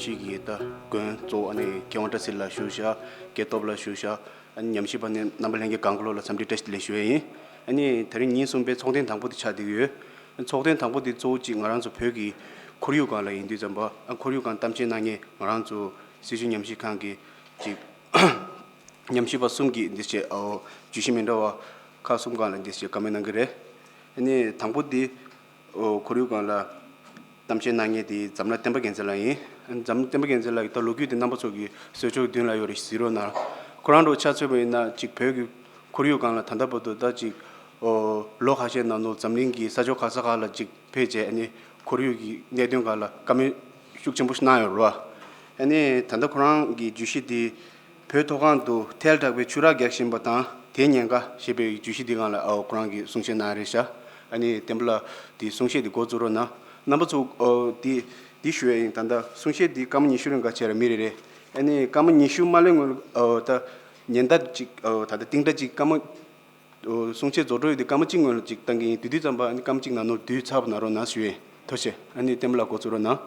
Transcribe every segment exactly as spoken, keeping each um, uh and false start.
ཅིག་གི་ད་དགོན་གཙོ་བོ་ཨ་ནི་མཁས་དབང་བཀྲ་ཤིས་ལགས་བཞུགས་ཤག། སྐལ་སྟོབས་ལགས་བཞུགས་ཤག། ཨ་ནི་ཉམས་ཞིབ་པ་ནི་རྣམ་པ་ལྷན་རྒྱས་གང་ག་ལོག་ལ་འཚམས་འདྲི་བཀྲ་ཤིས་བདེ་ལེགས་ཞུ་ཡས་ཡིན། ཨ་ནི་དེ་རིང་ཉིན་གསུམ་པའི་ཚོགས་ཐེངས་དང་པོ་དེ་ཆགས་བསྡད་ཀྱི་ཡོད། ཚོགས་ཐེངས་དང་པོ་དེ་གཙོ་བོ་ཅིག་ང་རང་ཚོ་བོད་ཀྱི་ཁོར་ཡུག་སྒང་ལ་ཡིན་དུས་ཙམ་པ། ཨ་ཁོར་ཡུག་སྒང་གཏམ་བཤད་གནང་མཁན་ང་རང་ཚོ་སྲིད་བྱུས་ཉམས་ཞིབ་ཁང་གི་ཅིག་ཉམས་ཞིབ་པ་གསུམ་གྱིས་འདི་བྱས། ཨོ། བརྗོད་གཞི་མི་འདྲ་བ་ཁག་གསུམ་སྒང་ལ་འདི་བྱས་བཀའ་མོལ་གནང་གི་རེད། ཨ་ནི་དང་པོ་འདི། ཨོ། ཁོར་ཡུག་སྒང་ལ་གཏམ་བཤད་གནང་མཁན་དེ་འཛམ་ལྷ་བསྟན་པ་རྒྱལ་མཚན་ལགས་ཡིན། འཛམ་བསྟན་པ་རྒྱལ་མཚན་ལགས་ཀྱི་ད་ལོ་རྒྱུས་དེ་རྣམ་པ་ཚོ་གི་གསོལ་ལྕོག་མདུན་ལ་ཡོད་རེད། གཟིགས་རོགས་གནང་། ཁོ་རང་འདྲ་ཆ་མཚོན་པ་ཡིན་ན་ཅིག་བོད་ཀྱི་ཁོར་ཡུག་སྒང་ལ་ད་ལྟ་བར་དུ་ད་ཅིག་ཨོ། ལོ་ཁ་ཤས་ནང་ལོགས་འཛམ་གླིང་གི་ས་ཕྱོགས་ག་ས་ག་ལ་ཅིག་ཕེབས་བྱས། ཨ་ནི་ཁོར་ཡུག་གི་གནད་དོན་སྒང་ལ་བཀའ་མོལ་ཤུགས་ཆེན་པོ་ཞིག་གནང་ཡོད་རེད་བ། ཨ་ནི་ད་ལྟ་ཁོ་རང་གི་བརྗོད་གཞི་དེ། བོད་མཐོ་སྒང་དུ་ཐལ་དྲགས་པའི་ཆུ་རགས་རྒྱག་བཞིན་པ་དང་དེའི་ཉེན་ཁ་ཞེས་པའི་བརྗོད་གཞི་འདི་སྒང་ལ། ཨོ། ཁོ་རང་གིས་གསུང་བཤད་གནང་རེད་ཤག། ཨ་ནི་བསྟན་པ་ལགས་དེ་གསུང་བཤད་དེ་འགོ་བཙུགས་རོགས་གནང་། རྣམ་པ་ཚོ། ཨོ། དེ་དེ་ཞུ་ཡས་ཡིན། ད་ལྟ་གསུང་བཤད་འདི་སྐར་མ་ཉི་ཤུ་རིང་ག་བྱས་ར་མི་རེ་རེ། ཨ་ནི་སྐར་མ་ཉི་ཤུ་མ་སླེབས་སྔོན་ལ། ཨོ། ད་ཉིན་ལྟར་ཅིག། ཨོ། ད་ལྟ་སྟེང་ལྟར་ཅིག་སྐར་མ། ཨོ། གསུང་བཤད་རྫོགས་འགྲོ་ཡོད་དུས་སྐར་མ་གཅིག་སྔོན་ལ་ཅིག་བཏང་གི་ཡིན། དེ་དུས་ཙམ་པ་ཨ་ནི་སྐར་མ་གཅིག་ནང་ལོགས་དུས་ཚགས་པ་གནང་རོགས་གནང་ཞུ་ཡས། ཐུགས་རྗེ་ཆེ། ཨ་ནི་བསྟན་པ་ལགས་འགོ་བཙུགས་རོགས་གནང་།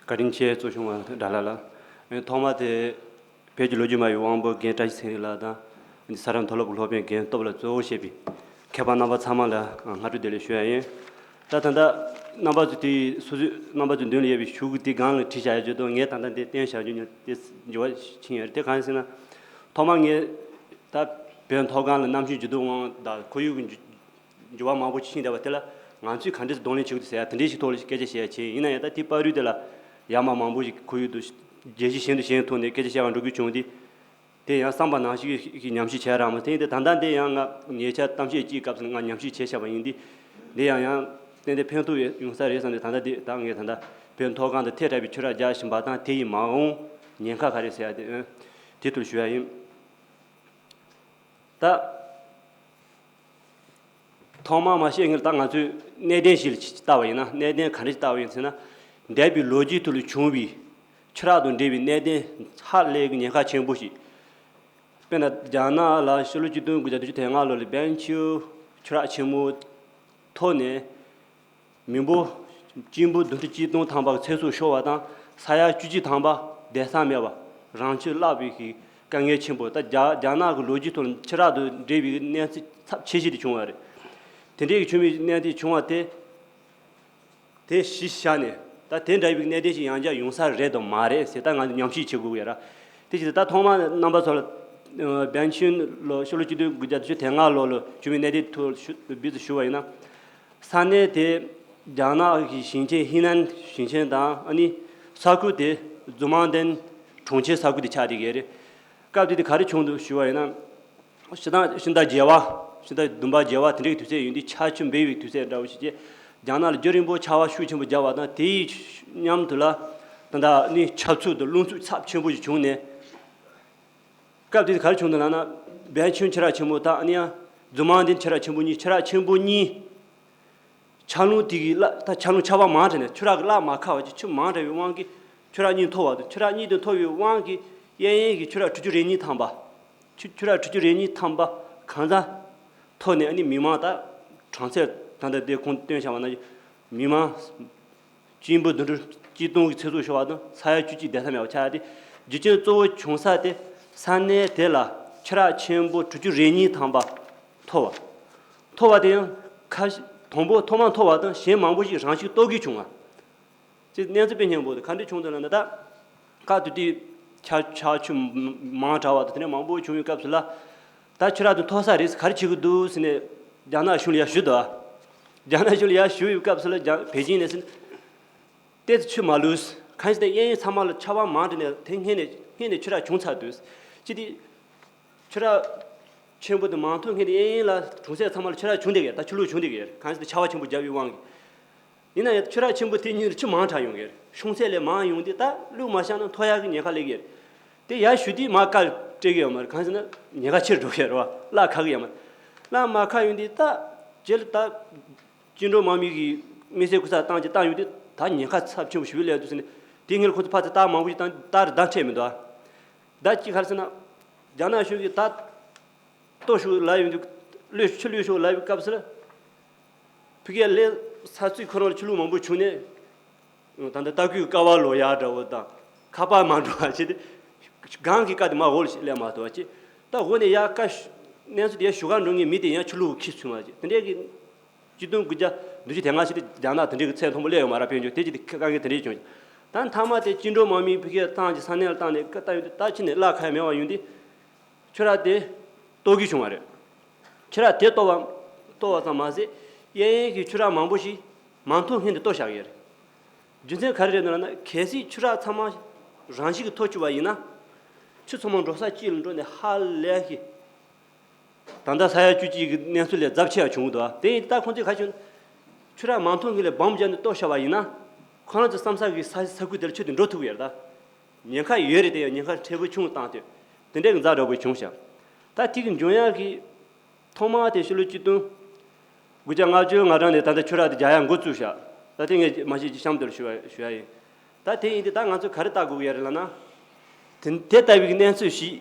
བཀའ་དྲིན་ཆེ། གཙོ་སྐྱོང་བ་དགྲ་ལྷ་ལགས། ཨ་ནི་ཐོག་མ་དེ་བོད་ཀྱི་ལོ་རྒྱུས་སྨྲ་བའི་དབང་པོ་རྒན་བཀྲ་ཤིས་ཚེ་རིང་ལགས་དང་། ཨ་ནི་ས་རཱ་མཐོ་སློབ་ཀྱི་སློབ་དཔོན་རྒན་སྟོབས་ལགས་གཙོ་བོ་བྱས་པའི་མཁས་པ་རྣམ་པ་ཚང་མ་ལ་སྔ་དྲོ་བདེ་ལེགས་ཞུ་ཡ་ཡིན། ད་ད་ལྟ་རྣམ་པ་ཚོ་དེ་སོ་སོའི་རྣམ་པ་ཚོའི་མདུན་ལ་ཡོད་པའི་ཤོག་གུ་དེ་སྒང་ལ་བྲིས་བཞག་ཡ་བརྗོད་དོ། ངས་ད་ལྟ་འདི་བསྟན་བཞག་རྒྱུ་ཉོ་དེ་འགྱུར་བ་ཕྱིན་ཡོད་རེད། དེ་གང་ཡིན་ཟེར་ན། ཐོག་མར་ངས་ད་བོད་མཐོ་སྒང་ལ་གནམ་གཤིས་འགྱུར་ལྡོག་དབང་དང་ཁོར་ཡུག་གི་འགྱུར་བ་མང་པོ་ཕྱིན་བསྡད་པ་དེ་ལ་ང་ཚོས་ག་འདྲས་གདོང་ལེན་བྱེད་དགོས་འདུག་ཟེར་ཡ་དེ་འདྲས་ཞིག་ཐོག་ལ་སྐད་ཆ་བཤད་ཡ་བྱས། ཡིན་ན་ཡང་ད་དེའི་བར་དུ་དེ་ལ་ཡར་མར་མང་པོ་ཞིག་ཁོར་ཡུག་དང་བརྗོད་གཞི་གཞན་དང་གཞན་ཐོག་ནས་སྐད་ཆ་བཤད་པ་འགྲོ་དགོས་བྱུང་སྟེ། དེ་ཡང་བསམ་པ་ནང་བཞིན་གྱི་ཉམས་ཞིབ་བྱས་རག་མ་སོང་། དེ་ད་ལྟ་འདི་ཡང་ང་ཉེ་ཆར་གཏམ་བཤད་ཅིག་སྐབས་སུ་ང་ཉམས་ཞིབ་བྱས་བཞག་པ་ཡིན་ཏེ། འདི་ཡང་ཡང་ཏན་ཏན་ཕན་ཐོགས་ཡོང་ས་རེད་བསམ་ནས། ད་ལྟ་འདི་ད་ངས་ད་ལྟ་བོད་མཐོ་སྒང་དུ་ཐལ་དྲགས་པའི་ཆུ་རགས་རྒྱག་བཞིན་པ་དང་དེ་ཡི་མ་འོངས་ཉེན་ཁ་ག་རེ་ཟེར་ཡ་དེ། ཨ། དེ་ཐོག་ཞུ་ཡ་ཡིན། ད། ཐོག་མར་མ་བཤད་སྔོན་ད་ང་ཚོས་གནད་དོན་ཞིག་ལ་ལྟ་བ་ཡིན་ན། གནད་དོན་ག་འདྲ་ཞིག་ལྟ་བ་ཡིན་ཟེར་ན། འདས་པའི་ལོ་རྒྱུས་ཐོག་ལ་བྱུང་བའི་ཆུ་རགས་དང་འབྲེལ་བའི་གནད་དོན་ཧ་ལས་ཀྱི་ཉེན་ཁ་ཆེན་པོ་ཞིག། དཔེར་ན་རྒྱ་ནག་ལ་ཕྱི་ལོ་ཆིག་སྟོང་དགུ་བརྒྱ་བདུན་ཅུ་དོན་ལྔ་ལོ་ལ་བན་ཆུ་ཆུ་རགས་ཆེན་མོ་ཐོག་ནས། མི་འབོར་གཅིག་འབོར་བདུན་ཁྲི་གཅིག་སྟོང་ཐམ་པ་གི་ཚེ་སྲོག་ཤོར་བ་དང་། ས་ཡ་བཅུ་གཅིག་ཐམ་པ་བསྡད་ས་མེད་པ། རང་འཁྲུན་བརླག་པའི་གི་དཀའ་ངལ་ཆེན་པོ། ད་རྒྱ་རྒྱ་ནག་གི་ལོ་རྒྱུས་ཐོག་ནས་ཆུ་རགས་དང་འབྲེལ་བའི་གནས་ཚུལ་ཚབས་ཆེ་ཤོས་དེ་བྱུང་བ་རེད། དེ་འདྲའི་བྱུང་བའི་གནད་དོན་བྱུང་བ་དེ། དེ་གཞི་བཞག་ནས་ད་དེ་འདྲ་བའི་གནད་དོན་ཞིག་ཡང་བསྐྱར་ཡོང་ས་རེད་དམ་མ་རེད་ཟེར་ད་ང་ཚོ་ཉམས་ཞིབ་བྱེད་དགོས་ཀྱི་ཡོད་ར། དེ་བྱས་ཙང་ད་ཐོག་མར་རྣམ་པ་ཚོ་ལ། ཨ། བན་ཆུན་ལོ་ཕྱི་ལོ་ཆིག་སྟོང་དགུ་བརྒྱ་བདུན་ཅུ་དོན་ལྔ་ལོ་ལ་བྱུང་བའི་གནད་དོན་ཐོག་ཞུ་སྦས་སུ་ཞུ་བ་ཡིན་ན། ས་གནས་དེ་རྒྱ་ནག་གི་ཞིང་ཆེན་ཧི་ནན་ཞིང་ཆེན་དང་། ཨ་ནི་ས་ཁུལ་དེ་ཛུ་མང་ཏན་གྲོང་ཁྱེར་ས་ཁུལ་དེ་ཆགས་བསྡད་ཀྱི་རེད། སྐབས་དེ་དུས་ག་རེ་བྱུང་འདུག་ཞུ་བ་ཡིན་ན། ཕྱི་ཟླ་ཕྱི་ཟླ་བརྒྱད་པ། ཕྱི་ཟླ་བདུན་པ་བརྒྱད་པ་དེ་འདྲའི་དུས་ཚོད་ཡིན་དུས་ཆར་ཆུ་འབེལ་བའི་དུས་ཚོད་འདྲ་བོ་ཞིག་བྱས། རྒྱ་ནག་ལ་རྒྱུན་རིང་པོ་ཆར་པ་ཤུགས་ཆེན་པོ་བརྒྱབ་པ་དང་། དེའི་མཉམ་དུ་ལ་ད་ལྟ་ནི་ཆབ་ཆུ་དང་རླུང་འཚུབ་ཚབས་ཆེན་པོ་ཞིག་བྱུང་ནས། སྐབས་དེ་ག་རེ་བྱུང་འདུག་ལབ་ན། བན་ཆུན་ཆུ་རགས་ཆེན་པོ་དང་། ཨ་ནི་ཡང་ཛུ་མང་ཏན་ཆུ་རགས་ཆེན་པོ་གཉིས། ཆུ་རགས་ཆེན་པོ་གཉིས། ཆར་རླུང་དེ་གི་གླ་ད་ཆར་རླུང་ཆར་པ་མང་དྲགས་ནས་ཆུ་རགས་ཀྱི་གླ་མ་ཁ་བ་ཅིག་ཆུ་མང་དྲགས་པའི་དབང་གིས་ཆུ་རགས་གཉིས་འཐོར་བ་དང་། ཆུ་རགས་གཉིས་དེ་འཐོར་བའི་དབང་གིས་གཡས་གཡོན་གྱི་ཆུ་རགས་དྲུག་ཅུ་རེ་གཉིས་ཐམ་པ། ཆུ་ཆུ་རགས་དྲུག་ཅུ་རེ་གཉིས་ཐམ་པ་གང་ཚང་འཐོར་ནས། ཨ་ནི་མི་མང་ད་གྲངས་ཚད་ད་ལྟ་དེ་གོང་སྟོན་བྱ་བ་ན་མི་མང་གཅིག་འབོར་བདུན་ཁྲི་གཅིག་སྟོང་གི་ཚེ་སྲོག་ཤོར་བ་དང་། ས་ཡ་བཅུ་གཅིག་བསྡད་ས་མེད་པ་ཆགས་ཏེ། རྒྱུ་རྐྱེན་གཙོ་བོ་བྱུང་ས་དེ་ས་གནས་དེ་ལ་ཆུ་རགས་ཆེན་པོ་དྲུག་ཅུ་རེ་གཉིས་ཐམ་པ་འཐོར་བ། འཐོར་བ་དེ་ཡང་ཁ་ཤས་དང་པོ་ཐོག་མར་འཐོར་བ་དང་། གཞན་མང་པོ་ཞིག་རང་བཞིན་གཏོར་སྐྱོན་བྱུང་བ། ཅེས་གནས་ཚུལ་དཔེ་སྙིང་པོ་དེ་ག་འདྲ་བྱུང་འདུག་ལབ་ན། ད་སྐབས་དེ་དུས་ཆར་ཆར་ཆུ་མང་དྲགས་པ་དང་དེ་འདྲ་མང་པོ་བྱུང་བའི་སྐབས་སུ་ལ། ད་ཆུ་རགས་དེ་འཐོར་ས་རེད། ག་རེ་བྱེད་ཀྱི་འདུག་ཟེར་ནས་རྒྱ་ནག་གཞུང་ལ་ཡར་ཞུས་འདུག། རྒྱ་ནག་གཞུང་ལ་ཡར་ཞུ་བའི་སྐབས་སུ་ལ་རྒྱ་པེ་ཅིང་ནས་ཟེར། ཏོག་ཙམ་ཆུ་མ་ལུས། གང་ཞིག་དེ་གཡས་གཡོན་ཚང་མ་ལ་ཆར་པ་མང་དྲགས་ནས་དེ་སྔོན་ནས་སྔོན་ནས་ཆུ་རགས་བྱུང་ཚར་འདུག། ཅི་སྟེ། ཆུ་རགས་ཆེན་པོ་དེ་མ་འཐོར་སྔོན་དེ་གཡས་གཡོན་ལ་གྲོང་གསེབ་ཚང་མ་ལ་ཆུ་རགས་བྱུང་བསྡད་ཀྱི་ཡོད། ད་ཆུ་ལོག་བྱུང་བསྡད་ཀྱི་ཡོད། གང་ཞིག་དེ་ཆར་པ་ཆེན་པོ་བརྒྱབ་པའི་དབང་གིས། ཡིན་ན་ཡང་ཆུ་རགས་ཆེན་པོ་དེ་གཉིས་ལ་ཆུ་མང་དྲགས་ཡོང་གི་ཡོད། ཤོང་ཚད་ལས་མང་ཡོང་དུས་ད་བླུགས་མ་བཞག་ན་འཐོར་ཡག་གི་ཉེན་ཁ་སླེབས་ཀྱི་ཡོད། དེ་ཡར་ཞུ་དུས་མར་བཀག་སྤྲད་ཀྱི་ཡོད་མ་རེད། གང་ཟེར་ན་ཉེན་ཁ་ཆེར་འགྲོ་གི་ཡོད་རེད་བ། གླ་ཁ་གི་ཡོད་མ་རེད། གླ་མ་ཁ་ཡོང་དུས་ད་རྗེས་ལ་ད་བཅིངས་འགྲོལ་དམག་མི་གིས་དམིགས་བསལ་སྐུ་ཚབ་བཏང་བྱས་བཏང་ཡོང་དུས་ད་ཉེན་ཁ་ཚབས་ཆེན་པོ་ཞེ་པོ་སླེབས་འདུག་ཟེར་ནས། དེ་སྔོན་ལ་ཁོ་ཚོ་ཕར་ཚུར་རྟགས་མང་པོ་ཞིག་བཏང་། རྟགས་རེ་བརྡ་འཕྲོད་མི་འདུག་ཨ། ད་ཅི་ག་རེ་ཟེར་ན། རྒྱ་ནག་གཞུང་གིས་ད་གཏོར་ཤོག་ལབ་ཡོང་དུས། གློད་ཆུ་གློད་ཤོག་ལབ་པའི་སྐབས་སུ་ལ། ཕ་གིར་ལས་ས་ཚིགས་ཁོ་རང་ལ་ཆུ་ལོག་མང་པོ་བྱུང་ནས། ད་ལྟ་ལྟ་སྐུལ་ཀ་བ་ལོ་ཡག་འདྲ་བོ་དང་ཁ་པར་མ་འགྲོ་བ་བྱས་ཏེ། སྒང་གི་ཀ་དེ་མ་འོག་ལ་སླེབས་མ་ཐུབ་པ་བྱས། ད་འོག་ནས་ཡར་ཀ་ཤུ་གནས་ཚུལ་དེ་ཞུ་གར་འགྲོ་མཁན་མི་དེ་ཡང་ཆུ་ལུག་ཁྱི་ཚུད་མ་བྱས། དེ་འདྲའི་གི་གཅིག་སྟོང་དགུ་བརྒྱ་བདུན་ཅུ་དོན་ལྔ་ཞིག་རྒྱ་ནག་དེ་འདྲའི་གི་ཚད་མཐོན་པོ་སླེབས་ཡོད་མ་རེད། དཔལ་འབྱོར་དེ་ཅི་དེ་དཀའ་ངལ་དེ་འདྲའི་བྱུང་། ད་མཐའ་མ་དེ་བཅིངས་འགྲོལ་དམག་མིའི་ཕ་གིར་བཏང་ཅིག་ས་གནས་ལ་བཏང་ནས་ཀ་ལྟ་ཡོང་དུས་ད་ཕྱི་ནས་གླ་ཁ་མེད་པ་ཡོང་དུས། ཆུ་རགས་དེ་གཏོར་གི་བྱུང་བ་རེད། ཆུ་རགས་དེ་གཏོར་བ་གཏོར་བ་ཙམ་མ་ཟད། གཡས་གཡོན་གྱི་ཆུ་རགས་མང་པོ་ཞིག་མ་མཐོང་སྔོན་དུ་གཏོར་བཞག་ཡོད་རེད། རྒྱུ་མཚན་ག་རེ་རེད་ལབ་ན། གལ་སྲིད་ཆུ་རགས་ཚང་མ་རང་བཞིན་གྱིས་གཏོར་བཅུག་པ་ཡིན་ན། ཆུ་ཚང་མ་འགྲོ་ས་གཅིག་ལ་འགྲོ་ནས་ཧ་ལས་ཀྱི། ད་ལྟ་ས་ཡ་བཅུ་གཅིག་གི་གནས་ཚུལ་ལས་ཚབས་ཆེ་བ་བྱུང་འདུག་དེ་ཡིན་ད་ཁོང་ཚོས་ག་རེ་བྱུང་། ཆུ་རགས་མ་མཐོང་སྔོན་ལ་སྦོམ་བརྒྱབ་ནས་གཏོར་བཞག་པ་ཡིན་ན། ཁོ་རང་ཚོ་བསམ་ས་གི་ས་ས་ཁུལ་དེར་ཆུ་དེ་འགྲོ་ཐུབ་ཀྱི་ཡོད་རེད་ད། ཉེན་ཁ་ཡོད་རེད་དེ་ཡང་ཉེན་ཁ་ཕྲན་བུ་ཆུང་བཏང་སྟེ། དེ་འདྲའི་གི་ཛ་དྲག་པོ་བྱུང་ཤག་ད་དེ་གི་འབྱུང་ཡག་གི་ཐོག་མ་དེ་ཕྱི་ལོ་གཅིག་སྟོང་དགུ་བརྒྱ་ལྔ་བཅུ་ང་གྲངས་ནས་ད་ལྟ་ཆུ་རགས་དེ་རྒྱག་ཡག་འགོ་བཙུགས་ཤག་ད་དེ་ངས་མ་གཞི་གཤམ་དུ་ཞུ་བ་ཞུ་ཡ་ཡིན། ད་དེ་ཡིན་དུས་ད་ང་ཚོས་ག་རེ་བལྟ་དགོས་ཀྱི་ཡོད་རེད་ལབ་ན། དེ་དེ་ལྟ་བུའི་གནས་ཚུལ་ཞིག་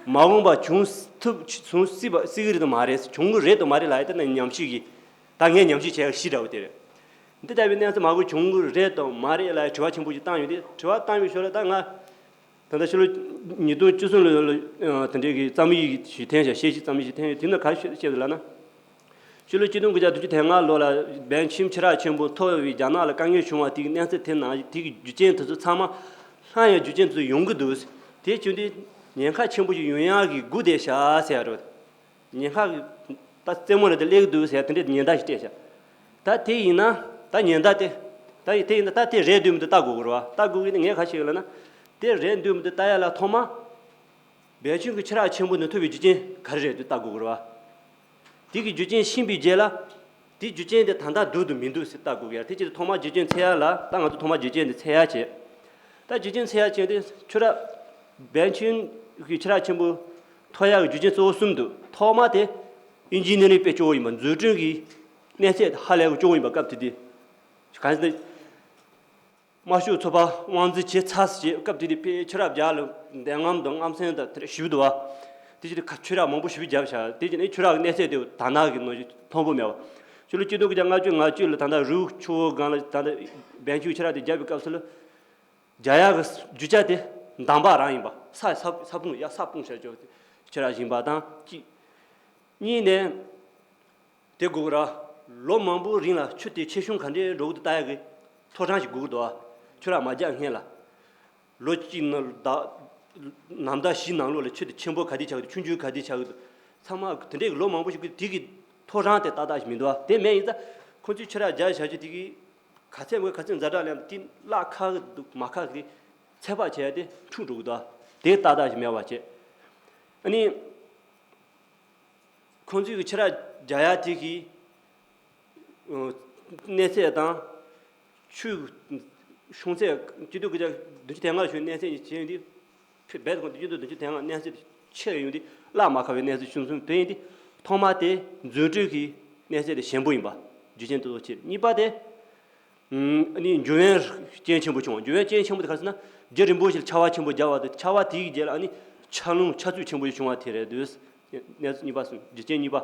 མ་འོངས་པ་བྱུང་ཐུབ་བྱུང་སྲིད་པ་སྲིད་ཀྱི་རེད་དམ་མ་རེད། བྱུང་གི་རེད་དམ་མ་རེད་ལབ་ཡ་དེ་ནི་ཉམས་ཞིབ་ཀྱི། ད་ངས་ཉམས་ཞིབ་བྱས་ཡག་གཞི་འདྲ་བོ་དེ་རེད། འདི་ལྟ་བུའི་གནས་ཚུལ་མང་པོ་བྱུང་གི་རེད་དམ་མ་རེད་ལབ་ཡ་དྲི་བ་ཆེན་པོ་ཞིག་བཏང་ཡོད་དེ། དྲི་བ་བཏང་བའི་ཞོར་ལ་ད་ང་། ད་ལྟ་ཕྱི་ལོ་ཉིས་སྟོང་བཅུ་གསུམ་ལོ་ལ་དེ་འདྲའི་གི་རྩོམ་ཡིག་ཞིག་འཐེན་ཤག་བཤད་གཞི་རྩོམ་ཡིག་ཞིག་འཐེན་ཡོད། དེ་ནི་ག་རེ་བཤད་བཤད་འདུག་ལབ་ན། ཕྱི་ལོ་ཆིག་སྟོང་དགུ་བརྒྱ་བདུན་ཅུ་དོན་ལྔ་ལོ་ལ་བན་ཆུན་ཆུ་རགས་ཆེན་པོ་མཐོ་བའི་རྒྱ་ནག་ལ་དཀའ་ངལ་བྱུང་བ་དེའི་གནས་ཚུལ་དེ་ནང་དེ་གི་རྒྱུ་རྐྱེན་དེ་ཚོ་ཚང་མ་སླར་ཡང་རྒྱུ་རྐྱེན་དེ་ཚོ་ཡོང་གི་འདུག་དེ་བྱུང་དུས་ཉེན་ཁ་ཆེན་པོ་ཞིག་ཡོང་ཡག་གི་སྒུག་བསྡད་ཤག་ཟེར་ཡ་རེད། ཉེན་ཁ་གི་ད་རྩེད་མོ་ནང་དེ་སླེབས་ཀྱི་འདུག་ཟེར་དེ་འདྲའི་ཉེན་བརྡ་ཞིག་སྤྲད་ཤག་ད་དེ་ཡིན་ན་ད་ཉེན་བརྡ་དེ། ད་དེ་ཡིན་ན་ད་དེ་རེད་འདུག་མི་འདུག་ལྟ་དགོས་ཀྱི་རེད་བ། ལྟ་དགོས་ཀྱི་ནི་ངས་ག་རེ་བྱེད་ཀྱི་ལབ་ན། དེ་རེད་འདུག་མི་འདུག་ལྟ་ཡ་ལ་ཐོག་མ། བན་ཆུན་གྱི་ཆུ་རགས་ཆེན་པོ་ནས་ཐོན་པའི་རྒྱུ་རྐྱེན་ག་རེ་རེད་འདུག་ལྟ་དགོས་ཀྱི་རེད་བ། དེ་གི་རྒྱུ་རྐྱེན་ཤེས་པའི་རྗེས་ལ། དེ་རྒྱུ་རྐྱེན་དེ་ད་ལྟ་འདུག་འདུག་མི་འདུག་ཟེར་ལྟ་དགོས་ཀྱི་ཡ། དེ་ཕྱིར་ཐོག་མ་རྒྱུ་རྐྱེན་འཚོལ་ཡ་ལ་ད་ང་ཚོ་ཐོག་མ་རྒྱུ་རྐྱེན་དེ་འཚོལ་ཡ་བྱེད། ད་རྒྱུ་རྐྱེན་འཚོལ་ཡ་བྱེད་དུས་ཆུ་རགས། བན་ཆུན་གྱི་ཆུ་རགས་ཆེན་པོ་མཐོ་ཡག་གི་རྒྱུ་རྐྱེན་གཙོ་བོ་གསུམ་འདུག་ཐོག་མ་དེ་ཨིན་ཇི་ནི་རིང་དཔེ་སྐྱོ་བོ་ཡིན་པ། འཛུགས་སྐྲུན་གྱི་གནས་ཚད་ཧ་ལས་པའི་སྐྱོ་བོ་ཡིན་པ། སྐབས་དེ་དུས་གང་ཟེར་ན། དམར་ཤོག་ཚོགས་པ་དབང་འཛིན་བྱེད་ཚར་ཟེར་བྱས། སྐབས་དེ་དུས་དཔེ་ཆུ་རགས་རྒྱག་ལ་འདན་ལྔའམ་དང་ལྔ་སེང་དང་དེ་འདྲ་ཞེ་པོ་འདུག་བ། དེ་ཕྱིར་ཁ་ཆུ་རགས་མང་པོ་ཞེ་པོ་བརྒྱབ་ཤག་དེ་ཕྱིར་ནི་ཆུ་རགས་གནས་ཚད་དེ་ད་ནག་གི་ནང་བཞིན་མཐོན་པོ་མེད་པ། ཕྱི་ལོ་གཅིག་སྟོང་དགུ་བརྒྱ་ལྔ་བཅུ་ང་བཅུ་ལ་ད་ལྟ་རུའུ་ཆུ་བོ་སྒང་ལ་ད་ལྟ་བན་ཆུན་ཆུ་རགས་དེ་བརྒྱབ་པའི་སྐབས་སུ་ལ། རྒྱག་ཡག་གི་རྒྱུ་ཆ་དེ་འདམ་བག་རང་ཡིན་པ། ས་ས་ས་སྤུངས་ཡ་ས་སྤུངས་བྱས་ཆུ་རགས་བཞིན་པ་དང་གཅིག་གཉིས་ནས། དེ་དགོས་ཀྱི་ར། ལོ་མང་པོའི་རིང་ལ་ཆུ་དེ་ཆེ་ཆུང་ག་འདྲའི་འགྲོ་གི་འདུག་ལྟ་ཡག་གི་ཐོ་ཕྲེང་ཞིག་དགོས་ཀྱི་འདུག་ཨ། ཆུ་རགས་མ་རྒྱག་སྔོན་ལ། ལོ་གཅིག་ནང་ཟླ། ནམ་ཟླ་བཞི་ནང་ལོགས་ལ་ཆུ་དེ་ཆེན་པོ་ག་དུས་ཆགས་ཀྱི་འདུག་ཆུང་ཆུང་ག་དུས་ཆགས་ཀྱི་འདུག་ཚང་མ་དེ་འདྲའི་གི་ལོ་མང་པོ་ཞིག་གི་དེ་གི་ཐོ་ཕྲེང་དེ་ཏག་ཏག་ཞིག་མི་འདུག་ཨ། དེ་མེད་ཡིན་ཙང་ཁོང་ཚོས་ཆུ་རགས་རྒྱག་བྱ་རྒྱུ་དེ་གི་ག་ཚད་དགོས་ག་ཚད་ཛ་དྲག་ལས་དེ་གླ་ཁག་གི་འདུག་མ་ཁག་གི་ཚད་དཔག་བྱས་ཏེ་འཁྲུག་འགྲོ་གི་འདུག་ཨ། དེ་ཏག་ཏག་ཞིག་མེད་པ་བྱས། ཨ་ནི། ཁོང་ཚོས་ཀྱི་ཆུ་རགས་རྒྱག་ཡ་དེ་གི་གནས་ཚད་དང་། ཆུའི་ཤོང་ཚད་གཅིག་སྟོང་དགུ་བརྒྱ་བདུན་ཅུ་དོན་ལྔ་ལ་ཤོང་གནས་ཚད་གཉིས་བྱས་ཡོད་དུས། རྦད་དེ་ཁོང་དུས་རྒྱུན་དུ་བདུན་ཅུ་དོན་ལྔ་གནས་ཚད་ཆེ་ཡོད་དུས་གླ་མ་ཁག་པའི་གནས་ཚད་ཆུང་སོང་། དེ་ཡིན་དུས་ཐོག་མ་དེ་འཛུགས་སྐྲུན་གྱི་གནས་ཚད་དེ་ཞན་པོ་ཡིན་པ་རྒྱུ་རྐྱེན་གཙོ་བོ་གཅིག་གཉིས་པ་དེ། ཨ་ནི་འབྱུང་བའི་རྐྱེན་ཆེན་པོ་བྱུང་བ། འབྱུང་བའི་རྐྱེན་ཆེན་པོ་དེ་ག་རེ་ཟེར་ན། རྒྱུན་རིང་པོ་ཞིག་ཆར་པ་ཆེན་པོ་བརྒྱབ་པ་དང་ཆར་པ་དེའི་རྗེས་ལ་ཨ་ནི་ཆར་རླུང་ཆར་ཆུ་ཆེན་པོ་ཞིག་བྱུང་བ་དེ་རེད་འདུག་གནས་ཚུལ་གཉིས་པ་གསུམ། རྒྱུ་རྐྱེན་གཉིས་པ།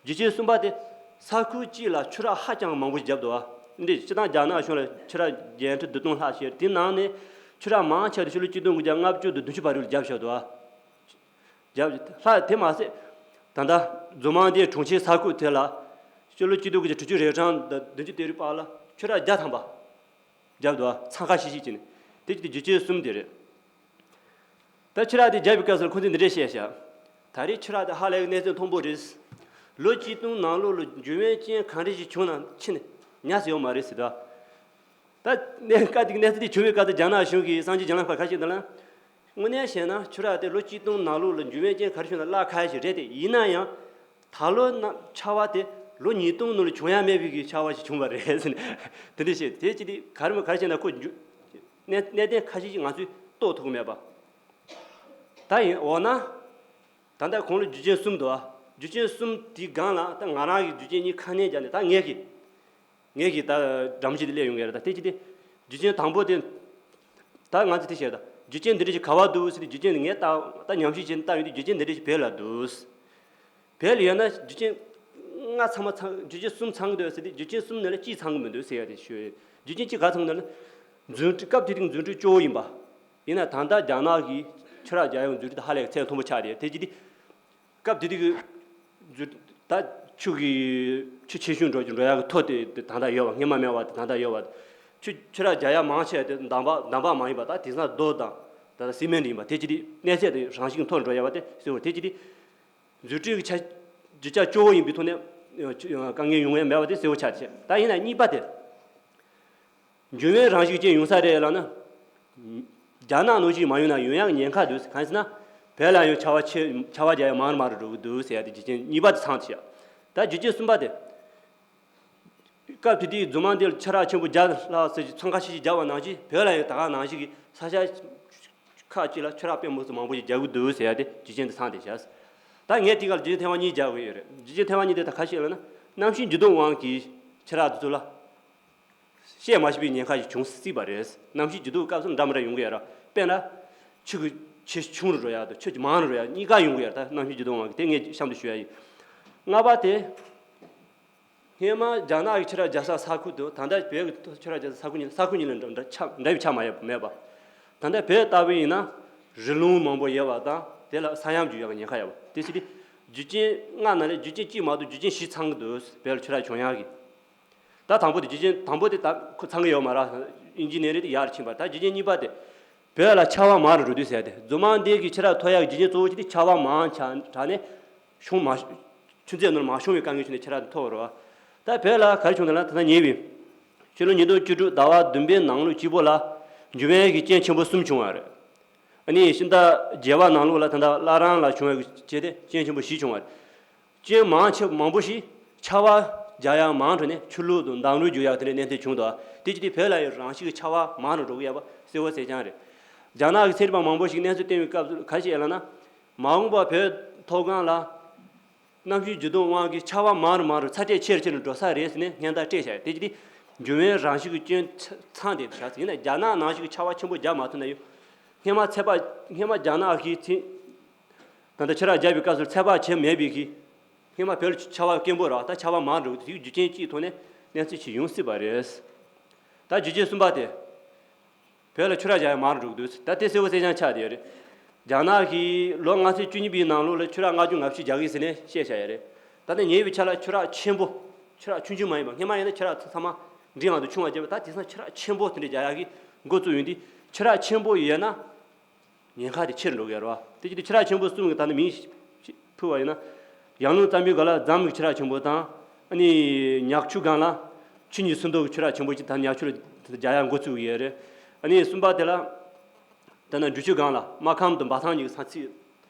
རྒྱུ་རྐྱེན་གསུམ་པ་དེ་ས་ཁུལ་གཅིག་ལ་ཆུ་རགས་ཧ་ཅང་མང་པོ་ཞིག་བརྒྱབ་འདུག་བ། འདི་སྤྱིར་བཏང་རྒྱ་ནག་གཞུང་ལ་ཆུ་རགས་རྒྱལ་ཁྲི་བདུན་སྟོང་ལྷག་བཤད། དེ་ནང་ནས་ཆུ་རགས་མང་ཆེ་བ་དེ་ཕྱི་ལོ་གཅིག་སྟོང་དགུ་བརྒྱ་ལྔ་བཅུ་དང་བདུན་ཅུ་བར་དུ་ལ་བརྒྱབ་བཞག་འདུག་བ། རྒྱབ་ལྷ་དེ་མ་ཟད། ད་ལྟ་རྫོང་མང་དེའི་གྲོང་ཁྱེར་ས་ཁུལ་དེ་ལ་ཕྱི་ལོ་གཅིག་སྟོང་དགུ་བརྒྱ་དྲུག་ཅུ་རེ་གྲངས་དང་བདུན་ཅུ་དེ་རིང་བར་ལ་ཆུ་རགས་བརྒྱ་ཐམ་པ་བརྒྱབ་འདུག་བ། འཚང་ཁ་ཤིག་ཤིག་བྱས་ནས། དེ་གཅིག་དེ་རྒྱུ་རྐྱེན་གསུམ་དེ་རེད། ད་ཆུ་རགས་དེ་བརྒྱབ་པའི་སྐབས་སུ་ཁོང་ཚོས་འདི་འདྲས་བཤད་བཞག་ད་རེས་ཆུ་རགས་དེ་ཧ་ལས་པའི་གནས་ཚད་མཐོན་པོ་རེད། ལོ་གཅིག་སྟོང་ནང་ལོགས་ལ་འབྱུང་བའི་རྐྱེན་གང་འདྲ་ཞིག་བྱུང་ན་ཕྱིན་ནས་ཉམས་སུ་ཡོང་མ་རེད་ཟེར་ད། ད་གནས་སྐབས་དེ་གནས་ཚུལ་དེ་བྱུང་བའི་སྐབས་དེ་རྒྱ་ནག་གཞུང་གིས་སངས་རྒྱས་རྒྱ་ནག་པ་ཁ་ཤས་འདི་ལ། དངོས་གནས་བཤད་ན་ཆུ་རགས་དེ་ལོ་གཅིག་སྟོང་ནང་ལོགས་ལ་འབྱུང་བའི་རྐྱེན་ག་རེ་བྱུང་ན་གླ་ཁག་ཞིག་རེད་དེ། ཡིན་ན་ཡང་ད་ལོ་ན་ཆར་པ་དེ་ལོ་ཉིས་སྟོང་ནང་ལ་བྱུང་ཡ་མེད་པའི་གི་ཆར་པ་ཞིག་བྱུང་བ་རེད་ཟེར་ནས་དེ་འདྲ་བཤད། དེ་ཅི་སྟེ་ག་རེ་མོ་ག་རེ་བྱས་ན་ཁོ་རྒྱུ་གནས་གནས་བརྟན་ཁ་ཤས་ཤིག་ང་ཚོས་རྟོགས་ཐུབ་ཀྱི་མེད་པ། ད་ཡིན་འོ་ན། ད་ལྟ་གོང་ལ་རྒྱུ་རྐྱེན་གསུམ་འདུག་ཨ། རྒྱུ་རྐྱེན་གསུམ་དེའི་སྒང་ལ་ད་ང་རང་གི་རྒྱུ་རྐྱེན་གཉིས་ཁ་སྣོན་བརྒྱབ་ནས་ད་ངས་ཀྱི། ངས་ཀྱི་ད་འགྲམ་གཞི་དེ་སླེབས་ཡོང་གི་རེད། ད་དེ་ཅི་སྟེ། རྒྱུ་རྐྱེན་དང་པོ་དེ། ད་ང་ཚོ་དེ་བཤད་ད། རྒྱུ་རྐྱེན་འདི་འདྲ་ཞིག་ག་བ་འདུག་ཟེར་ཏེ་རྒྱུ་རྐྱེན་དེ་ངས་ད་ད་ཉམས་ཞིབ་བྱས་ནས་ལྟ་ཡོང་དུས་རྒྱུ་རྐྱེན་འདི་འདྲ་ཞིག་བོད་ལ་འདུག་བོད་ལ་ཡོད་ན་རྒྱུ་རྐྱེན་ལྔ་ཚང་མ་ཚང་རྒྱུ་རྐྱེན་གསུམ་ཚང་གི་འདུག་ཟེར་ཏེ་རྒྱུ་རྐྱེན་གསུམ་ནང་ལ་གཅིག་ཚང་གི་མི་འདུག་ཟེར་ཡ་དེ་ཞུ་ཡོད། རྒྱུ་རྐྱེན་གཅིག་ག་ཚང་གི་འདུག་ལབ་ན། རྫུ་འཕྲུལ་སྐབས་དེ་དུས་རྫུ་འཕྲུལ་སྐྱོ་བོ་ཡིན་པ། ཡིན་ན་ད་ལྟ་རྒྱ་ནག་གིས་ཕྱུར་ར་རྒྱག་ཡག་རྫུ་འཕྲུལ་དེ་ཧ་ལས་ཚད་མཐོན་པོ་ཆགས་ཏེ། དེ་ཅི་སྟེ། སྐབས་དེ་དུས་ཀྱི་རྫུ་ད་ཆུ་གི་ཆུ་ཆེ་ཆུང་འགྲོ་འགྲོ་ཡག་གི་ཐོ་དེ་དེ་ད་ལྟ་ཡོད་པ། སྔོན་མ་མེད་པ་དེ་ད་ལྟ་ཡོད་པ། ཆུ་ཕྱུར་ར་རྒྱག་ཡག་མང་ཆེ་བ་དེ་འདམ་བག་འདམ་བག་མ་ཡིན་པ། ད་དེང་སང་རྡོ་དང་ད་ལྟ་སི་མེན་ཡིན་པ། དེ་ཅི་སྟེ་གནས་ཚད་དེ་རང་བཞིན་མཐོ་འགྲོ་ཡག་པ་དེ་གསལ་བོ། དེ་ཅི་སྟེ། རྫུ་འཕྲུལ་གྱི་ཆ་རྒྱུ་ཆ་སྐྱོ་བོ་ཡིན་པའི་ཐོག་ནས་དཀའ་ངལ་ཡོང་ཡ་མེད་པ་དེ་གསལ་བོ་ཆགས་ཏེ། ད་ཡིན་ན་གཉིས་པ་དེ། འབྱུང་བའི་རང་བཞིན་ཅན་ཡོང་ས་རེད་ལབ་ན། རྒྱ་ནག་ནང་བཞིན་མ་ཡོང་ན་ཡོང་ཡག་ཉེན་ཁ་འདུག་གང་ཟེར་ན། བོད་ལ་ཡང་ཆར་པ་ཆེ་ཆར་པ་རྒྱག་ཡག་མང་རུ་མང་རུ་འགྲོ་གི་འདུག་ཟེར་ཡ་དེ་རྒྱུ་རྐྱེན་གཉིས་པ་དེ་ཚང་ཐུབ་ཤག་ད་རྒྱུ་རྐྱེན་གསུམ་པ་དེ། སྐབས་དེ་དུས་རྫོང་མང་འདིར་ཕྱུར་ར་ཆེན་པོ་བརྒྱ་ལྷག་ཙམ་ཞིག་ཚོང་ཁང་ཞིག་བརྒྱབ་པ་ནང་བཞིན་བོད་ལ་ཡང་ད་ག་ནང་བཞིན་གྱི་ས་ཆ་ཁག་ཅིག་ལ་ཕྱུར་ར་དཔེ་མི་སྲིད་མང་པོ་ཞིག་རྒྱག་གི་འདུག་ཟེར་ཡ་དེ་རྒྱུ་རྐྱེན་དེ་ཚང་བསྡད་ཤག་ད་ངས་དེ་གར་རྒྱུ་རྐྱེན་ཐེངས་མ་གཉིས་རྒྱག་དགོས་ཡོད་རེད། རྒྱུ་རྐྱེན་ཐེངས་མ་གཉིས་དེ་ད་ག་རེ་ལབ་ན། གནམ་གཤིས་འགྱུར་ལྡོག་དབང་གིས་ཕྱུར་ར་དེ་ཚོ་ལ་བཤད་མ་ཤེས་པའི་ཉེན་ཁ་ཞིག་བྱུང་སྲིད་པ་རེད། གནམ་གཤིས་འགྱུར་ལྡོག་སྐབས་སུ་འདྲ་མི་འདྲ་ཡོང་གི་ཡོད་ར། དཔེར་ན། ཆུ་གི་ཆེ་ཆུང་རུ་འགྲོ་ཡག་དང་ཆུ་མང་རུ་འགྲོ་ཡག་གཉིས་ཀ་ཡོང་གི་ཡོད་ར། ད་གནམ་གཤིས་འགྱུར་ལྡོག་དབང་གིས། དེ་ངས་གཤམ་དུ་ཞུ་ཡ་ཡིན། ལྔ་པ་དེ། སྔོན་མ་རྒྱ་ནག་གི་ཕྱུར་ར་རྒྱག་ས་ས་ཁུལ་དང་ད་ལྟ་བོད་ཀྱི་ཕྱུར་ར་རྒྱག་ས་ས་ཁུལ་གཉིས་ལ་ས་ཁུལ་གཉིས་ལ་འདྲ་འདྲ་ཆ་འདྲ་བའི་ཆ་མ་ཡོད་མེད་པ། ད་ལྟ་བོད་ལྟ་བུ་ཡིན་ན་རི་ལུང་མང་པོ་ཡོད་པ་དང་དེ་ལ་ས་ཡོམ་རྒྱུག་ཡག་གི་ཉེན་ཁ་ཡོད་པ། དེ་སྲིད་དེ་རྒྱུ་རྐྱེན་ལྔ་ནང་ནས་རྒྱུ་རྐྱེན་གཅིག་མ་གཏོགས་རྒྱུ་རྐྱེན་བཞི་ཚང་གི་འདུག་བོད་ལ་ཕྱུར་ར་བྱུང་ཡག་གི། ད་དང་པོ་དེ་རྒྱུ་རྐྱེན་དང་པོ་དེ་ད་ཁོ་ཚང་གི་ཡོད་མ་རེད། ཨིན་ཇི་ནི་ཡར་དེ་ཡར་ཕྱིན་པ། ད་རྒྱུ་རྐྱེན་གཉིས་པ་དེ། བོད་ལ་ཆར་པ་མང་རུ་འགྲོ་དུས་ཟེར་ཏེ། རྫོང་མང་འདི་གི་ཕྱུར་ར་ཐོན་ཡག་རྒྱུ་རྐྱེན་གཙོ་བོ་གཅིག་དེ་ཆར་པ་མང་ཆ་དྲགས་ནས་ཤོང་མ་ཆུ་མཛོད་ནང་མ་ཤོང་བའི་དཀའ་ངལ་བྱུང་ནས་ཕྱུར་ར་ཐོན་པ་རེད་པ། ད་བོད་ལ་ག་རེ་བྱུང་འདུག་ལབ་ན། ད་ལྟ་ཉེ་བའི་ཕྱི་ལོ་ཉིས་སྟོང་བཅུ་དྲུག་ཟླ་བ་བདུན་པའི་ནང་ལོ་གཅིག་པོ་ལ་འབྱུང་བའི་གི་རྐྱེན་ཆེན་པོ་གསུམ་བྱུང་བ་རེད། ཨ་ནི་ཕྱི་ཟླ་བརྒྱད་པ་ནང་ལོ་ལ་ད་ལྟ་བླ་བྲང་ལ་བྱུང་བའི་གི་རྐྱེན་དེ་རྐྱེན་ཆེན་པོ་བཞི་བྱུང་བ་རེད། རྐྱེན་མང་ཆེ་མང་པོ་ཞིག་ཆར་པ་རྒྱག་ཡག་མང་དྲགས་ནས་ཆུ་ལོག་དང་འདམ་རུད་རྒྱུག་ཡག་དེ་འདྲའི་གནས་ཚུལ་བྱུང་འདུག་དེ་ཅི་སྟེ་བོད་ལ་ཡང་རང་བཞིན་གྱི་ཆར་པ་མང་རུ་འགྲོ་གི་ཡོད་པ་གསལ་པོ་གསལ་རྐྱང་རེད། རྒྱ་ནག་གི་ཚན་རིག་པ་མང་པོ་ཞིག་གནས་ཚུལ་བཏོན་པའི་སྐབས་སུ་ག་རེ་བཤད་ལབ་ན། མ་འོངས་པར་བོད་མཐོ་སྒང་ལ་གནམ་གཤིས་འགྱུར་ལྡོག་དབང་གིས་ཆར་པ་མང་རུ་མང་རུ་ཚ་དྲོད་ཆེ་རུ་ཆེ་རུ་འགྲོ་ས་རེད་ཟེར་ནས་སྔོན་བརྡ་སྤྲད་བཞག་དེ་ཅི་སྟེ་འབྱུང་བའི་རང་བཞིན་གྱི་སྐྱོན་ཚང་བསྡད་བཞག་ཡིན་ན་རྒྱ་ནག་ནང་བཞིན་གྱི་ཆར་པ་ཆེན་པོ་རྒྱག་མ་ཐུབ་ན་ཡང་། སྔོན་མ་ཚད་པ་སྔོན་མ་རྒྱ་ནག་གིས་ཚན། ད་ལྟ་ཕྱུར་ར་རྒྱག་པའི་སྐབས་སུ་ཚད་པ་བྱས་མེད་པའི་གི། སྔོན་མ་བོད་ལ་ཆར་པ་དཀོན་པོ་རེད་པ། ད་ཆར་པ་མང་རུ་དེའི་རྒྱུ་རྐྱེན་གཅིག་ཐོག་ནས་གནས་ཚུལ་ཅིག་ཡོང་སྲིད་པ་རེད། ད་རྒྱུ་རྐྱེན་གསུམ་པ་དེ། བོད་ལ་ཕྱུར་ར་རྒྱག་ཡག་མང་རུ་འགྲོ་གི་འདུག་ད་དེ་གསལ་པོ་གསལ་རྐྱང་ཆགས་བསྡད་ཡོད་རེད། རྒྱ་ནག་གིས་ལོ་ལྔ་ཚན་བཅུ་གཉིས་པའི་ནང་ལོགས་ལ་ཕྱུར་ར་ལྔ་བཅུ་ང་བཞི་རྒྱག་གི་ཟེར་ནས་བཤད་བཞག་ཡོད་རེད། ད་ལྟ་ཉེ་བའི་ཆར་ལ་ཕྱུར་ར་ཆེན་པོ། ཕྱུར་ར་ཆུང་ཆུང་མ་ཡིན་པ། སྔོན་མ་ཡིན་ན་ཕྱུར་ར་ཚང་མ་འབྲིང་བ་དང་ཆུང་བ་བརྒྱབ་པ། ད་དེང་སང་ཕྱུར་ར་ཆེན་པོ་དེ་འདྲ་རྒྱག་ཡག་གི་འགོ་བཙུགས་ཡོང་དུས་ཕྱུར་ར་ཆེན་པོ་ཡོད་ན། ཉེན་ཁ་དེ་ཆེ་རུ་འགྲོ་གི་ཡོད་རེད་པ། དེ་ཅི་སྟེ་ཕྱུར་ར་ཆེན་པོ་གསུམ་གྱི་ད་ནི་མིང་ཕུལ་བ་ཡིན་ན། ཡར་ཀླུང་གཙང་པོའི་སྒང་ལ་འཛམ་གྱི་ཕྱུར་ར་ཆེན་པོ་དང་། ཨ་ནི་ཉག་ཆུ་སྒང་ལ་ཆུ་གཉིས་སུམ་མདོ་གི་ཕྱུར་ར་ཆེན་པོ་ཅིག་ད་ཉག་ཆུ་ལ་རྒྱག་ཡག་འགོ་བཙུགས་ཀྱི་ཡོད་རེད། ཨ་ནི་གསུམ་པ་དེ་ལ། ད་ནི་འབྲི་ཆུ་སྒང་ལ་སྨར་ཁམས་དང་འབའ་ཐང་གཉིས་ཀྱི་ས་ཚིགས།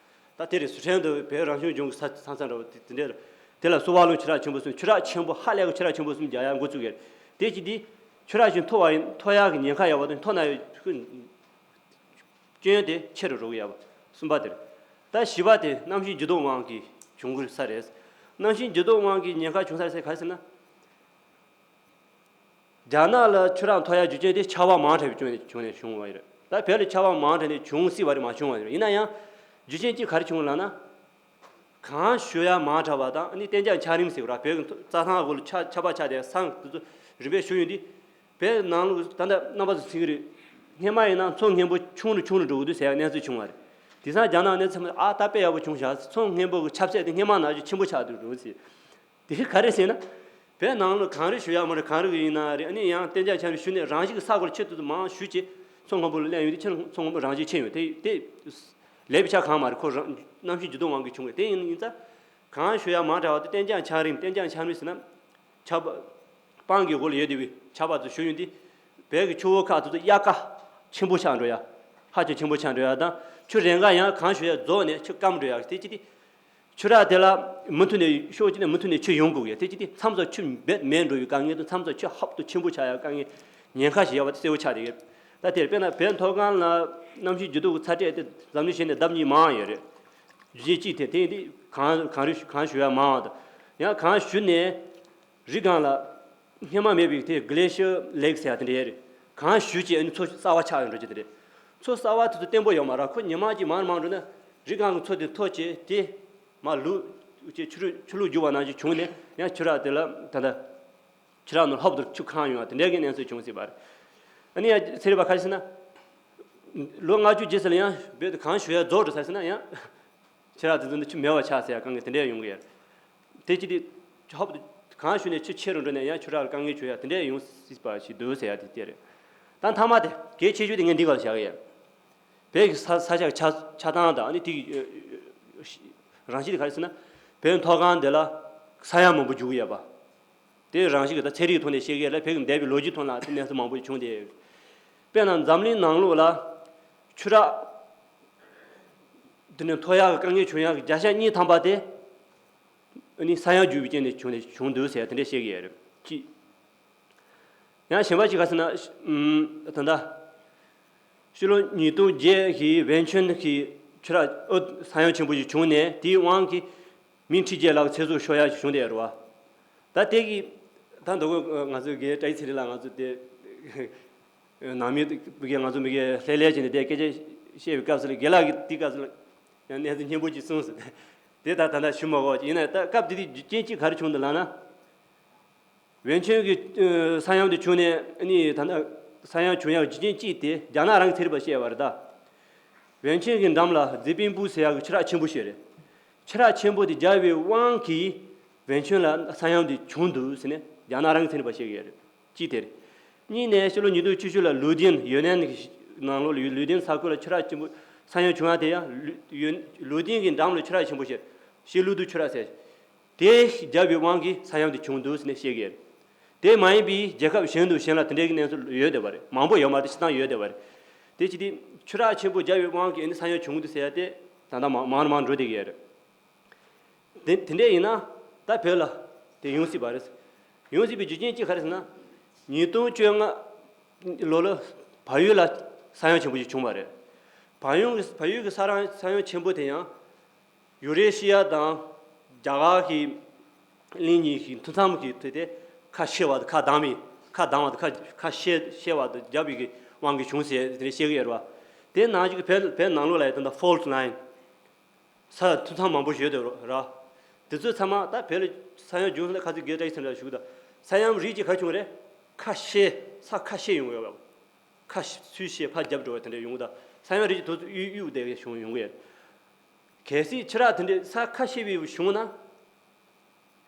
ད་དེ་རེད། ཟུར་ཁྲོན་དུ་བོད་རང་སྐྱོང་ལྗོངས་ཀྱི་ས་ས་མཚམས་འདྲ་བོ་དེ་དེ་འདྲ་རེད། དེ་ལ་སུ་བ་ལུང་ཕྱུར་ར་ཆེན་པོ་གསུམ། ཕྱུར་ར་ཆེན་པོ་ཧ་ལས་པའི་ཕྱུར་ར་ཆེན་པོ་གསུམ་རྒྱག་ཡག་འགོ་བཙུགས་ཀྱི་ཡོད་རེད། དེ་ཅི་སྟེ། ཕྱུར་ར་ཞིག་མཐོ་བ་ཡིན་མཐོ་ཡག་གི་ཉེན་ཁ་ཡོད་པ་དང་མཐོ་ན་ཡང་། སྐྱོན་དེ་ཆེ་རུ་འགྲོ་གི་ཡོད་པ། གསུམ་པ་དེ་རེད། ད་བཞི་པ་དེ་གནམ་གཤིས་འགྱུར་ལྡོག་དབང་གིས་བྱུང་གི་ས་རེད། གནམ་གཤིས་འགྱུར་ལྡོག་དབང་གིས་ཉེན་ཁ་བྱུང་ས་རེད་ཟེར་ག་རེ་ཟེར་ན། རྒྱ་ནག་ལ་ཕྱུར་ར་ཐོན་ཡག་རྒྱུ་རྐྱེན་དེ་ཆར་པ་མང་དྲགས་པའི་རྐྱེན་ནས་བྱུང་ནས་བྱུང་བ་རེད། ད་བོད་ལ་ཆར་པ་མང་དྲགས་ནས་བྱུང་སྲིད་པ་རེད། མ་བྱུང་བ་རེད། ཡིན་ན་ཡང་རྒྱུ་རྐྱེན་གཅིག་ག་རེ་བྱུང་ལབ་ན། གངས་ཞུ་ཡག་མང་དྲགས་པ་དང་ཨ་ནི་གཏན་འཇགས་འཁྱགས་རོམ་ཟེར་བ་ར། བོད་ཀྱི་རྩྭ་ཐང་གོ་ལ་ཆ་ཆར་པ་ཆགས་ཏེ་ས་དེ་ཚོ་རིམ་པས་ཞུ་ཡོང་དུས། བོད་ནང་ལོགས་ད་ལྟ་རྣམ་པ་ཚོ་ཚིག་རེད། སྔོན་མ་ཡིན་ན་མཚོ་སྔོན་པོ་ཆུང་རུ་ཆུང་རུ་འགྲོ་གི་འདུག་ཟེར་ཡག་གནས་ཚུལ་བྱུང་བ་རེད། དེང་སང་རྒྱ་ནག་གནས་ཚུལ་ཨ་ད་དཔེ་ཡག་པོ་བྱུང་ཤག་མཚོ་སྔོན་པོ་གི་ཆབ་སྲིད་དེ་སྔོན་མ་ནང་བཞིན་ཆེན་པོ་ཆགས་འདུག་འགྲོ་ཟེར། དེ་ག་རེ་ཟེར་ན། བོད་ནང་ལ་གངས་རི་ཞུ་ཡག་མ་རེད། གངས་རི་གི་ཡིན་ན་རེད། ཨ་ནི་ཡང་གཏན་འཇགས་འཁྱགས་རོམ་ཞུ་ནས་རང་བཞིན་གྱི་ས་གོ་ལ་ཆུ་ཏོག་ཏོག་མང་ཞུ་བྱས་མཚོ་སྔོན་པོ་ལ་སླེབས་ཡོང་དུས་ཆུ་མཚོ་སྔོན་པོ་རང་བཞིན་ཆེ་ཡོང་དེ་དེ། ལས་པའི་ཆ་གང་མ་རེད། ཁོ་རང་གནམ་གཤིས་འགྱུར་ལྡོག་དབང་གིས་བྱུང་བས། དེ་ཡིན་ཡིན་ཙང་། གངས་ཞུ་ཡག་མང་དྲགས་པ་དེ་གཏན་འཇགས་འཁྱགས་རོམ། གཏན་འཇགས་འཁྱགས་རོམ་ཟེར་ན། ཆར་པ། སྤང་གི་འོག་ལ་ཡོད་བསྡད་པའི་ཆར་པ་ཚོ་ཞུ་ཡོང་དུས། བོད་ཀྱི་ཆུ་བོ་ཁག་ཚོ་ཚོ་དབྱར་ཁ་ཆེན་པོ་ཆགས་འགྲོ་ཡག་ཧ་ཅང་ཆེན་པོ་ཆགས་འགྲོ་ཡག་དང་། ཆུ་རན་ཁ་ཡང་གངས་ཞུ་ཡག་རྫོགས་ནས་ཆུ་སྐམ་འགྲོ་ཡག་དེ་ཅི་སྟེ། ཆུ་རགས་དེ་ལ་མུ་མཐུད་ནས་ཕྱོགས་གཅིག་ནས་མུ་མཐུད་ནས་ཆུ་ཡོང་དགོས་ཀྱི་དེ་ཅི་སྟེ། མཚམས་སུ་ཆུ་འབད་མེད་འགྲོ་བའི་དཀའ་ངལ་དང་མཚམས་སུ་ཆུ་ཧབ་ཏུ་ཆེན་པོ་ཆགས་ཡག་དཀའ་ངལ་ཉེན་ཁ་ཞིག་ཡོད་པ་དེ་གསལ་པོ་ཆགས་བསྡད་ཡོད། ད་དེར་དཔེར་ན་བོད་མཐོ་སྒང་ལ་གནམ་གཤིས་འགྱུར་ལྡོག་གི་ཚ་དྲོད་དེ་འཛམ་གླིང་གཞན་ནས་ལྡབ་གཉིས་མང་ཡོད་རེད། རྒྱུ་རྐྱེན་གཅིག་དེ་དེ་ཡིན་དུས་གངས་གངས་རི་གངས་ཞུ་ཡག་མང་བ་དང་། ཡང་གངས་ཞུ་ནས་རི་སྒང་ལ་སྔོན་མ་མེད་པའི་དེ་གི་ལེ་ཤི་ཡར་ལེག་ཟེར་ཡག་དེ་འདྲ་ཡོད་རེད། གངས་ཞུ་བྱས་ཨ་ནི་མཚོ་གསར་པ་ཆགས་ཡོང་འགྲོ་རྒྱུ་དེ་རེད། མཚོ་གསར་པ་དེ་ཚོ་བརྟན་པོ་ཡོད་མ་རེད། ཁོ་ཉི་མ་གཅིག་མར་མར་འགྲོ་ན་རི་སྒང་གི་མཚོ་དེ་མཐོ་བྱས་དེ་མར་ལུད་བྱས་ཆུ་རུད་ཆུ་ལུད་རྒྱུག་པ་ནང་བཞིན་བྱུང་ནས་ཡང་ཆུ་རགས་དེ་ལ་ད་ལྟ་ཆུ་རགས་ནང་ཧོབ་ཏེ་ཆུ་གང་ཡོང་བ་དེ་འདྲའི་གི་གནས་ཚུལ་བྱུང་སྲིད་པ་རེད། ཨ་ནི་ཡང་ཚན་རིག་པ་ཁ་ཤས་ཟེར་ན། ལོ་ལྔ་བཅུ་རྗེས་ཟེར་ལ་ཡང་བོད་དུ་གངས་ཞུ་ཡ་རྫོགས་འགྲོ་ས་ཟེར་ན་ཡང་། ཁྱེད་རང་དེ་ཚོ་འདི་ཆུ་མེད་པ་ཆགས་ཟེར་ཡ་གང་གི་དེ་འདྲས་ཡོང་གི་ཡོད། དེ་ཅི་སྟེ། ཧོབ་ཏེ་གངས་ཞུ་ནས་ཆུ་ཆེ་རུ་འགྲོ་ནས་ཡང་ཆུ་རགས་ལ་དཀའ་ངལ་བྱུང་ཡ་དེ་འདྲས་ཡོང་སྲིད་པ་ཞིག་འདུག་ཟེར་ཡ་དེ་དེ་རེད། ད་མཐའ་མ་དེ་གལ་ཆེ་ཤོས་དེ་ངས་འདི་ག་ལ་བཞག་གི་ཡོད། བོད་ཀྱི་ས་ས་ཆ་གི་ཆགས་ཆགས་སྟངས་དང་ཨ་ནི་དེ་གི་རང་བཞིན་དེ་ག་རེ་ཟེར་ན། བོད་མཐོ་སྒང་འདི་ལ་ས་ཡོམ་མང་པོ་རྒྱུག་གི་ཡོད་པ། དེ་རང་བཞིན་གྱི་ད་ཚན་རིག་ཐོག་ནས་བཤད་ཀྱི་ལ་བོད་ཀྱི་འདས་པའི་ལོ་རྒྱུས་ཐོག་ལ་དེ་གནས་ཚུལ་མང་པོ་ཞིག་བྱུང་སྟེ། དཔེར་ན་འཛམ་གླིང་ནང་ལོགས་ལ་ཆུ་རགས་དེ་ནས་མཐོ་ཡག་གི་དཀའ་ངལ་བྱུང་ཡག་གི་བརྒྱ་ཆ་གཉིས་ཐམ་པ་དེ་ནི་ས་ཡོམ་རྒྱུག་པའི་རྐྱེན་ནས་བྱུང་ནས་བྱུང་འདུག་ཟེར་དེ་འདྲས་བཤད་ཀྱི་ཡོད་རེད། གཅིག་ཡང་གཞན་པ་ཞིག་ག་ཟེར་ན། ད་ལྟ་ཕྱི་ལོ་ཉིས་སྟོང་བརྒྱད་ཀྱི་ཝེན་ཆོན་གྱི་ཆུ་རགས་ཨོ་ས་ཡོམ་ཆེན་པོ་ཞིག་བྱུང་ནས་དེའི་དབང་གིས་མི་ཁྲི་བརྒྱད་ལྷག་ཚེ་སྲོག་ཤོར་ཡ་ཞིག་བྱུང་བསྡད་ཡོད་རེད་བ། ད་དེ་གི་ད་མདོ་དགོན་ང་ཚོའི་དགེ་བཀྲ་ཤིས་ཚེ་རིང་ལགས་ང་ཚོ་དེ་ནང་མི་གི་ང་ཚོ་མི་གི་ལྷས་ལྷས་བྱས་ནས་དེ་སྐད་ཆ་བཤད་པའི་སྐབས་སུ་ལ་དགེ་ལགས་ཀྱིས་དེའི་སྐབས་སུ་ལ་ཡང་གནས་ཚུལ་སྙན་པོ་ཅིག་གསུངས་སོང་། དེ་ད་ད་ལྟ་ཞུ་མ་དགོས་ཡིན་ན་ད་སྐབས་དེ་དུས་རྒྱུ་རྐྱེན་གཅིག་ག་རེ་བྱུང་འདུག་ལབ་ན། ཝེན་ཆོན་གྱི་ཨ་ས་ཡོམ་དེ་བྱུང་ནས་ཨ་ནི་ད་ལྟ་ས་ཡོམ་བྱུང་ཡག་རྒྱུ་རྐྱེན་གཅིག་དེ་རྒྱ་ནག་རང་གི་ཚན་རིག་པ་བཤད་པ་རེད་ད། ཝེན་ཆོན་གྱི་འགྲམ་ལ་ཛི་པིང་པུ་ཟེར་ཡག་གི་ཆུ་རགས་ཆེན་པོ་ཞིག་རེད། ཆུ་རགས་ཆེན་པོ་དེ་རྒྱག་པའི་དབང་གིས་ཝེན་ཆོན་ལ་ས་ཡོམ་དེ་བྱུང་འདུག་ཟེར་ནས་རྒྱ་ནག་རང་གི་ཚན་རིག་པ་བཤད་ཀྱི་ཡོད་རེད། གཅིག་དེ་རེད། གཉིས་ནས་ཕྱི་ལོ་ཉིས་སྟོང་བཅུ་བཞི་ལ་ལུའུ་ཏིན་ཡོན་ནན་གྱི་ནང་ལོགས་ལ་ལུའུ་ཏིན་ས་ཁུལ་ལ་ཆུ་རགས་ཆེན་པོ་ས་ཡོམ་བྱུང་བ་དེ་ཡང་ལུའུ་ཡོན་ལུའུ་ཏིན་གྱི་འགྲམ་ལ་ཆུ་རགས་ཆེན་པོ་ཞིག་ཤི་ལུ་ཏུ་ཆུ་རགས་ཟེར། དེ་རྒྱག་པའི་དབང་གིས་ས་ཡོམ་དེ་བྱུང་འདུག་ཟེར་ནས་བཤད་ཀྱི་ཡོད། དེ་མ་ཡིན་པའི་རྒྱལ་ཁབ་གཞན་དུ་གཞན་ལ་དེ་འདྲའི་གནས་ཚུལ་ཡོད་བསྡད་པ་རེད། མང་པོ་ཡོད་མ་རེད། སྤྱིར་བཏང་ཡོད་བསྡད་པ་རེད། དེ་ཅི་སྟེ་ཆུ་རགས་ཆེན་པོ་རྒྱག་པའི་དབང་གིས་ཨ་ནི་ས་ཡོམ་བྱུང་འདུག་ཟེར་ཡ་དེ་ད་ལྟ་མང་མང་མང་འགྲོ་བསྡད་ཀྱི་ཡོད་རེད། དེ་དེ་འདྲས་ཡིན་ན་ད་བོད་ལ་དེ་ཡོང་སྲིད་པ་རེད། ཡོང་སྲིད་པའི་རྒྱུ་རྐྱེན་གཅིག་ག་རེ་ཟེར་ན། ཉིས་སྟོང་བཅོ་ལྔ་ལོ་ལ་བལ་ཡུལ་ལ་ས་ཡོམ་ཆེན་པོ་ཞིག་བྱུང་བ་རེད། བལ་ཡུལ་གྱི་བལ་ཡུལ་གྱི་ས་རང་ས་ཡོམ་ཆེན་པོ་དེ་ཡང་ཡུ་རེ་ཤི་ཡ་དང་རྒྱ་གར་གྱི་གླིང་གཉིས་ཀྱི་མཐུད་མཚམས་ཀྱི་དེ་དེ་ཁ་ཕྱེ་བ་དང་ཁ་གདངས་པའི་ཁ་གདངས་པ་དང་ཁ་ཁ་ཕྱེ་ཕྱེ་བ་དང་རྒྱབ་པའི་གི་དབང་གིས་བྱུང་ཟེར་དེ་འདྲ་བཤད་ཀྱི་ཡོད་རེད་བ། དེ་ནང་བཞིན་གྱི་བོད་བོད་ནང་ལོགས་ལ་ཡང་ད་ལྟ་ཕོལ་ཊི་ལའིན། ས་མཐུད་མཚམས་མང་པོ་ཞིག་ཡོད་དེ་ར། དེ་ཚོ་ཚང་མ་ད་བོད་ལ་ས་ཡོམ་བྱུང་ཟེར་ན་ཁ་ཚིག་དགེ་བཀྲ་ཤིས་ཚེ་རིང་ལགས་ཞུ་གི་ད། ས་ཡོམ་རིགས་ཀྱི་ག་བྱུང་རེད། ཁ་ཤས་ས་ཁ་ཤས་ཡོང་ཡོད་པ། ཁ་ཤས་ཚུལ་ཤས་ཕར་རྒྱབ་འགྲོ་བ་དེ་འདྲ་ཡོང་གི་ད། ས་ཡོམ་རིགས་ཀྱི་དུས་ཚོད་གཡུག་གཡུག་དེ་བྱུང་ཡོང་གི་ཡོད། གལ་སྲིད་ཆུ་རགས་དེ་འདྲའི་ས་ཁ་ཤས་པའི་བྱུང་ན།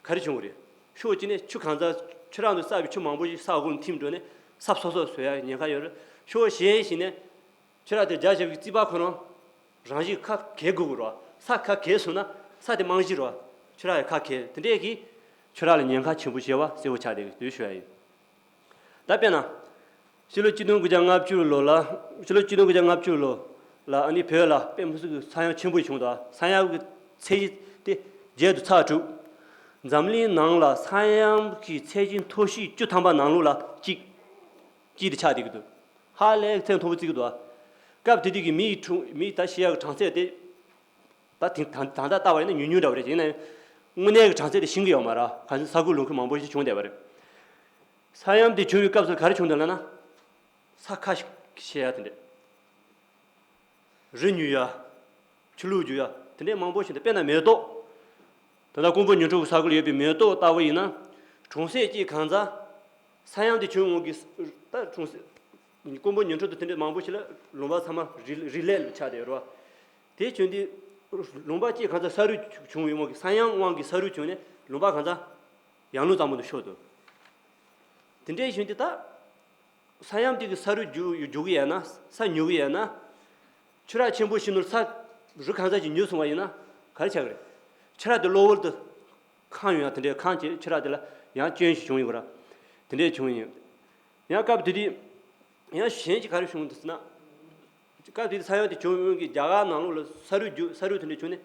ག་རེ་བྱུང་གི་རེད། ཕྱོགས་གཅིག་ནས་ཆུ་གང་ཚ་ཆུ་རགས་འདུག་བསགས་པའི་ཆུ་མང་པོ་ཞིག་ས་འོག་ལ་ཐིམ་འགྲོ་ནས་ས་སོ་སོ་བཟོ་ཡ་ཉེན་ཁ་ཡོད་རེད། ཕྱོགས་གཞན་ཞིག་ནས་ཆུ་རགས་དེ་རྒྱ་ཆེ་བའི་རྩིས་པ་ཁོ་རང་རང་བཞིན་ཁ་གས་དགོས་ཀྱི་རེད། ས་ཁ་གས་སོང་ན་ས་དེ་རྨང་གཞི་རེད། ཆུ་རགས་ཡང་ཁ་གས་དེ་འདྲས་ཀྱིས་ཆུ་རགས་ལ་ཉེན་ཁ་ཆེན་པོ་ཞེ་བ་གསལ་པོ་ཆགས་བསྡད་ཀྱི་འདུག་ཞུ་ཡ་ཡིན། ད་དཔེར་ན། ཕྱི་ལོ་ཆིག་སྟོང་དགུ་བརྒྱ་ལྔ་བཅུ་ལོ་ལ། ཕྱི་ལོ་ཆིག་སྟོང་དགུ་བརྒྱ་ལྔ་བཅུ་ལོ་ལ་ཨ་ནི་བོད་ལ་དཔེ་མི་སྲིད་ཀྱི་ས་ཡོམ་ཆེན་པོ་བྱུང་འདུག་ས་ཡོམ་གྱི་ཚད་གཞི་དེ་བརྒྱད་དུ་ཚར་གྲུབ། འཛམ་གླིང་ནང་ལ་ས་ཡོམ་གྱི་ཚད་གཞི་མཐོ་ཤོས་བཅུ་ཐམ་པ་ནང་ལོགས་ལ་གཅིག་གཅིག་དེ་ཆགས་བསྡད་ཀྱི་འདུག་ཧ་ལས་ཚད་མཐོ་པོ་བརྩི་གི་འདུག་སྐབས་དེ་དུས་ཀྱི་མིའི་གྲངས་མིའི་ད་ཤི་ཡག་གི་གྲངས་ཚད་དེ། ད་དེང་ད་ད་ལྟ་ལྟ་བ་ཡིན་ན་ཉུང་ཉུང་འདྲ་བ་རེད། ཡིན་ན་ཡང་དངོས་གནས་ཀྱི་གྲངས་ཚད་དེ་ཤེས་ཀྱི་ཡོད་མ་རེད། གང་ཅི་ས་ཁུལ་ལུང་ཁུལ་མང་པོ་ཞིག་བྱུང་བསྡད་པ་རེད། ས་ཡོམ་དེ་བྱུང་བའི་སྐབས་སུ་ག་རེ་བྱུང་འདུག་ལབ་ན། ས་ཁ་ཤས་ཡ་དེ་འདྲས། རི་ཉུལ་ཡ། ཆུ་ལོག་རྒྱུག་ཡ་དེ་འདྲས་མང་པོ་ཞིག་འདུག་དཔེར་ན་མེ་ཏོག་ད་ལྟ་ཀོང་པོ་ཉི་ཁྲི་གི་ས་ཁུལ་ཡོད་པའི་མེ་ཏོག་ལྟ་བུ་ཡིན་ན། གྲོང་གསེབ་ཅིག་གང་ཚ། ས་ཡོམ་དེ་བྱུང་འོང་གི་ད་གྲོང་གསེབ། ཀོང་པོ་ཉི་ཁྲི་དང་དེ་འདྲས་མང་པོ་ཞིག་ལ་ལུང་པ་ཚང་མ་རི་རི་ལེབ་ལ་ཆགས་བསྡད་ཡོད་རེད་བ། དེ་བྱུང་དུས། ལུང་པ་གཅིག་གང་ཚ་ས་རུད་བྱུང་བའི་དབང་གིས་ས་ཡོམ་དབང་གིས་ས་རུད་བྱུང་ནས་ལུང་པ་གང་ཚ། ཡང་ལུང་གཙང་པོ་དུ་ཤོར་འདུག་དེ་འདྲའི་བྱུང་དུས་ད། ས་ཡོམ་དེ་གི་ས་རུད་རྒྱུག་རྒྱུག་གི་ཡོད་ན་ས་ཉུལ་གི་ཡོད་ན། ཆུ་རགས་ཆེན་པོ་ཞིག་ནོར་ས་རུ་གང་ཚ་ཞིག་ཉུལ་སོང་བ་ཡིན་ན་ག་རེ་ཆགས་ཀྱི་རེད། ཆུ་རགས་དེ་གློ་བུར་དུ་གང་ཡོང་ཡ་དེ་འདྲའི་གང་བྱེད་ཆུ་རགས་དེ་ལ་ཡང་སྐྱོན་ཞིག་བྱུང་ཡོང་གི་ར། དེ་འདྲའི་བྱུང་ཡིན། ཡང་སྐབས་དེ་དུས། ཡང་གཞན་གྱིས་ག་རེ་བྱུང་འདུག་ཟེར་ན། སྐབས་དེ་དུས་ས་ཡོམ་དེ་བྱུང་ཡོང་གི་རྒྱ་གར་ནང་ལོགས་ལ་ས་རུད་རྒྱུག་ས་རུད་དེ་འདྲ་བྱུང་ནས་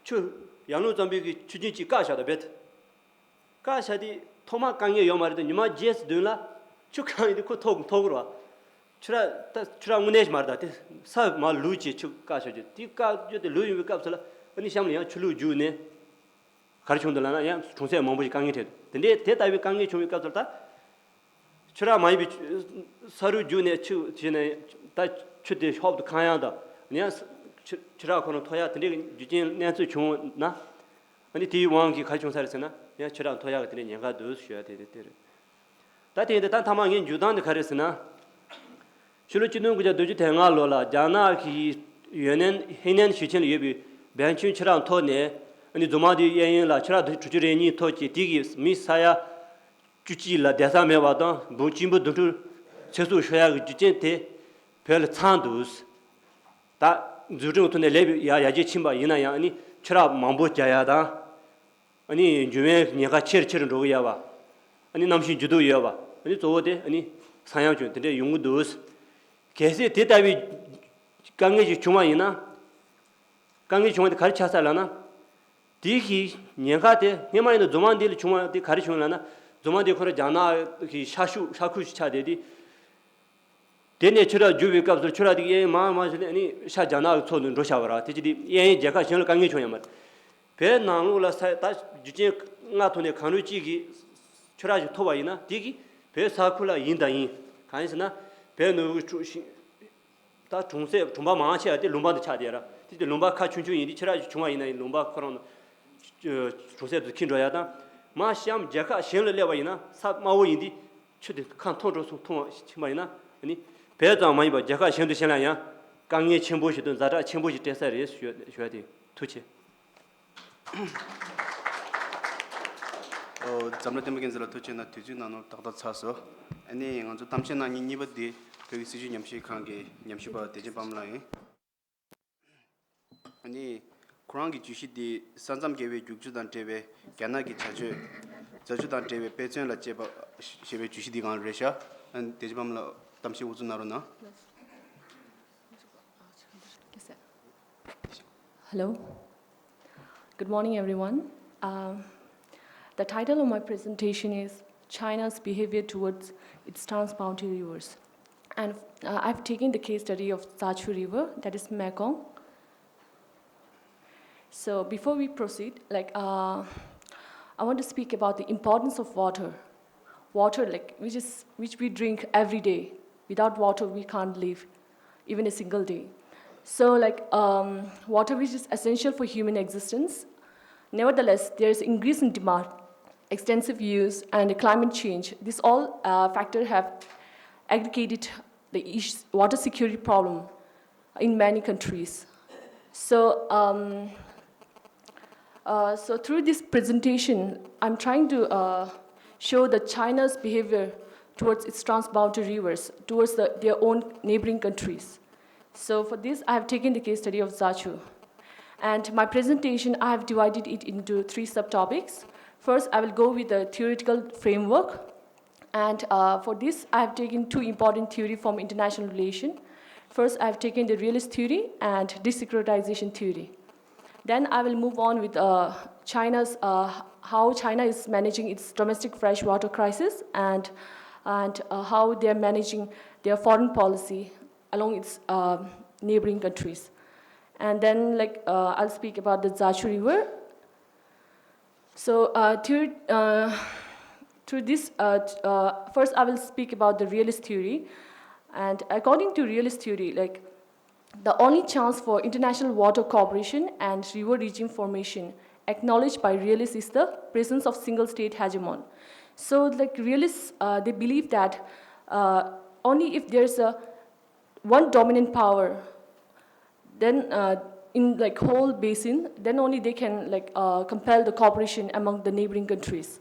ཆུ། ཡང་ལུང་གཙང་པོའི་གི་ཆུ་རྒྱུན་གཅིག་བཀག་བཞག་དང་རྦད་དེ། བཀག་བཞག་དེ་ཐོག་མ་དཀའ་ངལ་ཡོད་མ་རེད་དེ་ཉི་མ་བརྒྱད་ཙམ་བདུན་ལ་ཆུ་གང་ཡིན་དེ་ཁོ་ཐོག་ཐོག་གི་རེད་བ། ཆུ་རགས་ད་ཆུ་རགས་དངོས་གནས་ཞིག་མ་རེད་ད་དེ་ས་མར་ལུད་ཅིག་ཆུ་བཀག་བཞག་རྒྱུ་དེ་བཀག་རྒྱུ་དེ་ལུད་ཡོང་བའི་སྐབས་སུ་ལ་ཨ་ནི་གཤམ་ལ་ཡང་ཆུ་ལོག་རྒྱུག་ནས། ག་རེ་བྱུང་འདུག་ལབ་ན་ཡང་གྲོང་གསེབ་མང་པོ་ཞིག་དཀའ་ངལ་འཕྲད་འདུག་དེ་འདྲའི་དེ་ལྟ་བུའི་དཀའ་ངལ་བྱུང་བའི་སྐབས་སུ་ད། ཆུ་རགས་མ་ཡིན་པའི་ཆུ་ས་རུད་རྒྱུག་ནས་ཆུ་བྱས་ནས་ད་ཆུ་དེ་ཤོབ་ཏུ་གང་ཡང་དང་ཡང་ཆུ་ཆུ་རགས་ཁོ་རང་མཐོ་ཡག་དེ་འདྲའི་རྒྱུ་རྐྱེན་གནས་ཚུལ་བྱུང་ན། ཨ་ནི་དེའི་དབང་གིས་ག་རེ་བྱུང་ས་རེད་ཟེར་ན་ཡང་ཆུ་རགས་མཐོ་ཡག་གི་དེ་འདྲའི་ཉེན་ཁ་འདུག་ཞུ་ཡ་དེ་རེད་དེ་རེད། ད་དེ་ཡིན་དུས་ད་མཐའ་མ་ངས་མཇུག་སྡོམ་དེ་ག་རེ་ཟེར་ན། ཕྱི་ལོ་ཆིག་སྟོང་དགུ་བརྒྱ་བདུན་ཅུ་དོན་ལྔ་ལོ་ལ་རྒྱ་ནག་གི་ཡོན་ནན་ཧེ་ནན་ཞིང་ཆེན་ལ་ཡོད་པའི་བན་ཆུན་ཆུ་རགས་ཐོག་ནས་ཨ་ནི་རྫོང་དམག་དེའི་གཡས་གཡོན་ལ་ཆུ་རགས་དྲུག་ཅུ་རེ་གཉིས་ཐོག་བཅད་དེ་གིས་མི་ས་ཡ་བཅུ་གཅིག་ལ་བསྡད་ས་མེད་པ་དང་འབུམ་གཅིག་འབུམ་བདུན་ཕྲུག་ཚེ་སྲོག་ཤོར་ཡག་གི་རྒྱུ་རྐྱེན་དེ་བོད་ལ་ཚང་འདུག་ད་འཛུགས་སྐྲུན་ཐོག་ནས་ལེགས་པའི་ཡར་ཡར་རྒྱས་ཕྱིན་པ་ཡིན་ན་ཡང་ཨ་ནི་ཆུ་རགས་མང་པོ་རྒྱག་ཡག་དང་། ཨ་ནི་འགྱུར་བའི་ཉེན་ཁ་ཆེ་རུ་ཆེ་རུ་འགྲོ་གི་ཡོད་པ། ཨ་ནི་གནམ་གཤིས་འགྱུར་ལྡོག་ཡོད་པ། ཨ་ནི་གཙོ་བོ་དེ་ཨ་ནི་ས་ཡོམ་བྱུང་དེ་འདྲས་ཡོང་གི་འདུག་གལ་སྲིད་དེ་ལྟ་བུའི་དཀའ་ངལ་ཞིག་བྱུང་བ་ཡིན་ན། དཀའ་ངལ་བྱུང་བ་དེ་ག་རེ་ཆགས་ས་ལབ་ན། དེ་གི་ཉེན་ཁ་དེ་སྔོན་མ་ཡིན་ན་རྫོང་དམག་འདི་ལ་བྱུང་བ་དེ་ག་རེ་བྱུང་ལབ་ན། རྫོང་དམག་འདི་ཁོ་རང་རྒྱ་ནག་གི་ཤར་ཤུག་ཤར་ཁུལ་ཞིག་ཆགས་བསྡད་དེ། དེ་ནས་ཆུ་རགས་རྒྱུག་པའི་སྐབས་སུ་ཆུ་རགས་དེ་གཡས་གཡོན་མར་མར་བྱས་ནས་ཨ་ནི་ཤར་རྒྱ་ནག་གི་ཕྱོགས་སུ་འགྲོ་བཞག་པ་རེད། དེ་ཅི་སྟེ་གཡས་གཡོན་རྒྱལ་ཁབ་གཞན་ལ་དཀའ་ངལ་བྱུང་ཡོད་མ་རེད། བོད་ནང་ལོགས་ལ་ས་ད་རྒྱུ་རྐྱེན་ལྔ་ཐོག་ནས་གང་རུང་གཅིག་གིས་ཆུ་རགས་ཤིག་ཐོབ་པ་ཡིན་ན་དེ་གིས་བོད་ས་ཁུལ་ལ་ཡིན་དང་ཡིན། གང་ཡིན་ཟེར་ན་བོད་ནང་གི་ཀྲུ་ཤིང་ད་གྲོང་གསེབ་གྲོང་པ་མང་ཆེ་བ་དེ་ལུང་པ་དུ་ཆགས་བསྡད་ར། དེ་དེ་ལུང་པ་ཁ་ཆུང་ཆུང་ཡིན་དུས་ཆུ་རགས་ཤིག་བྱུང་བ་ཡིན་ན་ཡང་ལུང་པ་ཁོ་རང་གྲོང་གསེབ་དུ་འཁྱེར་འགྲོ་ཡ་དང་། མར་གཤམ་རྒྱལ་ཁབ་གཞན་ལ་སླེབས་པ་ཡིན་ན་ས་དམའ་བོ་ཡིན་དུས། ཆུ་དེ་ཁ་འཐོར་འགྲོ་སོང་། འཐོར་བ་ཕྱིན་པ་ཡིན་ན་ཨ་ནི་བོད་ཙམ་མ་ཡིན་པར་རྒྱལ་ཁབ་གཞན་དུ་ཕྱིན་ལ་ཡང་དཀའ་ངལ་ཆེན་པོ་ཞིག་དང་ཛ་དྲག་ཆེན་པོ་ཞིག་འཕྲད་ས་རེད་ཞུ་ཞུ་ཡ་དེ་ཐུགས་རྗེ་ཆེ། ཨོ། འཛམ་གླིང་བསྟན་པ་རྒྱལ་མཚན་ལགས་ཐུགས་རྗེ་གནང་། དུས་ཚོད་ནང་ནོར་ཏག་ཏག་ཚར་སོང་། ཨ་ནི་ང་ཚོ་གཏམ་བཤད་གནང་མཁན་གཉིས་པ་དེ་བོད་ཀྱི་སྲིད་བྱུས་ཉམས་ཞིབ་ཁང་གི་ཉམས་ཞིབ་པ་བདེ་ཆེན་དཔལ་མོ་ལགས་ཡིན། ཨ་ནི་ཁོ་རང་གི་བརྗོད་གཞི་དེ་ས་མཚམས་བརྒལ་བའི་རྒྱུག་ཆུ་དང་འབྲེལ་བའི་རྒྱ་ནག་གི་བྱ་སྤྱོད་རྫ་ཆུ་དང་འབྲེལ་བའི་དཔེ་མཚོན་ལ་དཔྱད་པ་ཞེས་པའི་བརྗོད་གཞི་འདི་གང་རེད་ཤག་ཨ་ནི་བདེ་ཆེན་དཔལ་མོ་ལགས་གཏམ་བཤད་དབུ་འཛུགས་གནང་རོགས་གནང་། Hello. Good morning, everyone. Um, the title of my presentation is China's Behavior Towards Its Transboundary Rivers. And uh, I've taken the case study of Zachu River, that is Mekong. So before we proceed, like, uh, I want to speak about the importance of water. Water, like, which is, which we drink every day. Without water, we can't live even a single day. So, like, um, water, which is essential for human existence. Nevertheless, there is increasing demand, extensive use, and climate change. These all uh, factors have aggregated the ish- water security problem in many countries. So, um, uh, so through this presentation, I'm trying to uh, show the China's behavior towards its transboundary rivers, towards the, their own neighboring countries. So for this, I have taken the case study of Zachu. And my presentation, I have divided it into three subtopics. First, I will go with the theoretical framework. And uh, for this, I have taken two important theory from international relation. First, I have taken the realist theory and desecretization theory. Then I will move on with uh, China's uh, how China is managing its domestic freshwater crisis and and uh, how they are managing their foreign policy along its uh, neighboring countries. And then, like, uh, I'll speak about the Zachu River. So, uh, through, uh, through this, uh, uh, first I will speak about the realist theory. And according to realist theory, like, the only chance for international water cooperation and river regime formation acknowledged by realists is the presence of single state hegemon. So, like, realists, uh, they believe that uh, only if there's a one dominant power, then uh, in, like, whole basin, then only they can, like, uh, compel the cooperation among the neighboring countries.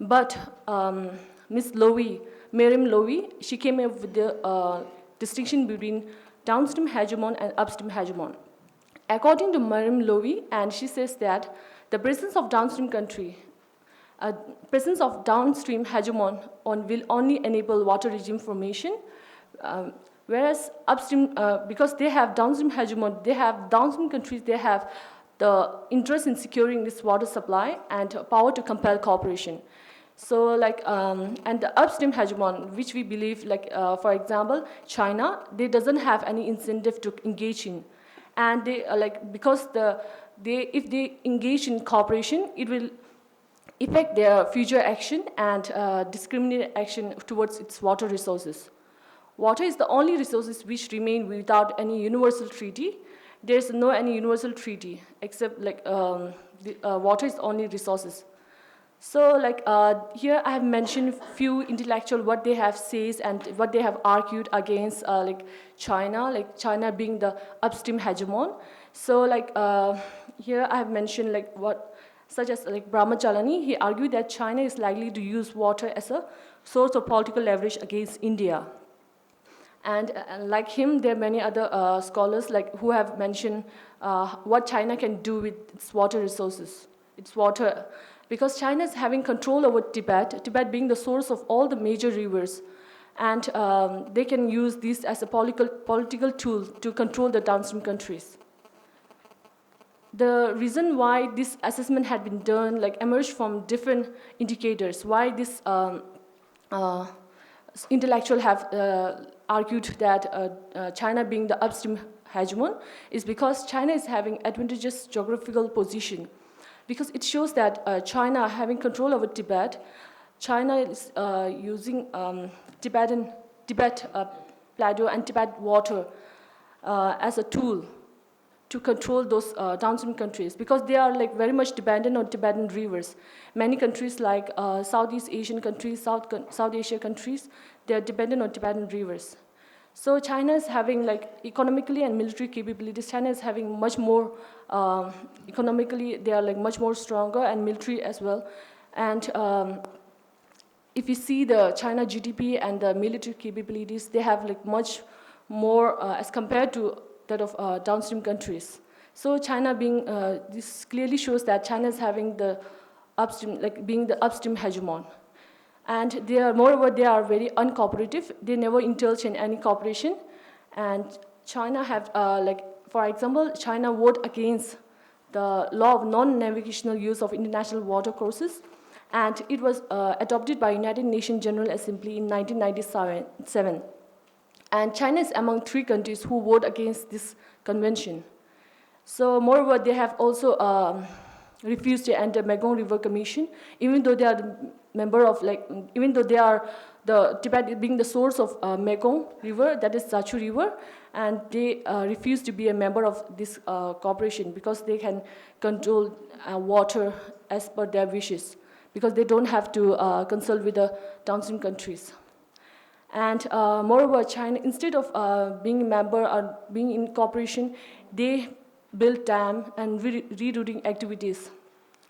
But um, Miss Loewy, Miriam Loewy, she came up with the uh, distinction between downstream hegemon and upstream hegemon. According to Miriam Loewy, and she says that the presence of downstream country uh, presence of downstream hegemon on will only enable water regime formation, um, whereas upstream, uh, because they have downstream hegemon, they have downstream countries, they have the interest in securing this water supply and power to compel cooperation. So, like, um, and the upstream hegemon, which we believe, like, uh, for example, China, they doesn't have any incentive to engage in, and they uh, like, because the they if they engage in cooperation, it will affect their future action and uh, discriminate action towards its water resources. Water is the only resources which remain without any universal treaty. There is no any universal treaty except, like, um, the, uh, water is the only resources. So, like, uh, here I have mentioned few intellectual, what they have says and what they have argued against, uh, like, China, like, China being the upstream hegemon. So, like, uh, here I have mentioned, like, what, such as, like, Brahmachalani, he argued that China is likely to use water as a source of political leverage against India. And uh, like him, there are many other uh, scholars, like, who have mentioned uh, what China can do with its water resources, its water, because China is having control over Tibet, Tibet being the source of all the major rivers, and um, they can use this as a political political tool to control the downstream countries. The reason why this assessment had been done, like, emerged from different indicators. Why this um, uh, intellectual have uh, argued that uh, uh, China being the upstream hegemon is because China is having advantageous geographical position, because it shows that uh, China having control over Tibet, China is uh, using um, Tibetan Tibet uh, plateau and Tibet water uh, as a tool to control those uh, downstream countries, because they are, like, very much dependent on Tibetan rivers. Many countries, like uh, Southeast Asian countries, South, South Asia countries, they are dependent on Tibetan rivers. So China is having, like, economically and military capabilities. China is having much more um, economically, they are, like, much more stronger, and military as well. And um, if you see the China G D P and the military capabilities, they have, like, much more uh, as compared to that of uh, downstream countries. So China being uh, this clearly shows that China is having the upstream, like, being the upstream hegemon. And they are, moreover, they are very uncooperative. They never indulge in any cooperation. And China have uh, like, for example, China vote against the law of non-navigational use of international water courses, and it was uh, adopted by United Nations General Assembly in nineteen ninety-seven. And China is among three countries who vote against this convention. So moreover, they have also um, refused to enter Mekong River Commission, even though they are the member of, like, even though they are the Tibet being the source of uh, Mekong River, that is Zachu River, and they uh, refuse to be a member of this uh, corporation because they can control uh, water as per their wishes, because they don't have to uh, consult with the downstream countries. And uh, moreover, China, instead of uh, being a member or being in cooperation, they build dam and re- rerouting activities,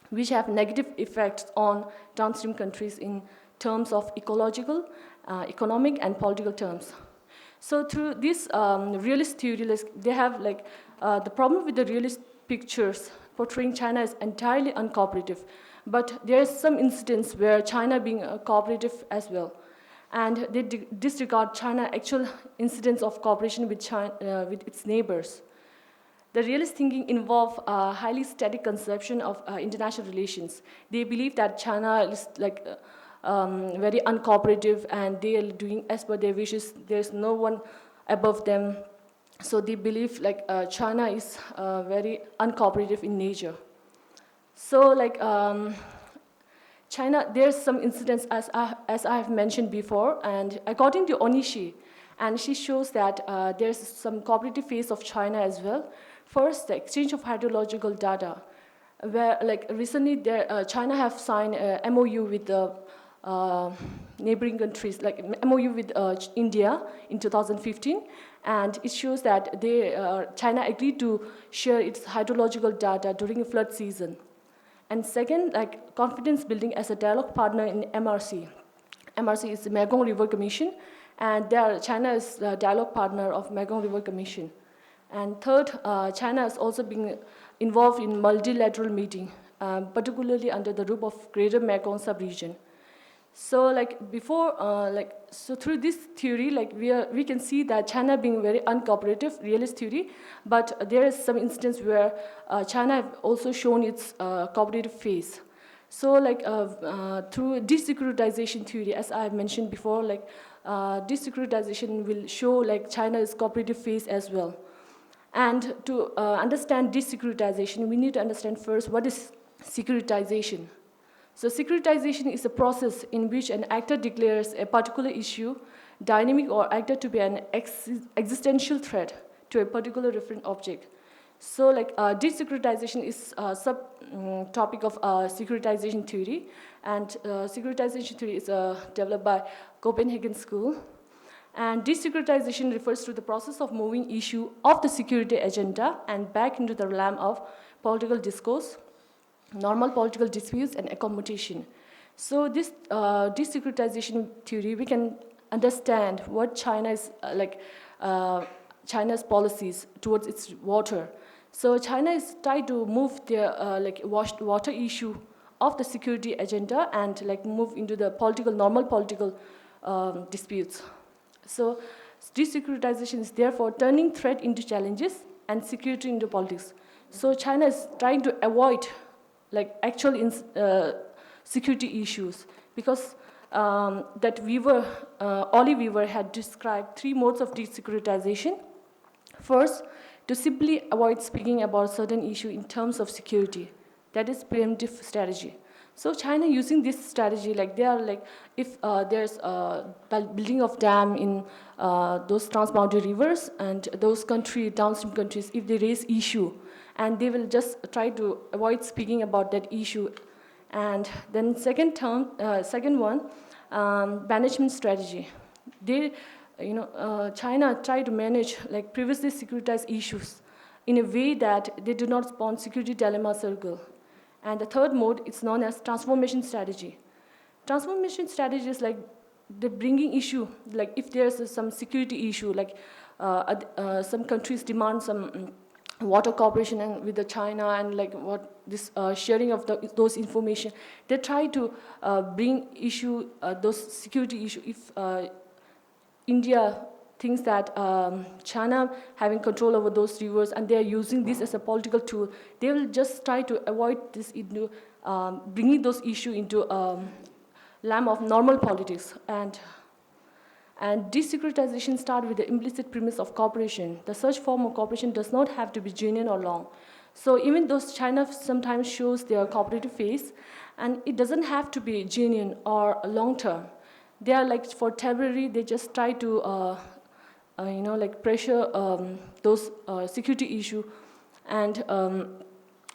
which have negative effects on downstream countries in terms of ecological, uh, economic, and political terms. So through this um, realist theory, like, they have, like, uh, the problem with the realist pictures portraying China is entirely uncooperative. But there are some incidents where China being uh, cooperative as well, and they di- disregard China actual incidents of cooperation with China, uh, with its neighbors. The realist thinking involve a highly static conception of uh, international relations. They believe that China is, like, uh, um, very uncooperative and they are doing as per their wishes. There's no one above them. So they believe, like, uh, China is uh, very uncooperative in nature. So, like, um, China, there's some incidents, as I, as I have mentioned before, and according to Onishi, and she shows that uh, there's some cooperative phase of China as well. First, the exchange of hydrological data, where, like, recently there, uh, China have signed a M O U with the uh, neighboring countries, like, M O U with uh, India in two thousand fifteen, and it shows that they, uh, China agreed to share its hydrological data during a flood season. And second, like, confidence building as a dialogue partner in M R C. M R C is the Mekong River Commission, and they are, China is the dialogue partner of Mekong River Commission. And third, uh, China is also being involved in multilateral meeting, um, particularly under the roof of Greater Mekong sub-region. So, like, before, uh, like, so through this theory, like, we are, we can see that China being very uncooperative, realist theory, but there is some instance where uh, China have also shown its uh, cooperative face. So, like, uh, uh, through desecuritization theory, as I have mentioned before, like, uh, desecuritization will show, like, China's cooperative face as well. And to uh, understand desecuritization, we need to understand first what is securitization. So, securitization is a process in which an actor declares a particular issue dynamic or actor to be an ex- existential threat to a particular reference object. So, like, uh, desecretization is a sub, mm, topic of, uh, securitization theory, and, uh, securitization theory is, uh, developed by Copenhagen School. And desecretization refers to the process of moving issue of the security agenda and back into the realm of political discourse, normal political disputes, and accommodation. So this, uh, desecretization theory, we can understand what China is, uh, like, uh, China's policies towards its water. So China is trying to move their, uh, like, wash, water issue off the security agenda and, like, move into the political, normal political, um, disputes. So desecretization is therefore turning threat into challenges and security into politics. So China is trying to avoid, like, actual ins- uh, security issues, because, um, that Weaver, uh, Ollie Weaver had described three modes of desecretization. First, to simply avoid speaking about certain issue in terms of security, that is preemptive strategy. So China using this strategy, like, they are like, if, uh, there's, uh, the building of dam in, uh, those transboundary rivers, and those country, downstream countries, if they raise issue, and they will just try to avoid speaking about that issue. And then second term, uh, second one, um, management strategy. They, you know, uh, China try to manage, like, previously securitized issues in a way that they do not spawn security dilemma circle. And the third mode is known as transformation strategy. Transformation strategy is like the bringing issue, like, if there's some security issue, like, uh, uh, some countries demand some, mm, water cooperation and with the China, and, like, what this, uh, sharing of the, those information, they try to, uh, bring issue, uh, those security issue. If, uh, India thinks that, um, China having control over those rivers and they are using this as a political tool, they will just try to avoid this into, um, bringing those issues into, um, lamb of normal politics. And and desecretization start with the implicit premise of cooperation. The such form of cooperation does not have to be genuine or long. So even though China sometimes shows their cooperative face, and it doesn't have to be genuine or long term. They are like, for temporary, they just try to, uh, uh, you know, like, pressure, um, those, uh, security issue. And, um,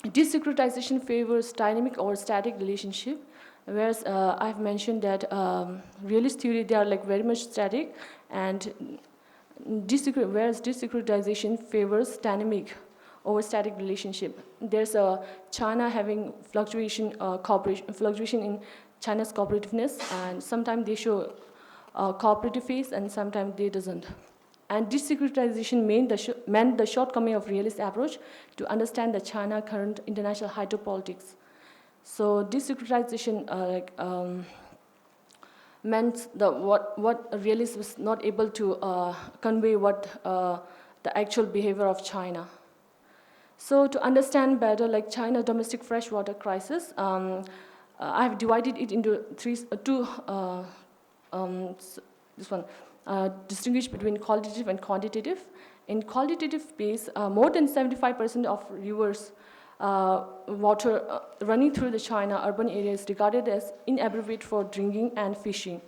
desecretization favors dynamic or static relationship, whereas, uh, I've mentioned that, um, realist theory, they are, like, very much static, and desecre- whereas desecretization favors dynamic over static relationship. There's a China having fluctuation, uh, cooperation, fluctuation in China's cooperativeness, and sometimes they show, uh, cooperative face, and sometimes they doesn't. And desecretization meant the, sh- meant the shortcoming of realist approach to understand the China current international hydropolitics. So desecretization, uh, like, um, meant the, what, what a realist was not able to, uh, convey what, uh, the actual behavior of China. So to understand better, like, China domestic freshwater crisis, um, uh, I have divided it into three, uh, two, uh, um, s- this one, uh, distinguish between qualitative and quantitative. In qualitative base, uh, more than seventy-five percent of rivers, uh, water, uh, running through the China urban area is regarded as inappropriate for drinking and fishing.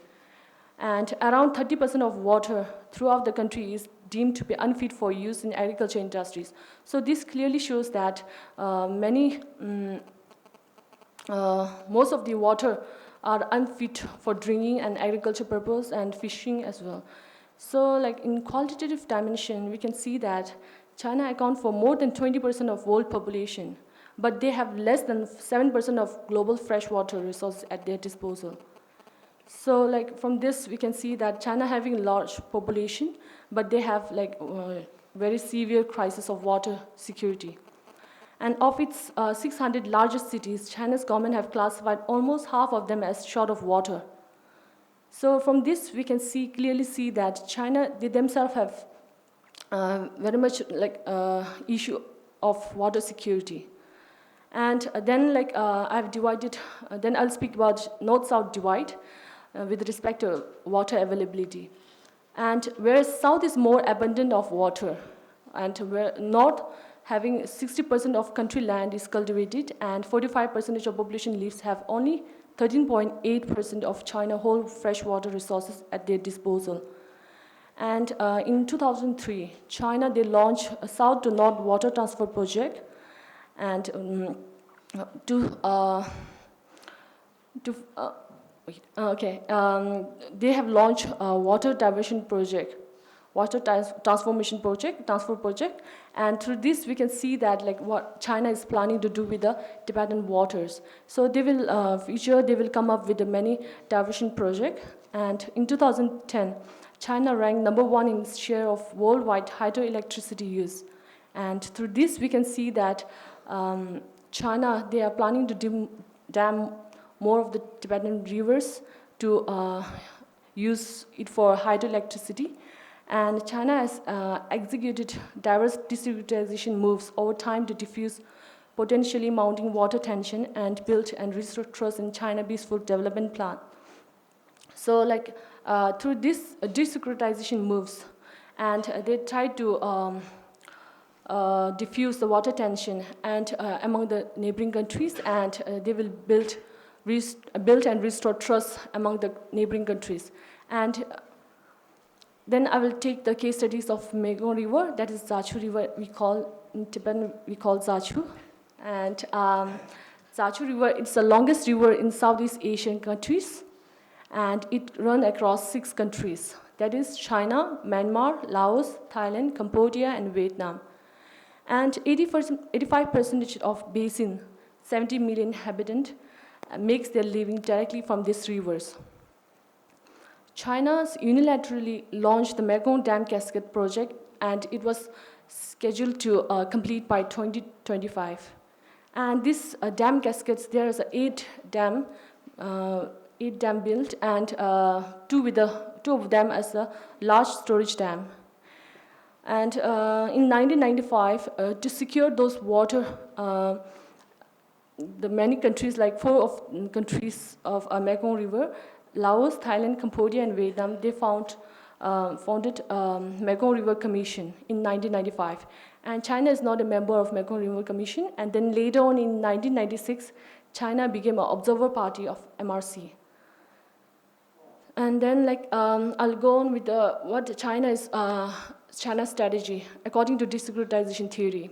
And around thirty percent of water throughout the country is deemed to be unfit for use in agriculture industries. So this clearly shows that, uh, many, mm, uh, most of the water are unfit for drinking and agriculture purpose and fishing as well. So, like, in qualitative dimension, we can see that China account for more than twenty percent of world population, but they have less than seven percent of global freshwater resources at their disposal. So, like, from this, we can see that China having large population, but they have, like, uh, very severe crisis of water security. And of its, uh, six hundred largest cities, China's government have classified almost half of them as short of water. So from this, we can see, clearly see that China, they themselves have, uh, very much, like, uh, issue of water security. And, uh, then, like, uh, I've divided, uh, then I'll speak about north-south divide, uh, with respect to water availability. And whereas south is more abundant of water, and where north, having sixty percent of country land is cultivated and forty-five percent of population lives, have only thirteen point eight percent of China whole freshwater resources at their disposal. And uh, in two thousand three, China, they launched a South to North Water Transfer Project, and um, to uh, to uh, wait, uh, okay, um, they have launched a water diversion project, water trans- transformation project, transfer project, and through this we can see that, like, what China is planning to do with the Tibetan waters. So they will uh, future they will come up with the many diversion project, and in two thousand ten, China ranked number one in share of worldwide hydroelectricity use. And through this, we can see that um, China, they are planning to dim- dam more of the Tibetan rivers to uh, use it for hydroelectricity. And China has uh, executed diverse desecretization moves over time to diffuse potentially mounting water tension and build and restore trust in China peaceful development plan. So, like, uh, through this uh, desecretization moves, and uh, they try to um, uh, diffuse the water tension and uh, among the neighboring countries, and uh, they will build rest- build and restore trust among the neighboring countries. And uh, then I will take the case studies of Mekong River, that is Zachu River, we call in Tibetan we call Zachu. And um, Zachu River, it's the longest river in Southeast Asian countries, and it runs across six countries, that is China, Myanmar, Laos, Thailand, Cambodia, and Vietnam. And eighty percent, eighty-five percent of basin, seventy million inhabitants, uh, makes their living directly from these rivers. China's unilaterally launched the Mekong Dam Cascade project, and it was scheduled to uh, complete by twenty twenty-five. And this uh, dam cascades, there is a eight dam, uh, eight dam built, and uh, two with the two of them as a large storage dam. And uh, in nineteen ninety-five, uh, to secure those water, uh, the many countries, like four of mm, countries of uh, Mekong River, Laos, Thailand, Cambodia, and Vietnam, they found uh, founded um, Mekong River Commission in nineteen ninety-five. And China is not a member of Mekong River Commission. And then later on in nineteen ninety-six, China became an observer party of M R C. And then, like, um, I'll go on with the what China is uh, China's strategy according to desecretization theory.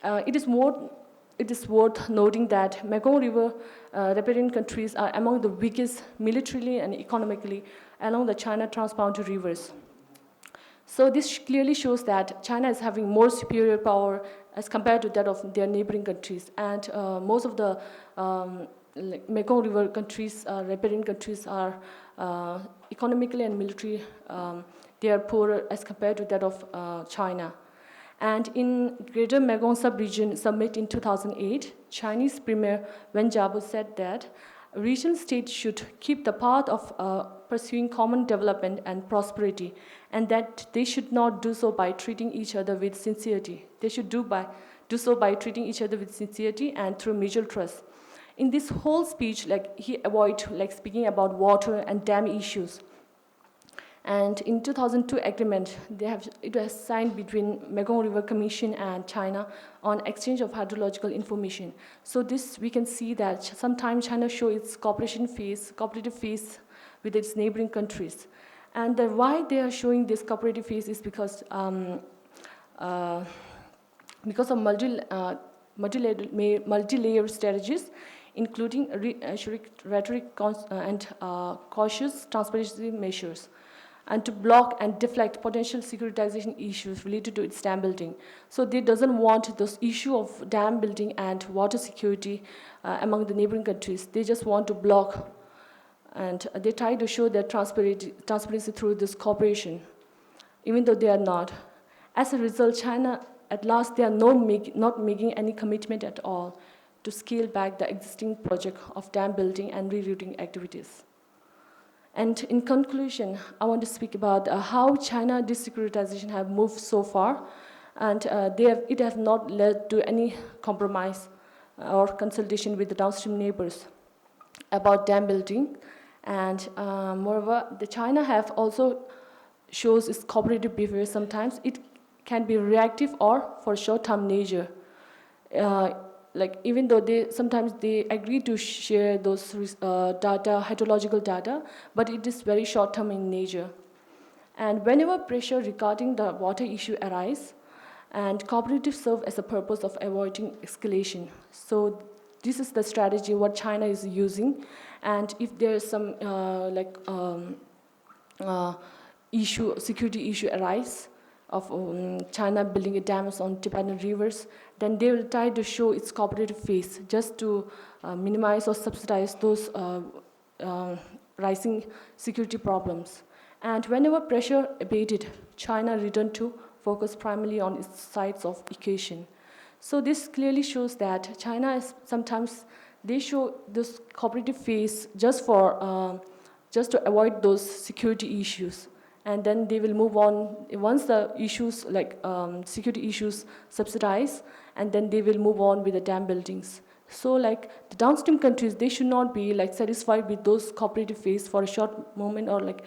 Uh, it is more it is worth noting that Mekong River uh, riparian countries are among the weakest militarily and economically along the China transboundary rivers. So this clearly shows that China is having more superior power as compared to that of their neighboring countries. And uh, most of the um, like Mekong River countries, uh, riparian countries, are uh, economically and military, um, they are poorer as compared to that of uh, China. And in Greater Mekong Sub-Region Summit in two thousand eight, Chinese Premier Wen Jiabo said that regional states should keep the path of uh, pursuing common development and prosperity, and that they should not do so by treating each other with sincerity. They should do by do so by treating each other with sincerity and through mutual trust. In this whole speech, like, he avoid, like, speaking about water and dam issues. And in two thousand two agreement, they have it was signed between Mekong River Commission and China on exchange of hydrological information. So this we can see that sometimes China show its cooperation face, cooperative face with its neighboring countries. And the why they are showing this cooperative face is because um, uh, because of multi, uh, multi-layer, multi-layer strategies, including re- uh, rhetoric cons- uh, and uh, cautious transparency measures, and to block and deflect potential securitization issues related to its dam building. So they doesn't want this issue of dam building and water security uh, among the neighboring countries. They just want to block, and they try to show their transparency, transparency through this cooperation, even though they are not. As a result, China, at last, they are no make, not making any commitment at all to scale back the existing project of dam building and rerouting activities. And in conclusion, I want to speak about uh, how China desecretization have moved so far, and uh, they have, it has not led to any compromise or consultation with the downstream neighbors about dam building. And uh, moreover, the China have also shows its cooperative behavior sometimes. It can be reactive or for short-term nature. Uh, like, even though they sometimes they agree to share those res- uh, data, hydrological data, but it is very short-term in nature. And whenever pressure regarding the water issue arise, and cooperatives serve as a purpose of avoiding escalation. So this is the strategy what China is using. And if there's some uh, like um, uh, issue, security issue arise of um, China building a dams on Tibetan rivers, then they will try to show its cooperative face just to uh, minimize or subsidize those uh, uh, rising security problems. And whenever pressure abated, China returned to focus primarily on its sides of equation. So this clearly shows that China is sometimes they show this cooperative face just for uh, just to avoid those security issues, and then they will move on once the issues like um, security issues subsidize, and then they will move on with the dam buildings. So like the downstream countries, they should not be like satisfied with those cooperative phase for a short moment or like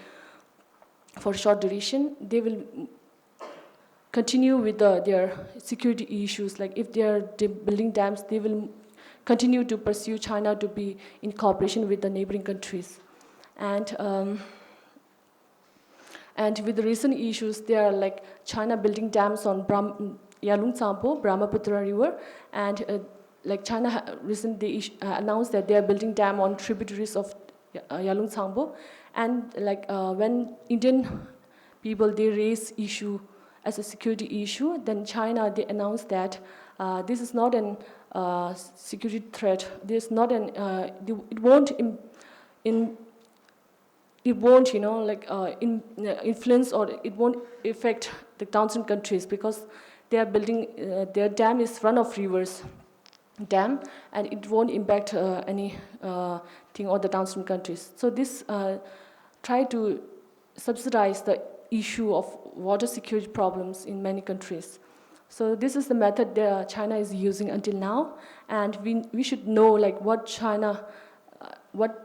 for a short duration. They will continue with the, their security issues. Like if they are de- building dams, they will continue to pursue China to be in cooperation with the neighboring countries. And um, and with the recent issues, they are like China building dams on Brahm- Yarlung Tsangpo, Brahmaputra River, and uh, like China ha- recently ish- uh, announced that they are building dam on tributaries of uh, Yarlung Tsangpo. And like uh, when Indian people they raise issue as a security issue, then China they announced that uh, this is not an uh, security threat. This is not an uh, it won't im- in it won't you know like uh, in, uh, influence or it won't affect the downstream countries because they are building uh, their dam is run of rivers dam, and it won't impact uh, any uh, thing on the downstream countries. So this uh, try to subsidize the issue of water security problems in many countries. So this is the method that China is using until now, and we, we should know like what China uh, what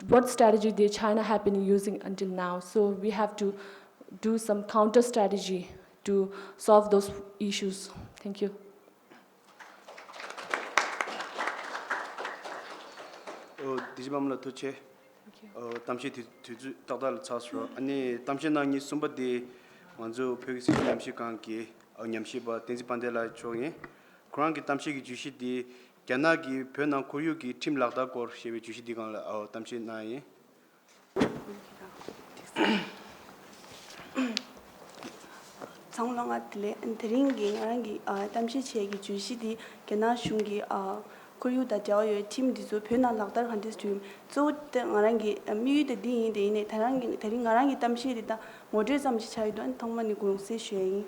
what strategy the China have been using until now. So we have to do some counter strategy to solve those issues. Thank you. ཨོ། དེ་བཞིན་པ་མོ་ལ་ཐུགས་རྗེ་ཆེ། ཨོ། གཏམ་བཤད་དུས་དུས་ཚོད་ཏག་ཏག་ལ་ཚར་སོང་། ཨ་ནི་གཏམ་བཤད་གནང་མཁན་གསུམ་པ་དེ་ང་ཚོ་བོད་ཀྱི་སྲིད་བྱུས་ཉམས་ཞིབ་ཁང་གི་ཨོ་ཉམས་ཞིབ་པ་བསྟན་འཛིན་དཔལ་ལྡན་ལགས་མཆོག་ཡིན། ཁོ་རང་གི་གཏམ་བཤད་ཀྱི་བརྗོད་གཞི་དེ་རྒྱ་ནག་གིས་བོད་ནང་ཁོར་ཡུག་གི་ཁྲིམས་ལག་བསྟར་སྐོར་ཞེས་པའི་བརྗོད་གཞི་འདི་སྒང་ལ་ཨོ་གཏམ་བཤད་གནང་ཡིན། ཚང་མ་ལ་བཀྲ་ཤིས་བདེ་ལེགས། དེ་རིང་གི་ང་རང་གི་ཨ་གཏམ་བཤད་བྱེད་ཀྱི་བརྗོད་གཞི་འདི་རྒྱ་ནག་གཞུང་གི་ཨ་ཁོར་ཡུག་དང་འབྲེལ་བ་ཡོད་ཁྲིམས་འདི་ཚོ་བོད་ནང་ལག་བསྟར་ག་འདྲས་བྱུང་ཡོད། གཙོ་བོ་དེ་ང་རང་གི་དམིགས་ཡུལ་དེ་འདི་ཡིན། དེ་ཡིན་ནའི་ད་རང་གི་དེ་རིང་ང་རང་གི་གཏམ་བཤད་འདི་ད་ངོ་སྤྲོད་ཙམ་ཞིག་ཆགས་ཀྱི་འདུག་ཨ་ནི་ཐོག་མ་ནས་དགོངས་སེལ་ཞུ་ཡ་ཡིན།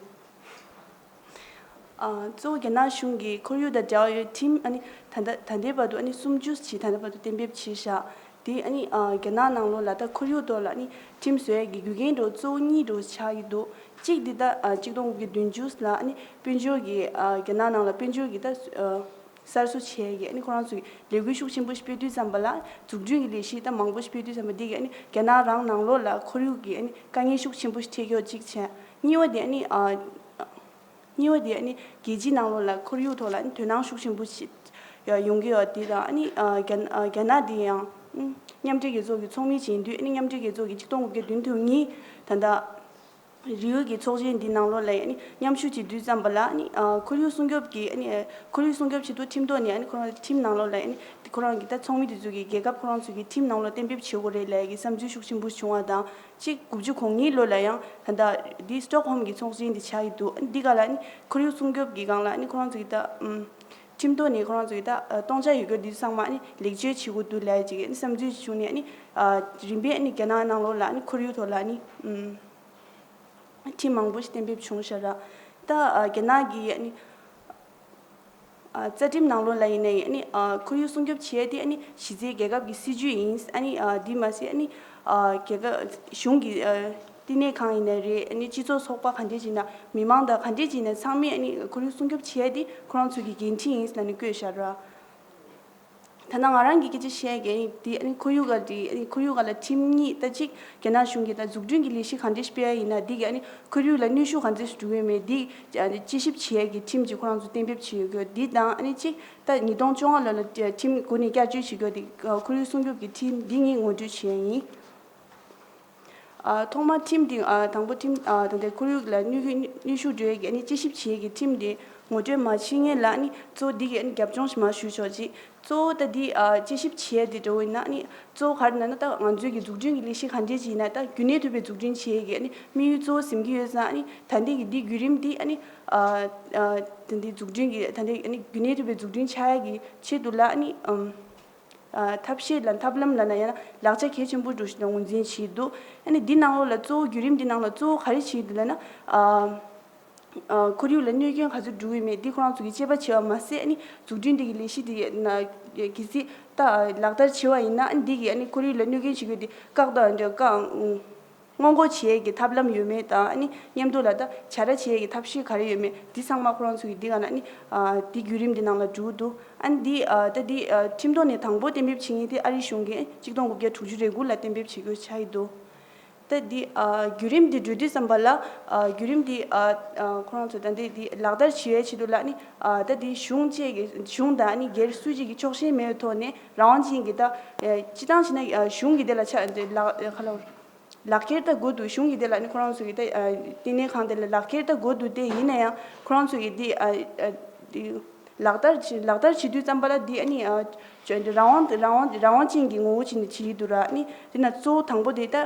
ཨ་གཙོ་བོ་རྒྱ་ནག་གཞུང་གིས་ཁོར་ཡུག་དང་འབྲེལ་བ་ཡོད་ཁྲིམས་ཨ་ནི་ད་ལྟ་ད་ལྟའི་བར་དུ་ཨ་ནི་སུམ་ཅུ་ཞིག་ད་ལྟའི་བར་དུ་གཏན་འབེབས་བྱས་བཞག་དེ་ཨ་ནི་ཨ་རྒྱ་ནག་ནང་ལོགས་ལ་ད་ཁོར་ཡུག་ཐོག་ལ་ཨ་ནི་ཁྲིམས་བཟོ་ཡས་ཀྱི་རྒྱུ་རྐྱེན་འདྲ་བོ་གཙོ་བོ་གཉིས་འདྲ་བོ་ཆགས་ཀྱི་འདུག་གཅིག་འདི་ད་ཨ་གཅིག་སྟོང་དགུ་བརྒྱ་བདུན་ཅུ་ལ་ཨ་ནི་དཔལ་འབྱོར་གྱི་ཨ་རྒྱ་ནག་ནང་ལ་དཔལ་འབྱོར་གྱི་ད་ཨ་གསར་བཟོ་བྱས་ཀྱི་ཨ་ནི་ཁོ་རང་ཚོ་གི་ལས་འགུལ་ཤུགས་ཆེན་པོ་ཞིག་སྤེལ་དུས་ཙམ་པ་ལ་འཛུགས་སྐྲུན་གྱི་ལས་གཞི་ད་མང་པོ་ཞིག་སྤེལ་དུས་ཙམ་པ་འདི་གི་ཨ་ནི་རྒྱ་ནག་རང་ནང་ལོགས་ལ་ཁོར་ཡུག་གི་ཨ་ནི་དཀའ་ངལ་ཤུགས་ཆེན་པོ་ཞིག་འཕྲད་ཀྱི་ཡོད་གཅིག་བྱས། གཉིས་པ་དེ་ཨ་ནི་ཨ། གཉིས་པ་དེ་ཨ་ནི་རྒྱལ་སྤྱིའི་ནང་ལོགས་ལ་ཁོར་ཡུག་ཐོག་ལ་ཨ་ནི་དོ་སྣང་ཤུགས་ཆེན་པོ་ཞིག་ཡོང་གི་ཡོད་དེ་དང་ཨ་ནི་ཨ་རྒྱ་ཨ་རྒྱ་ནག་དེ་ཡང་ཨ་མཉམ་འབྲེལ་རྒྱལ་ཚོགས་ཀྱི་ཚོགས་མི་ཅིག་ཡིན་དུས་ཨ་ནི་མཉམ་འབྲེལ་རྒྱལ་ཚོགས་ཀྱི་གཅིག་སྟོང་དགུ་བརྒྱ་བདུན་ཅུ་དོན་གཉིས་ད་ལྟ་རི་ཡོ་གི་ཚོགས་ཆེན་འདི་ནང་ལོགས་ལ་ཨ་ནི་མཉམ་ཞུགས་བྱེད་དུས་ཙམ་པ་ལ་ཨ་ནི་ཨ་ཁོར་ཡུག་སྲུང་སྐྱོབ་ཀྱི་ཨ་ནི་ཁོར་ཡུག་སྲུང་སྐྱོབ་ཆེད་དུ་ཁྲིམས་ཐོག་ནས་ཨ་ནི་ཁོ་རང་ཁྲིམས་ནང་ལོགས་ལ་ཨ་ནི་ཁོ་རང་གི་ད་ཚོགས་མི་དེ་ཚོ་གི་རྒྱལ་ཁབ་ཁོ་རང་ཚོ་གི་ཁྲིམས་ནང་ལོགས་གཏན་འབེབས་བྱེད་དགོས་རེད་ལབ་ཡ་གི་བསམ་ཚུལ་ཤུགས་ཆེན་པོ་བྱུང་བ་དང་། གཅིག་དགུ་བཅུ་གོ་གཉིས་ལོ་ལ་ཡང་ད་ལྟ་འདི་སི་ཊོག་ཧོམ་གྱི་ཚོགས་ཆེན་འདི་ཆགས་ཀྱི་འདུག་འདི་ག་ལ་ནི་ཁོར་ཡུག་སྲུང་སྐྱོབ་ཀྱི་སྒང་ལ་ནི་ཁོ་རང་ཚོ་གི་ད་ཨམ་ཁྲིམས་ཐོག་ནས་ཁོ་རང་ཚོ་གི་ད་སྟོང་ཆ་ཡོད་རྒྱུ་འདི་ཚང་མ་ནི་ལེགས་བཅོས་བྱེད་དགོས་འདུག་ལབ་ཡ་ཅིག་ནི་བསམ་ཚུལ་ཞིག་བྱུང་ནས་ནི་རིམ་པས་ནི་རྒྱ་ནག་ནང་ལོགས་ལ་ནི་ཁོར་ཡུག་ཐོག་ལ་ནི་ཨམ་ཁྲིམས་མང་པོ་ཞིག་གཏན་འབེབས་བྱུང་ཤག་ར། ད་རྒྱ་ནག་གི་ནི། རྩ་ཁྲིམས་ནང་ལོགས་ལ་ཡིན་ན་ཡང་ཨ་ནི་ཁོར་ཡུག་སྲུང་སྐྱོབ་བྱེད་ཡ་དེ་ཨ་ནི་གཞི་རྩའི་རྒྱལ་ཁབ་ཀྱི་སྲིད་ཇུས་ཡིན། ཨ་ནི་དེ་མ་ཟད་ཨ་ནི་རྒྱལ་ཁབ་གཞུང་གི་བསྟི་གནས་ཁང་ཡིན་ན་རེད། ཨ་ནི་སྤྱི་ཚོགས་ཚོགས་པ་ག་འདྲས་ཅིག་ཡིན་ན་མི་མང་དང་ག་འདྲས་ཅིག་ཡིན་ན་ཚང་མས་ཨ་ནི་ཁོར་ཡུག་སྲུང་སྐྱོབ་བྱེད་ཡ་དེ་ཁོ་རང་ཚོ་གི་འགན་འཁྲི་ཡིན་ལབ་ནས་བཀོད་བཞག་ར། ད་ནང་ང་རང་གི་སྐད་ཆ་བཤད་ཡ་གི་དེ་ཨ་ནི་ཁོར་ཡུག་ག་དེ་ཨ་ནི་ཁོར་ཡུག་ག་ལ་ཁྲིམས་གཉིས་ད་གཅིག་རྒྱ་ནག་གཞུང་གིས་ད་འཛུགས་སྐྲུན་གྱི་ལས་གཞི་ག་འདྲས་སྤེལ་ཡ་ཡིན་ན་དེ་གི་ཨ་ནི་ཁོར་ཡུག་ལ་གནོན་ཤུགས་ག་འདྲས་འགྲོ་གི་ཡོད་མེད་དེ་དཔྱད་ཞིབ་བྱེད་ཡ་གི་ཁྲིམས་ཅིག་ཁོ་རང་ཚོ་གཏན་འབེབས་བྱེད་ཡོད་གི་དེ་དང་ཨ་ནི་གཅིག་ད་ཉིས་སྟོང་བཅོ་ལྔ་ལོ་ལ་ཁྲིམས་འགོ་ནས་བསྐྱར་བཅོས་བྱེད་དགོས་དེ་ཁོར་ཡུག་སྲུང་སྐྱོབ་ཀྱི་ཁྲིམས་འདི་གཉིས་ངོ་སྤྲོད་བྱེད་ཡ་ཡིན། ཨ་ཐོག་མར་ཁྲིམས་དེ་ཨ་དང་པོ་ཁྲིམས་ཨ་ད་ལྟའི་ཁོར་ཡུག་ལ་གནོད་སྐྱོན་གནོན་ཤུགས་འགྲོ་ཡས་ཀྱི་ཨ་ནི་དཔྱད་ཞིབ་བྱེད་ཡས་ཀྱི་ཁྲིམས་དེ་ངོ་སྤྲོད་མ་བྱེད་སྔོན་ལ་ཨ་ནི་གཙོ་བོ་འདི་གི་ཨ་ནི་རྒྱབ་ལྗོངས་ཞིག་མར་ཞུས་ཆོག་ཅིག་གཙོ་བོ་ད་འདི་ཨ་དཔྱད་ཞིབ་བྱེད་ཡས་དེ་འགྲོ་བ་ཡིན་ན་ཨ་ནི་གཙོ་བོ་ག་རེ་ན་ན་ད་ང་ཚོའི་གི་འཛུགས་སྐྲུན་གྱི་ལས་གཞི་ག་འདྲས་ཅིག་ཡིན་ན་ད་རྒྱུན་གནས་ཐུབ་པའི་འཛུགས་སྐྲུན་བྱེད་ཡས་ཀྱི་ཨ་ནི་དམིགས་ཡུལ་གཙོ་བོ་ཟིན་གྱི་ཡོད་ཙང་ཨ་ནི་ད་འདི་གི་འདི་བརྒྱུད་རིམ་འདི་ཨ་ནི་ཨ་ད་འདི་འཛུགས་སྐྲུན་གྱི་ད་འདི་ཨ་ནི་རྒྱུན་གནས་ཐུབ་པའི་འཛུགས་སྐྲུན་ཆགས་ཡས་ཀྱི་ཆེད་དུ་ལ་ཨ་ནི་ཨམ། ཨ་ཐབས་ཤེས་ལ་ཐབས་ལམ་ལ་ན་ཡང་ན་ལག་ཆ་གལ་ཆེན་པོ་འགྲོ་བཞིན་ངོས་འཛིན་བྱས་འདུག་ཨ་ནི་འདི་ནང་ལོགས་ལ་གཙོ་བོ་བརྒྱུད་རིམ་འདི་ནང་ལ་གཙོ་བོ་ག་རེ་བྱས་འདུག་ལབ་ན། ཨ་ཨ་ཁོར་ཡུག་ལ་གནོད་སྐྱོན་ག་ཚོད་འགྲོ་གི་མེད་འདི་ཁོ་རང་ཚོ་གིས་དཔྱད་པ་བྱས་པ་མ་ཟད་ཨ་ནི་འཛུགས་སྐྲུན་འདི་གི་ལས་གཞི་འདི་ན་གལ་སྲིད་ད་ལག་བསྟར་བྱས་པ་ཡིན་ན་ཨ་ནི་འདི་གི་ཨ་ནི་ཁོར་ཡུག་ལ་གནོད་སྐྱོན་བྱེད་རྒྱུ་འདི་བཀག་ད་འདྲ་བཀག་སྔོན་འགོག་བྱེད་ཡས་ཀྱི་ཐབས་ལམ་ཡོད་མེད་དང་ཨ་ནི་མཉམ་དུ་ལ་ད་བྱ་ར་བྱེད་ཡས་ཀྱི་ཐབས་ཤེས་ག་རེ་ཡོད་མེད་འདི་ཚང་མ་ཁོ་རང་ཚོ་གིས་འདི་ག་ན་ཨ་ནི་ཨ་འདི་བརྒྱུད་རིམ་འདི་ནང་ལ་འགྲོ་གི་འདུག་ཨ་ནི་འདི་ཨ་ད་འདི་ཨ་ཁྲིམས་ཐོག་ནས་དང་པོ་གཏན་འབེབས་བྱེད་མཁན་དེ་ཨ་རིའི་གཞུང་གིས་གཅིག་སྟོང་དགུ་བརྒྱ་དྲུག་ཅུ་རེ་དགུ་ལ་གཏན་འབེབས་བྱེད་དགོས་ཆགས་ཀྱི་འདུག་ད་འདི་ཨ་བརྒྱུད་རིམ་འདི་འགྲོ་དུས་ཙམ་པ་ལ་ཨ་བརྒྱུད་རིམ་འདི་ཨ་ཨ་ཁོ་རང་ཚོ་ད་འདི་འདི་ལག་བསྟར་བྱེད་ཡས་ཆེད་དུ་ལ་ཨ་ནི་ཨ་ད་འདི་གཞུང་བཅས་ཀྱི་གཞུང་དང་ཨ་ནི་སྒེར་སུ་གཅིག་གི་ཕྱོགས་ཞེན་མེད་པའི་ཐོག་ནས་རང་དབང་ཅན་གྱི་ད་ཨ་སྤྱི་བཏང་བྱས་ན་ཨ་གཞུང་གི་དེ་ལ་ཆ་འདི་ལག་ཁ་ལ། ལག་ཁྱེར་ད་དགོས་འདུག་གཞུང་གི་དེ་ལ་ནི་ཁོ་རང་ཚོ་གི་ད་ཨ་བསྟི་གནས་ཁང་དེ་ལ་ལག་ཁྱེར་ད་དགོས་འདུག་སྟེ་ཡིན་ན་ཡང་ཁོ་རང་ཚོ་གི་འདི་ཨ་ཨ་འདི་ལག་བསྟར་བྱེད་ལག་བསྟར་བྱེད་དུས་ཙམ་པ་ལ་འདི་ཨ་ནི་ཨ་ཅོ་འདི་རང་དབང་རང་དབང་རང་དབང་ཅན་གྱི་ངོ་བོ་ཅན་དུ་བྱེད་ཀྱི་འདུག་ར། ཨ་ནི་དེ་ན་གཙོ་བོ་དང་པོ་དེ་ད་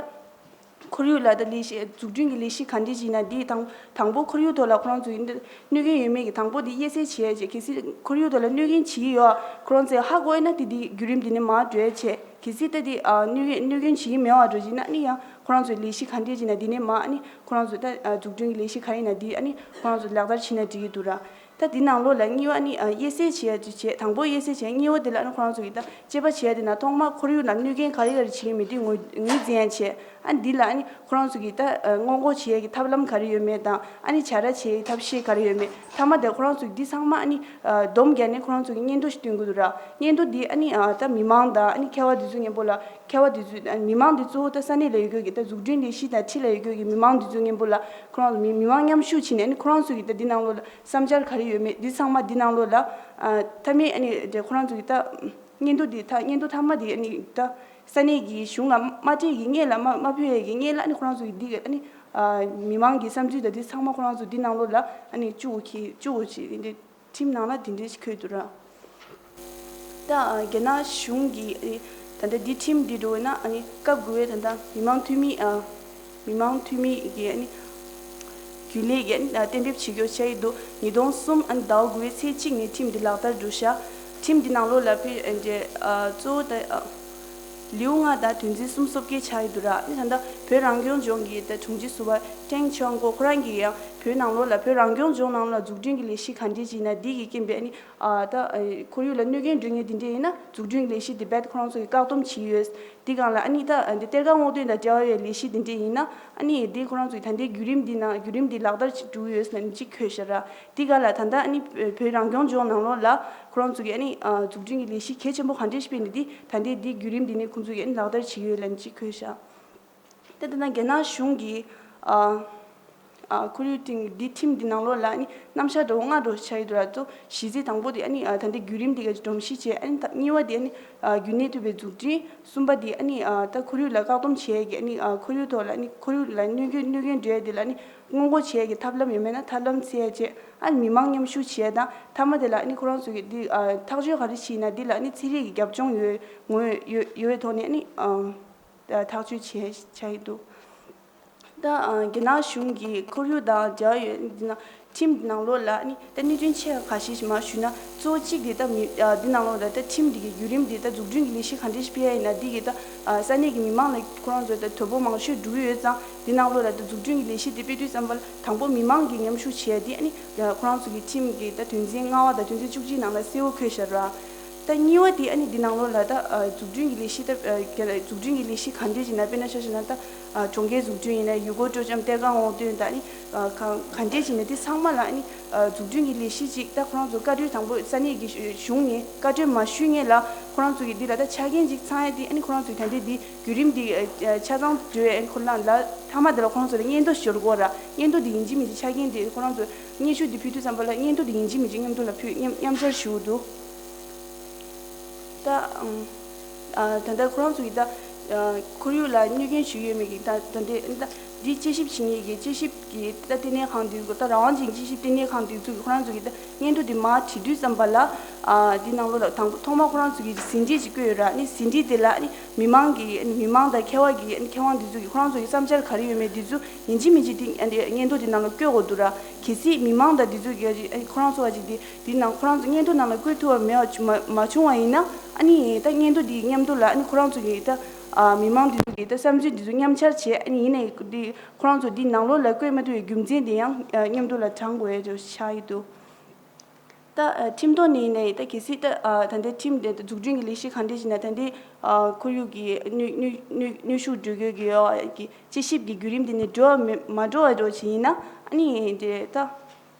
ཁོར་ཡུག་ལ་ད་ལས་གཞི་འཛུགས་སྐྲུན་གྱི་ལས་གཞི་ག་འདྲས་ཅིག་ཡིན་ན་འདི་དང་དང་པོ་ཁོར་ཡུག་ཐོག་ལ་ཁོ་རང་ཚོ་གི་འདི་གནོད་སྐྱོན་ཡོད་མེད་ཀྱི་དང་པོ་འདི་དབྱེ་གསལ་བྱེད་ཡ་བྱེད། གལ་སྲིད་ཁོར་ཡུག་ཐོག་ལ་གནོད་སྐྱོན་བྱེད་ཀྱི་ཡོད་ཁོ་རང་ཚོས་ཧ་གོ་ཡ་ན་དེ་འདི་བརྒྱུད་རིམ་འདི་ནས་མར་འགྲོ་ཡ་བྱེད། གལ་སྲིད་ད་དེ་ཨ་གནོད་སྐྱོན་གནོད་སྐྱོན་བྱེད་ཀྱི་མེད་པ་འགྲོ་བྱས་ན་ཨ་ནི་ཡང་ཁོ་རང་ཚོའི་ལས་གཞི་ག་འདྲས་བྱས་ན་འདི་ནས་མ་ཨ་ནི་ཁོ་རང་ཚོ་ད་ཨ་འཛུགས་སྐྲུན་གྱི་ལས་གཞི་ག་རེ་ཡིན་ན་འདི་ཨ་ནི་ཁོ་རང་ཚོ་ལག་བསྟར་བྱེད་ན་འགྲིག་གི་འདུག་ར། ད་འདི་ནང་ལོགས་ལ་གཉིས་པ་ཨ་ནི་ཨ་དབྱེ་གསལ་བྱེད་ཡ་ཅིག་བྱེད། དང་པོ་དབྱེ་གསལ་བྱེད་གཉིས་པ་དེ་ལ་ཨ་ནི་ཁོ་རང་ཚོ་གིས་ད་དཔྱད་པ་བྱེད་ཡ་དེ་ན་ཐོག་མར་ཁོར་ཡུག་ལ་གནོད་སྐྱོན་ག་རེ་ག་རེ་བྱེད་ཀྱི་མེད་འདི་ངོས་ངོས་འཛིན་ཡ་བྱེད། ཨ་འདི་ལ་ཨ་ནི་ཁོ་རང་ཚོ་གིས་ད་ཨ་སྔོན་འགོག་བྱེད་ཡ་གི་ཐབས་ལམ་ག་རེ་ཡོད་མེད་དང་ཨ་ནི་བྱ་ར་བྱེད་ཡ་གི་ཐབས་ཤེས་ག་རེ་ཡོད་མེད་མཐའ་མ་དེ་ཁོ་རང་ཚོ་གིས་འདི་ཚང་མ་ཨ་ནི་ཨ་སྡོམ་བརྒྱབ་ནས་ཁོ་རང་ཚོ་གིས་སྙན་ཐོ་ཞིག་བཏོན་གྱི་འདུག་ར། སྙན་ཐོ་འདི་ཨ་ནི་ཨ་ད་མི་མང་དང་ཨ་ནི་མཁས་པ་འདི་ཚོ་མཉམ་པོ་ལ་མཁས་པ་འདི་ཚོ་ཨ་མི་མང་འདི་གཙོ་བོ་ད་ས་གནས་ལ་ཡོད་རྒྱུ་གི་ད་འཛུགས་སྐྲུན་ལས་གཞི་དང་འཁྲིས་ལ་ཡོད་རྒྱུ་གི་མི་མང་འདི་ཚོ་མཉམ་པོ་ལ་ཁོ་རང་ཚོ་མི་མི་མང་མཉམ་ཞུགས་བྱས་ནས་ཨ་ནི་ཁོ་རང་ཚོ་གིས་ད་འདི་ནང་ལོགས་ལ་བསམ་འཆར་ག་རེ་ཡོད་མེད་འདི་ཚང་མ་འདི་ནང་ལོགས་ལ་ཨ་མཐའ་མའི་ཨ་ནི་དེ་ཁོ་རང་ཚོ་གིས་ད་སྙན་ཐོ་འདི་ད་སྙན་ཐོ་མཐའ་མ་འདི་ཨ་ནི་ད་ས་གནས་ཀྱི་གཞུང་ལ་མ་སྤྲད་ཀྱི་སྔོན་ལ་མ་མ་ཕུལ་ཡས་ཀྱི་སྔོན་ལ་ཨ་ནི་ཁོ་རང་ཚོ་གིས་འདི་གི་ཨ་ནི་ཨ་མི་མང་གི་བསམ་ཚུལ་དང་འདི་ཚང་མ་ཁོ་རང་ཚོ་འདི་ནང་ལོགས་ལ་ཨ་ནི་བཅུག་གི་བཅུག་གི་ཁྲིམས་ནང་ལ་དེ་འདྲའི་ཞིག་འཁོད་འདུག་ར། ད་རྒྱ་ནག་གཞུང་གིས་ད་ལྟ་འདི་ཁྲིམས་འདི་འགྲོ་བས་ན་ཨ་ནི་སྐབས་དགུ་པའི་ད་ལྟ་མི་མང་འཐུས་མི་ཨ་མི་མང་འཐུས་མི་གི་ཨ་ནི་རྒྱུན་ལས་ཀྱི་ཨ་ནི་གཏན་འབེབས་བྱེད་རྒྱུ་བྱས་ཡོད་འདུག་ཉིས་སྟོང་གསུམ་ཨ་ནི་ཟླ་བ་དགུ་པའི་ཚེས་གཅིག་ནས་ཁྲིམས་འདི་ལག་བསྟར་འགྲོ་ཤག་ཁྲིམས་འདི་ནང་ལོགས་ལ་ཕི་ཨ་འདྲ་ཨ་གཙོ་བོ་ད་ཨ་ལེའུ་ལྔ་དང་དོན་ཚན་གསུམ་སོ་བརྒྱད་ཆགས་ཡོད་འདུག་ར། ཨ་ནི་ད་ལྟ་བོད་རང་སྐྱོང་ལྗོངས་ཀྱི་ད་དྲུང་ཆེ་ཟུར་པ་ཀྲེང་ཆོན་ཀོ་ཁོ་རང་གིས་ཡང་བོད་ནང་ལོགས་ལ་བོད་རང་སྐྱོང་ལྗོངས་ནང་ལ་འཛུགས་སྐྲུན་གྱི་ལས་གཞི་ག་འདྲས་ཅིག་ཡིན་ན་འདི་གི་རྐྱེན་པས་ཨ་ནི་ཨ་ད་ཨ་ཁོར་ཡུག་ལ་གནོད་སྐྱོན་འགྲོ་མཁན་འདི་འདྲས་ཡིན་ན་འཛུགས་སྐྲུན་གྱི་ལས་གཞི་འདི་རྦད་ཁོ་རང་ཚོ་གིས་བཀག་སྡོམ་བྱས་ཡོད། འདི་སྒང་ལ་ཨ་ནི་ད་ཨ་འདི་གཏེར་ཁ་སྔོག་འདོན་དང་འབྲེལ་བ་ཡོད་ལས་གཞི་འདི་འདྲས་ཡིན་ན་ཨ་ནི་འདི་ཁོ་རང་ཚོ་གིས་ད་ལྟའི་བརྒྱུད་རིམ་འདི་ནང་བརྒྱུད་རིམ་འདི་ལག་བསྟར་བྱེད་འགྲོ་གི་ཡོད་ཟེར་ནས་གཅིག་འཁོད་ཤག་ར། འདི་སྒང་ལ་ད་ལྟ་ཨ་ནི་བོད་རང་སྐྱོང་ལྗོངས་ནང་ལོགས་ལ་ཁོ་རང་ཚོ་གིས་ཨ་ནི་ཨ་འཛུགས་སྐྲུན་གྱི་ལས་གཞི་གལ་ཆེན་པོ་ག་འདྲས་ཤིག་སྤེལ་ནས་འདི་ད་ལྟའི་འདི་བརྒྱུད་རིམ་འདི་ནི་ཁོང་ཚོ་གིས་ཨ་ནི་ལག་བསྟར་བྱེད་ཀྱི་ཡོད་ལབ་ནས་གཅིག་འཁོད་ཤག་ད་ལྟ་ན་རྒྱ་ནག་གཞུང་གིས་ཨ་ཨ་ཁོར་ཡུག་སྟེང་འདི་ཁྲིམས་འདི་ནང་ལོགས་ལ་ཨ་ནི་རྣམ་གཞག་འདྲ་བོ་ལྔ་འདྲ་བོ་ཆགས་ཡོད་འདུག་ར། གཙོ་གཞི་རྩའི་དང་པོ་དེ་ཨ་ནི་ཨ་ད་ལྟའི་བརྒྱུད་རིམ་འདི་ག་སྒྲོམ་གཞི་བྱས། ཨ་ནི་ད་གཉིས་པ་དེ་ཨ་ནི་ཨ་རྒྱུན་གནས་ཐུབ་པའི་འཛུགས་སྐྲུན། གསུམ་པ་དེ་ཨ་ནི་ཨ་ད་ཁོར་ཡུག་ལ་བཀག་སྡོམ་བྱེད་ཡས་ཀྱི་ཨ་ནི་ཨ་ཁོར་ཡུག་ཐོག་ལ་ཨ་ནི་ཁོར་ཡུག་ལ་གནོད་སྐྱོན་གནོད་སྐྱོན་འགྲོ་ཡས་དེ་ལ་ཨ་ནི་སྔོན་འགོག་བྱེད་ཡས་ཀྱི་ཐབས་ལམ་ཡོད་མེད་ན་ཐབས་ལམ་འཚོལ་ཡས་བྱས། ཨ་ནི་མི་མང་མཉམ་ཞུགས་བྱེད་ཡས་དང་མཐའ་མ་དེ་ལ་ཨ་ནི་ཁོ་རང་ཚོ་གིས་འདི་ཨ་ཐག་གཅོད་ག་རེ་བྱས་ན་འདི་ལ་ཨ་ནི་ཚན་རིག་གི་རྒྱབ་ལྗོངས་ཡོད་ངོས་ཡོད་ཡོད་པའི་ཐོག་ནས་ཨ་ནི་ཨ། ཐག་གཅོད་བྱས་བྱས་ཡོད་འདུག་ད་ཨ་རྒྱ་ནག་གཞུང་གིས་ཁོར་ཡུག་དང་འབྲེལ་བ་ཡོད་འདི་ན་ཁྲིམས་འདི་ནང་ལོགས་ལ་ནི་ད་གནད་དོན་ཆེ་བ་ཁ་ཤས་ཤིག་མར་ཞུས་ན། གཙོ་བོ་གཅིག་འདི་ད་མི་ཨ་འདི་ནང་ལོགས་ལ་ད་ཁྲིམས་འདི་གི་བརྒྱུད་རིམ་འདི་ད་འཛུགས་སྐྲུན་གྱི་ལས་གཞི་ག་འདྲ་ཞིག་སྤེལ་ཡ་ཡིན་ན་འདི་གི་ད་ཨ་ས་གནས་ཀྱི་མི་མང་ལ་ཁོ་རང་ཚོ་ད་དོ་ཕོག་མང་ཤོས་འགྲོ་གི་ཡོད་ཙང་། འདི་ནང་ལོགས་ལ་ད་འཛུགས་སྐྲུན་གྱི་ལས་གཞི་འདི་སྤེལ་དུས་ཙམ་པ་ལ་དང་པོ་མི་མང་གིས་མཉམ་ཞུགས་བྱས་ཏེ་ཨ་ནི་ཁོ་རང་ཚོ་གི་ཁྲིམས་ཀྱི་ད་དོན་ཚན་ལྔ་པ་དང་དོན་ཚན་བཅུ་གཅིག་ནང་ལ་གསལ་བོ་འཁོད་བཞག་ར། ད་གཉིས་པ་དེ་ཨ་ནི་འདི་ནང་ལོགས་ལ་ད་ཨ་འཛུགས་སྐྲུན་གྱི་ལས་གཞི་ད་ཨ་རྒྱ་ལ་འཛུགས་སྐྲུན་གྱི་ལས་གཞི་ག་འདྲས་ཅིག་ན་དཔེར་ན་ཆ་བཞག་ན་ད་ཨ་གྲོང་ཁྱེར་འཛུགས་སྐྲུན་ཡིན་ན་ཡུལ་སྐོར་སྤྲོ་འཆམ་གཏེར་ཁ་སྔོག་འདོན་ད་ཨ་ནི་ཨ་ག་ག་འདྲས་ཅིག་ན་དེ་ཚང་མ་ལ་ཨ་ནི་ཨ་འཛུགས་སྐྲུན་གྱི་ལས་གཞི་ཅིག་ད་ཁོ་རང་ཚོ་བཀའ་འཁྲོལ་དང་པོ་ས་གནས་ཀྱི་གཞུང་ནས་བཀའ་འཁྲོལ་མ་ཞུས་སྔོན་ལ་ཁོ་རང་ཚོ་གི་འདི་ལ་ད་ཆ་རྐྱེན་ཅིག་ཚང་ཡ་དེ་ཨ་ནི་ཁོ་རང་ཚོ་གི་ད་ལྟའི་འདི་བརྒྱུད་རིམ་འདི་ཨ་ཆ་ཚང་འགྲོ་ཡ་ཨ་ནི་ཁོ་རང་ལ་མཐའ་མ་དེ་ལ་ཁོ་རང་ཚོ་ལ་སྙན་ཐོ་ཞུ་དགོས་ར། སྙན་ཐོ་འདི་ཡིན་གཅིག་མིན་གཅིག་ཆ་རྐྱེན་དེ་ཁོ་རང་ཚོ་སྙན་ཞུ་འདི་ཕུལ་དུས་ཙམ་པ་ལ་སྙན་ཐོ་འདི་ཡིན་གཅིག་མིན་གཅིག་མཉམ་དུ་ལ་ཕུལ་མཉམ་མཉམ་ཞར་ཞུ་འདུག་ད་ཨ་ད་ལྟ་ཁོ་རང་ཚོ་གི་ད་ ཁོར་ཡུག་ལ་གནོད་སྐྱོན་བྱེད་ཀྱི་ཡོད་མེད་ཀྱི་ད་ད་འདི་ད་འདི་དཔྱད་ཞིབ་བྱེད་མཁན་གྱི་དཔྱད་ཞིབ་ཀྱི་ད་ལྟེ་གནས་ཁང་དེ་ཚོ་ད་རང་དབང་ཅན་དཔྱད་ཞིབ་ལྟེ་གནས་ཁང་དེ་ཚོ་གི་ཁོ་རང་ཚོ་གི་ད་སྙན་ཐོ་དེ་མར་བྲིས་དུས་ཙམ་པ་ལ་ཨ་འདི་ནང་ལོགས་ལ་དང་པོ་ཐོག་མར་ཁོ་རང་ཚོ་གི་ཟིན་བྲིས་ཅིག་བཀོད་ཡོད་ར། ཨ་ནི་ཟིན་བྲིས་དེ་ལ་ཨ་ནི་མི་མང་གི་ཨ་ནི་མི་མང་དང་མཁས་པ་གི་ཨ་ནི་མཁས་དབང་དེ་ཚོ་གི་ཁོ་རང་ཚོ་གི་བསམ་འཆར་ག་རེ་ཡོད་མེད་དེ་ཚོ་ཡིན་གཅིག་མིན་གཅིག་དེ་ཨ་ནི་སྙན་ཐོ་དེ་ནང་ལ་བཀོད་དགོས་འདུག་ར། གལ་སྲིད་མི་མང་དང་དེ་ཚོ་གི་ཨ་ནི་ཁོ་རང་ཚོ་བ་ཅིག་དེ་དེ་ནང་ཁོ་རང་ཚོ་སྙན་ཐོ་ནང་ལ་བཀོད་ཐུབ་པ་མེད་པ་མ་མ་བྱུང་བ་ཡིན་ན། ཨ་ནི་ད་སྙན་ཐོ་དེའི་མཉམ་དུ་ལ་ཨ་ནི་ཁོ་རང་ཚོ་གི་ད་ཨ་མི་མང་དེ་ཚོ་གི་ད་བསམ་ཚུལ་དེ་ཚོ་མཉམ་འཆར་བྱས། ཨ་ནི་ཡིན་ནའི་དེ་ཁོ་རང་ཚོ་འདི་ནང་ལོགས་ལ་བཀོད་མ་ཐུབ་པའི་རྒྱུ་མཚན་དེ་ཡང་ཨ་མཉམ་དུ་ལ་དྲངས་དགོས་ཡ་ཆགས་ཀྱི་འདུག་ད་ཨ་ཁྲིམས་ཐོག་ནས་ཡིན་ནའི་ད་གལ་སྲིད་ད་ཨ་ད་ལྟའི་ཁྲིམས་དེ་འཛུགས་སྐྲུན་གྱི་ལས་གཞི་གང་འདྲ་ཞིག་ན་ད་ལྟའི་ཨ་ཁོར་ཡུག་གི་གནོད་གནོད་གནོད་གནོད་ཤུགས་འགྲོ་དགོས་ཀྱི་ཡོད་ཀྱི་དཔྱད་ཞིབ་ཀྱི་བརྒྱུད་རིམ་དེ་ནས་འགྲོ་བ་མེད་མ་འགྲོ་བ་འགྲོ་བ་ཞིག་ཡིན་ན། ཨ་ནི་དེ་ད་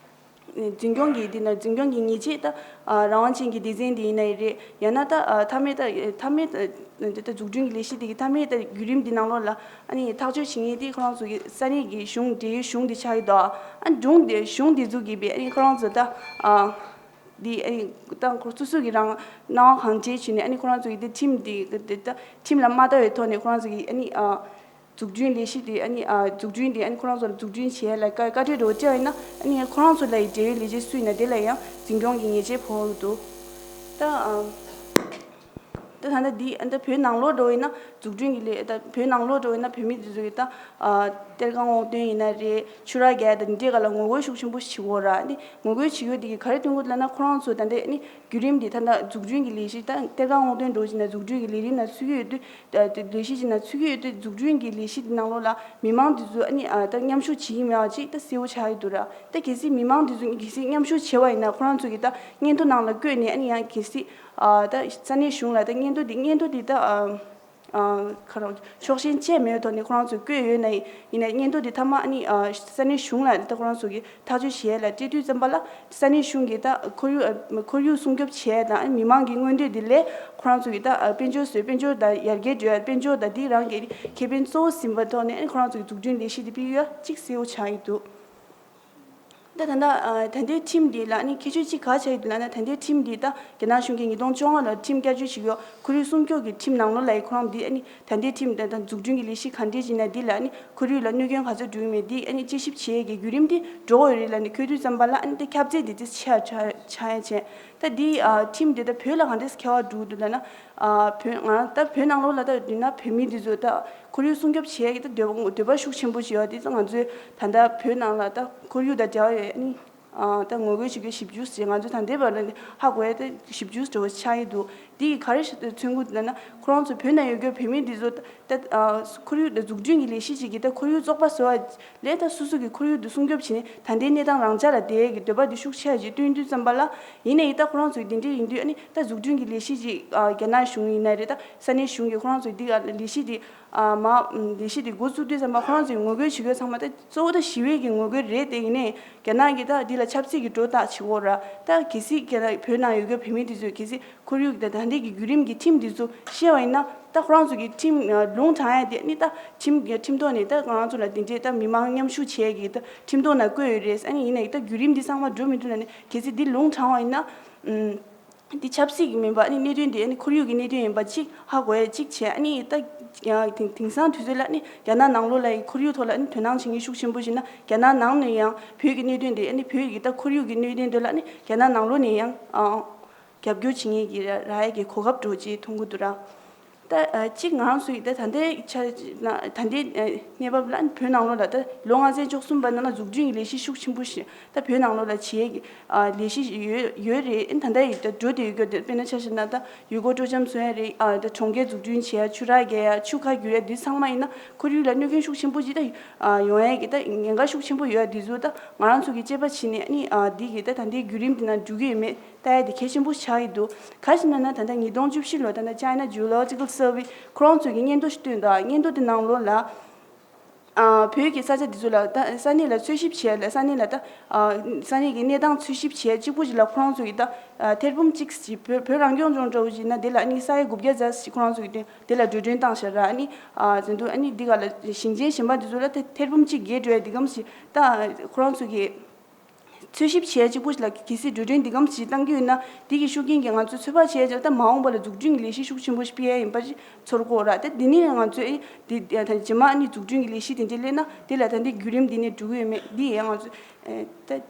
འཛིན་སྐྱོང་གི་འདི་ན་འཛིན་སྐྱོང་གི་ཉེས་ཆད་ད་ཨ་རང་དབང་ཅན་གྱི་སྡེ་ཚན་དེ་ཡིན་ནའི་རེད། ཡང་ན་ད་ཨ་མཐའ་མའི་ད་མཐའ་མའི་ད་འདི་ད་འཛུགས་སྐྲུན་གྱི་ལས་གཞི་དེ་གི་མཐའ་མའི་ད་བརྒྱུད་རིམ་འདི་ནང་ལོགས་ལ་ཨ་ནི་ཐག་གཅོད་བྱེད་མཁན་དེ་ཁོ་རང་ཚོ་གི་ས་གནས་ཀྱི་གཞུང་འབྲེལ་ཡོད་གཞུང་དེ་ཆགས་ཀྱི་འདུག་ཨ་གཞུང་དེ་གཞུང་དེ་ཚོ་གི་བས་ཨ་ནི་ཁོ་རང་ཚོ་ད་ཨ་འདི་ཨ་ནི་ད་ཁོ་སོ་སོ་གི་རང་སྣང་བ་གང་བྱས་བྱས་ནས་ཨ་ནི་ཁོ་རང་ཚོ་གི་དེ་ཁྲིམས་དེ་དེ་ད་ཁྲིམས་ལ་མ་ལྟ་བའི་ཐོག་ནས་ཁོ་རང་ཚོ་གི་ཨ་ནི་ཨ། འཛུགས་སྐྲུན་ལས་གཞི་དེ་ཨ་ནི་ཨ་འཛུགས་སྐྲུན་དེ་ཨ་ནི་ཁོ་རང་ཚོ་ལ་འཛུགས་སྐྲུན་བྱེད་ཡ་ལ་བཀའ་བཀའ་འཁྲོལ་འདྲ་བོ་བཅར་བ་ཡིན་ན། ཨ་ནི་ཁོ་རང་ཚོ་ལ་ཡི་འབྲེལ་ཡོད་ལས་བྱེད་སུ་ཡིན་ན་དེ་ལ་ཡང་འཛིན་སྐྱོང་གི་ཉེས་ཆད་ཕོག་གི་འདུག་ད་ཨ་ད་ད་ལྟ་འདི་ཨ་ད་བོད་ནང་ལོགས་འདྲ་བོ་ཡིན་ན་འཛུགས་སྐྲུན་གྱི་ལས་ད་བོད་ནང་ལོགས་འདྲ་བོ་ཡིན་ན་བོད་མི་དེ་ཚོ་གི་ད་ཨ་གཏེར་ཁ་སྔོག་འདོན་ཡིན་ན་རེད། ཆུ་རགས་རྒྱག་ཡ་ད་འདི་འདྲའི་སྒང་ལ་ངོ་རྒོལ་ཤུགས་ཆེན་པོ་བྱེད་ཀྱི་ཡོད་ར། ཨ་ནི་ངོ་རྒོལ་བྱེད་ཀྱི་ཡོད་དེ་གི་ག་རེ་སྟོན་གྱི་འདུག་ལབ་ན། ཁོ་རང་ཚོ་ད་ལྟ་ཨ་ནི་བརྒྱུད་རིམ་འདི་ད་ལྟ་འཛུགས་སྐྲུན་གྱི་ལས་གཞི་ད་གཏེར་ཁ་སྔོག་འདོན་འདྲ་བོ་བྱས་ན་འཛུགས་སྐྲུན་གྱི་ལས་རིམ་ནང་ཚུད་ཀྱི་ཡོད་དུས། ད་ལས་གཞི་ཅིག་ནང་ཚུད་ཀྱི་ཡོད་དུས་འཛུགས་སྐྲུན་གྱི་ལས་གཞི་དེ་ནང་ལོགས་ལ་མི་མང་དེ་ཚོ་ཨ་ནི་ཨ་ད་མཉམ་ཞུགས་བྱེད་ཀྱི་མེད་པ་ཅིག་ད་གསལ་པོ་ཆགས་ཀྱི་འདུག་ར། ད་གལ་སྲིད་མི་མང་དེ་ཚོ་གལ་སྲིད་མཉམ་ཞུགས་བྱས་པ་ཡིན་ན་ཁོ་རང་ཚོ་གིས་ད་སྙན་ཐོ་ནང་ལ་བཀོད་ནས་ཨ་ནི་ཡང་གལ་སྲིད་ཨ་ད་ས་གནས་གཞུང་ལ་ད་སྙན་ཐོ་དེ་སྙན་ཐོ་དེ་ད་ཨ་ཨ་ཁ་རོག་ཕྱོགས་ཞེན་བཅས་མེད་པའི་ཐོག་ནས་ཁོ་རང་ཚོས་བཀོད་ཡོད་ན་ཡིན་ན་སྙན་ཐོ་དེ་མཐའ་མ་ཨ་ནི་ཨ་ས་གནས་གཞུང་ལ་ད་ཁོ་རང་ཚོ་གིས་ཐག་གཅོད་བྱས་ལ་སྤྲད་དུས་ཙམ་པ་ལ། ས་གནས་གཞུང་གིས་ད་ཁོར་ཡུག་ཨ་ཁོར་ཡུག་སྲུང་སྐྱོབ་བྱས་དང་མི་མང་གི་མངོན་འདོད་དེ་ལས་ཁོ་རང་ཚོ་གིས་ད་དཔལ་འབྱོར་བཟོས། དཔལ་འབྱོར་དང་ཡར་རྒྱས་འགྲོ་ཡ། དཔལ་འབྱོར་དང་དེ་རང་གི་ཁེ་ཕན་གཙོ་བོ་ཟིན་པའི་ཐོག་ནས་ཁོ་རང་ཚོ་གི་འཛུགས་སྐྲུན་ལས་གཞི་དེ་སྤེལ་ཡ་གཅིག་གསལ་པོ་ཆགས་ཡོད་འདུག་ད་ད་ལྟ་ད་ལྟའི་ཁྲིམས་འདི་ལ་ནི་ཁྱད་ཆོས་གཅིག་ག་ཆགས་ཡོད་འདུག་ལབ་ན། ད་ལྟའི་ཁྲིམས་འདི་ད་རྒྱ་ནག་གཞུང་གིས་ཉིས་སྟོང་བཅོ་ལྔ་ལ་ཁྲིམས་བསྐྱར་བཅོས་བྱེད་ཀྱི་ཡོད། ཁོར་ཡུག་སྲུང་སྐྱོབ་ཀྱི་ཁྲིམས་ནང་ལོགས་ལ་ཡི་ཁོ་རང་འདི་ཨ་ནི་ད་ལྟའི་ཁྲིམས་ད་ད་འཛུགས་སྐྲུན་གྱི་ལས་གཞི་ག་འདྲས་བྱས་ན་འདི་ལ་ནི་ཁོར་ཡུག་ལ་གནོད་སྐྱོན་ག་ཚོད་འགྲོ་གི་མེད་འདི་ཨ་ནི་དཔྱད་ཞིབ་བྱེད་ཡས་ཀྱི་བརྒྱུད་རིམ་འདི་འགྲོ་གི་ཡོད་རེད་ལབ་ནི་འཁོད་དུས་ཙམ་པ་ལ་ཨ་ནི་ད་ཁྱབ་ཚད་འདི་ཚེ་ཆེ་ཆགས་ཆགས་ཡ་བྱས། ད་འདི་ཨ་ཁྲིམས་འདི་ད་བོད་ལ་ག་འདྲས་ཁྱབ་པ་འགྲོ་གི་འདུག་ལབ་ན། ཨ་བོད་ང་ད་བོད་ནང་ལོགས་ལ་ད་ཡིན་ན་བོད་མི་འདི་ཚོ་ད་ཁོར་ཡུག་སྲུང་སྐྱོབ་བྱེད་ཡས་ཀྱི་ད་འདོད་པ་འདོད་པ་ཤུགས་ཆེན་པོ་ཞིག་ཡོད། དེ་ཚོ་ང་ཚོའི་ད་ལྟ་བོད་ནང་ལ་ད་ཁོར་ཡུག་དང་འབྲེལ་བ་ཡོད་ནི། ཨ་ད་ངོ་རྒོལ་བྱེད་རྒྱུ་ཞིབ་འཇུག་ཟེར་ང་ཚོ་ད་ལྟའི་བར་ལ་ནི་ཧ་གོ་ཡ་ད་ཞིབ་འཇུག་འདྲ་བོ་ཆགས་ཡི་འདུག་འདི་གི་ག་རེ་ཞིག་མཚོན་གྱི་འདུག་ན། ཁོ་རང་ཚོ་བོད་ནང་ཡོད་རྒྱུ་བོད་མི་འདི་ཚོ་ད་ཨ་ཁོར་ཡུག་ད་འཛུགས་སྐྲུན་གྱི་ལས་གཞི་ཅིག་གིས་ད་ཁོར་ཡུག་བཙོག་པ་བཟོ་བ་ལས་ད་སོ་སོ་གི་ཁོར་ཡུག་འདི་སྲུང་སྐྱོབ་བྱས་ནས་ད་ལྟའི་གནས་སྟངས་རང་འཇགས་ལ་བསྡད་ཡས་ཀྱི་འདོད་པ་འདི་ཤུགས་ཆེ་ཞིག་བཏོན་དུས་ཙམ་པ་ལ། ཡིན་ནའི་ད་ཁོ་རང་ཚོ་འདི་འདྲ་ཡིན་དུས་ཨ་ནི་ད་འཛུགས་སྐྲུན་གྱི་ལས་གཞི་ཅིག་ཨ་རྒྱ་ནག་གཞུང་ཡིན་ན་རེད། ད་ས་གནས་གཞུང་གིས་ཁོ་རང་ཚོའི་འདི་ག་ལས་གཞི་འདི་ཨ་མ་ལས་གཞི་འདི་འགོ་བཙུགས་དུས་ཙམ་པ་ཁོ་རང་ཚོའི་ངོ་རྒོལ་བྱེད་དགོས་ཚང་མ་ད་གཙོ་བོ་ད་ཞི་བའི་གི་ངོ་རྒོལ་རེད་དེ། ཡིན་ནའི་རྒྱ་ནག་གིས་ད་འདི་ལ་ཆབ་སྲིད་ཀྱི་སྒྲོ་བཏགས་བྱེད་ཀྱི་ཡོད་ར། ད་གལ་སྲིད་རྒྱ་ནག་བོད་ནང་ཡོད་རྒྱུ་བོད་མི་འདི་ཚོས་གལ་སྲིད་ཁོར་ཡུག་དང་ད་ལྟའི་གི་བརྒྱུད་རིམ་གྱི་ཁྲིམས་འདི་ཚོ་ཤེས་པ་ཡིན་ན། ད་ཁོ་རང་ཚོ་གི་ཁྲིམས་ལུང་དྲངས་ཡ་དེ་ནི་ད་ཁྲིམས་ཁྲིམས་ཐོག་ནས་ད་ང་རང་ཚོ་ལ་དེ་འདྲའི་ད་མི་མང་མཉམ་ཞུགས་བྱེད་ཡ་གི་ད་ཁྲིམས་ཐོག་ན་བཀོད་ཡོད་རེད། ཨ་ནི་ཡིན་ནའི་ད་བརྒྱུད་རིམ་འདི་ཚང་མ་འགྲོ་མི་ཐུབ་ན་ནི་གལ་སྲིད་འདི་ལུང་དྲངས་པ་ཡིན་ན། འདི་ཆབ་སྲིད་ཀྱི་མིན་པ་ཨ་ནི་གནད་དོན་འདི་ཨ་ནི་ཁོར་ཡུག་གི་གནད་དོན་ཡིན་པ་གཅིག་ཧ་གོ་ཡ་གཅིག་བྱས། ཨ་ནི་ད་ཡང་དེང་དེང་སང་དུས་ཚོད་ལ་ཨ་ནི་རྒྱ་ནག་ནང་ལོགས་ལ་ཡི་ཁོར་ཡུག་ཐོག་ལ་ཨ་ནི་དོ་སྣང་བྱེད་མཁན་ཤུགས་ཆེན་པོ་ཞིག་ན་རྒྱ་ནག་ནང་ནས་ཡང་བོད་ཀྱི་གནད་དོན་འདི་ཨ་ནི་བོད་ཀྱི་ད་ཁོར་ཡུག་གི་གནད་དོན་འདི་ལ་ཨ་ནི་རྒྱ་ནག་ནང་ལོགས་ནས་ཡང་ཨ་རྒྱབ་སྐྱོར་བྱེད་མཁན་གྱི་ར་རག་ཡ་གི་གོ་སྐབས་འདྲ་བོ་ཅིག་མཐོང་གི་འདུག་ར། ད་ཨ་གཅིག་ང་རང་ཚོ་ཡི་ད་ད་ལྟའི་ཆ་ན་ད་ལྟའི་ཨ་གནས་བབ་ལ་བོད་ནང་ལོགས་ལ་ད་ལོ་ལྔ་ཚན་བཅུ་གསུམ་པ་ནང་ལ་འཛུགས་སྐྲུན་གྱི་ལས་གཞི་ཤུགས་ཆེན་པོ་ཞིག་ད་བོད་ནང་ལོགས་ལ་བྱེད་ཀྱི་ཨ་ལས་གཞི་ཡོད་ཡོད་རེད། ཨ་ད་ལྟ་ཡི་ད་འགྲོ་བསྡད་ཡོད་རྒྱུ་དེ་དཔེར་ན་ཆ་བཞག་ན་ད་ཡུལ་སྐོར་སྤྲོ་འཆམ་སོང་ཡ་རེད། ཨ་ད་གྲོང་ཁྱེར་འཛུགས་སྐྲུན་བྱེད་ཡ། ཆུ་རགས་རྒྱག་ཡ། ཆུ་ཁ་བསྒྱུར་ཡ། འདི་ཚང་མ་ཡིན་ན་ཁོར་ཡུག་ལ་གནོད་སྐྱོན་ཤུགས་ཆེན་པོ་ཅིག་ད་ཨ་ཡོང་ཡ་གི་ད་ཉེན་ཁ་ཤུགས་ཆེན་པོ་ཡོད་ཡ། འདི་ཚོ་ད་ང་རང་ཚོ་གི་དཔྱད་པ་བྱས་ནས་ཨ་ནི་ཨ་འདི་གི་ད་ད་ལྟའི་བརྒྱུད་རིམ་འདི་ན་འགྲོ་གི་ཡོད་མེད་ལྟ་ཡ་དེ་གལ་ཆེན་པོ་ཆགས་ཀྱི་འདུག་ག་ཞིག་ན་ན་ད་ལྟ་ཉིས་སྟོང་བཅུ་བཞི་ལོ་ད་ལྟ་China Geological Survey ཁོ་རང་ཚོ་གིས་སྙན་ཐོ་ཞིག་བཏོན་འདུག་སྙན་ཐོ་དེ་ནང་ལོགས་ལ་ཨ་བོད་ཀྱི་ས་ཆ་དེ་ཚོ་ལ་ད་ས་གནས་ལ་འཚོལ་ཞིབ་བྱས་ལ་ས་གནས་ལ་ད་ཨ་ས་གནས་ཀྱི་གནས་སྟངས་འཚོལ་ཞིབ་བྱས་གཅིག་པུ་ཞིག་ལ་ཁོ་རང་ཚོ་གིས་ད་ཨ་ཐེར་འབུམ་གཅིག་ཞིག་བོད་བོད་རང་སྐྱོང་ལྗོངས་འདྲ་བོ་ཞིག་ན་དེ་ལ་ཨ་ནི་ས་ཡ་དགུ་བརྒྱ་ཙམ་ཞིག་ཁོ་རང་ཚོ་གིས་བཏོན། དེ་ལ་འགྲོ་གྲོན་བཏང་ཤག་ར། ཨ་ནི་ཨ་ཟེར་འདུག་ཨ་ནི་འདི་ག་ལ་ཞིང་ཆེན་གཞན་པ་འདི་ཚོ་ལ་ཐེ་ཐེར་འབུམ་གཅིག་བརྒལ་འགྲོ་ཡ་འདི་གམ་ཞིག་ད་ཁོ་རང་ཚོ་གིས། འཚོལ་ཞིབ་བྱེད་ཡ་གཅིག་པོ་ཞིག་ལ་གལ་སྲིད་འགྲོ་གྲོན་འདི་གམ་ཞིག་བཏང་གི་ཡོད་ན། དེ་གི་ཤུགས་རྐྱེན་གྱིས་ང་ཚོས་ཚོད་དཔག་བྱེད་ཡ་ཅིག་ལ། ད་མ་འོངས་པ་ལ་འཛུགས་སྐྲུན་གྱི་ལས་གཞི་ཤུགས་ཆེན་པོ་ཞིག་སྤེལ་ཡ་ཡིན་པ་ཞིག་ཚོར་གོ་ར། ད་འདི་ནི་ང་ཚོས་ཨེ་འདི་ད་རྗེས་མ་ཨ་ནི་འཛུགས་སྐྲུན་གྱི་ལས་གཞི་དེ་འདྲ་སླེབས་ན། དེ་ལ་ད་འདི་བརྒྱུད་རིམ་འདི་ནས་འགྲོ་གི་ཡོད་མེད་འདི་ཡང་ང་ཚོས་ཨེ་ད་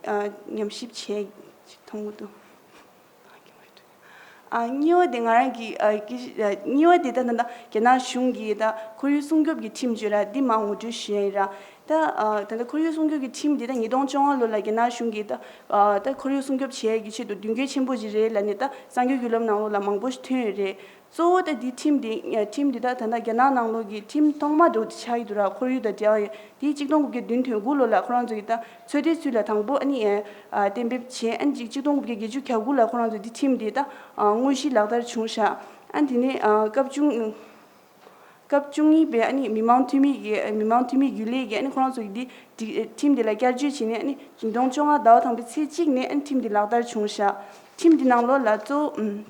ཨ་ཉམས་ཞིབ་བྱེད་ཅིག་མཐོང་གི་འདུག་ཨ་གཉིས་པ་དེ་ང་རང་གི་ཨ་ཀི་ཨ་གཉིས་པ་དེ་ད་ད་ད་རྒྱ་ནག་གཞུང་གི་ད་ཁོར་ཡུག་སྲུང་སྐྱོབ་ཀྱི་ཁྲིམས་བརྗོད་ར། འདི་མ་ངོ་སྤྲོད་ཞུ་ཡ་ཡིན་ར། ད་ཨ་ད་ལྟ་ཁོར་ཡུག་སྲུང་སྐྱོབ་ཀྱི་ཁྲིམས་འདི་ད་ཉིས་སྟོང་བཅོ་ལྔ་ལོ་ལ་རྒྱ་ནག་གཞུང་གིས་ད་ཨ་ད་ཁོར་ཡུག་སྲུང་སྐྱོབ་བྱེད་ཡས་ཀྱི་ཆེད་དུ་མདུན་སྐྱོད་ཆེན་པོ་ཞིག་རེད་ལབ་ནས་ད་གསར་འགྱུར་བརྒྱུད་ལམ་ནང་ལོགས་ལ་མང་པོ་ཞིག་ཐོན་ཡོད་རེད། གཙོ་བོ་ད་འདི་ཁྲིམས་འདི་ཁྲིམས་འདི་ད་ད་ལྟ་རྒྱ་ནག་ནང་ལོགས་ཀྱི་ཁྲིམས་ཐོག་མ་འདྲ་བོ་དེ་ཆགས་ཀྱི་འདུག་ར། ཁོར་ཡུག་དང་འབྲེལ་བ་ཡོད། དེ་གཅིག་སྟོང་དགུ་བརྒྱ་བདུན་དོན་དགུ་ལོ་ལ་ཁོ་རང་ཚོ་གིས་ད་ཚོད་ལྟའི་ཚུལ་ལ་དང་པོ་ཨ་ནི་ཨ་གཏན་འབེབས་བྱས། ཨ་ནི་གཅིག་སྟོང་དགུ་བརྒྱ་བརྒྱད་ཅུ་གྱ་དགུ་ལ་ཁོ་རང་ཚོ་འདི་ཁྲིམས་འདི་ད་དངོས་གཞི་ལག་བསྟར་བྱུང་ཤག་ཨ་དེ་ནས་ཨ་སྐབས་བཅུ་སྐབས་བཅུ་གཉིས་པའི་ཨ་ནི་མི་དམངས་འཐུས་མི་གི་མི་དམངས་འཐུས་མི་རྒྱུན་ལས་ཀྱིས་ཨ་ནི་ཁོ་རང་ཚོ་གི་འདི་ཁྲིམས་འདི་ལ་བསྐྱར་བཅོས་བྱས་ནས། ཨ་ནི་ཉིས་སྟོང་བཅོ་ལྔ་ཟླ་བ་དང་པོའི་ཚེས་གཅིག་ནས་ཨ་ནི་ཁྲིམས་འདི་ལག་བསྟར་བྱུང་ཤག་ཁྲིམས་འདི་ནང་ལོགས་ལ་གཙོ་བོ་ཨུམ།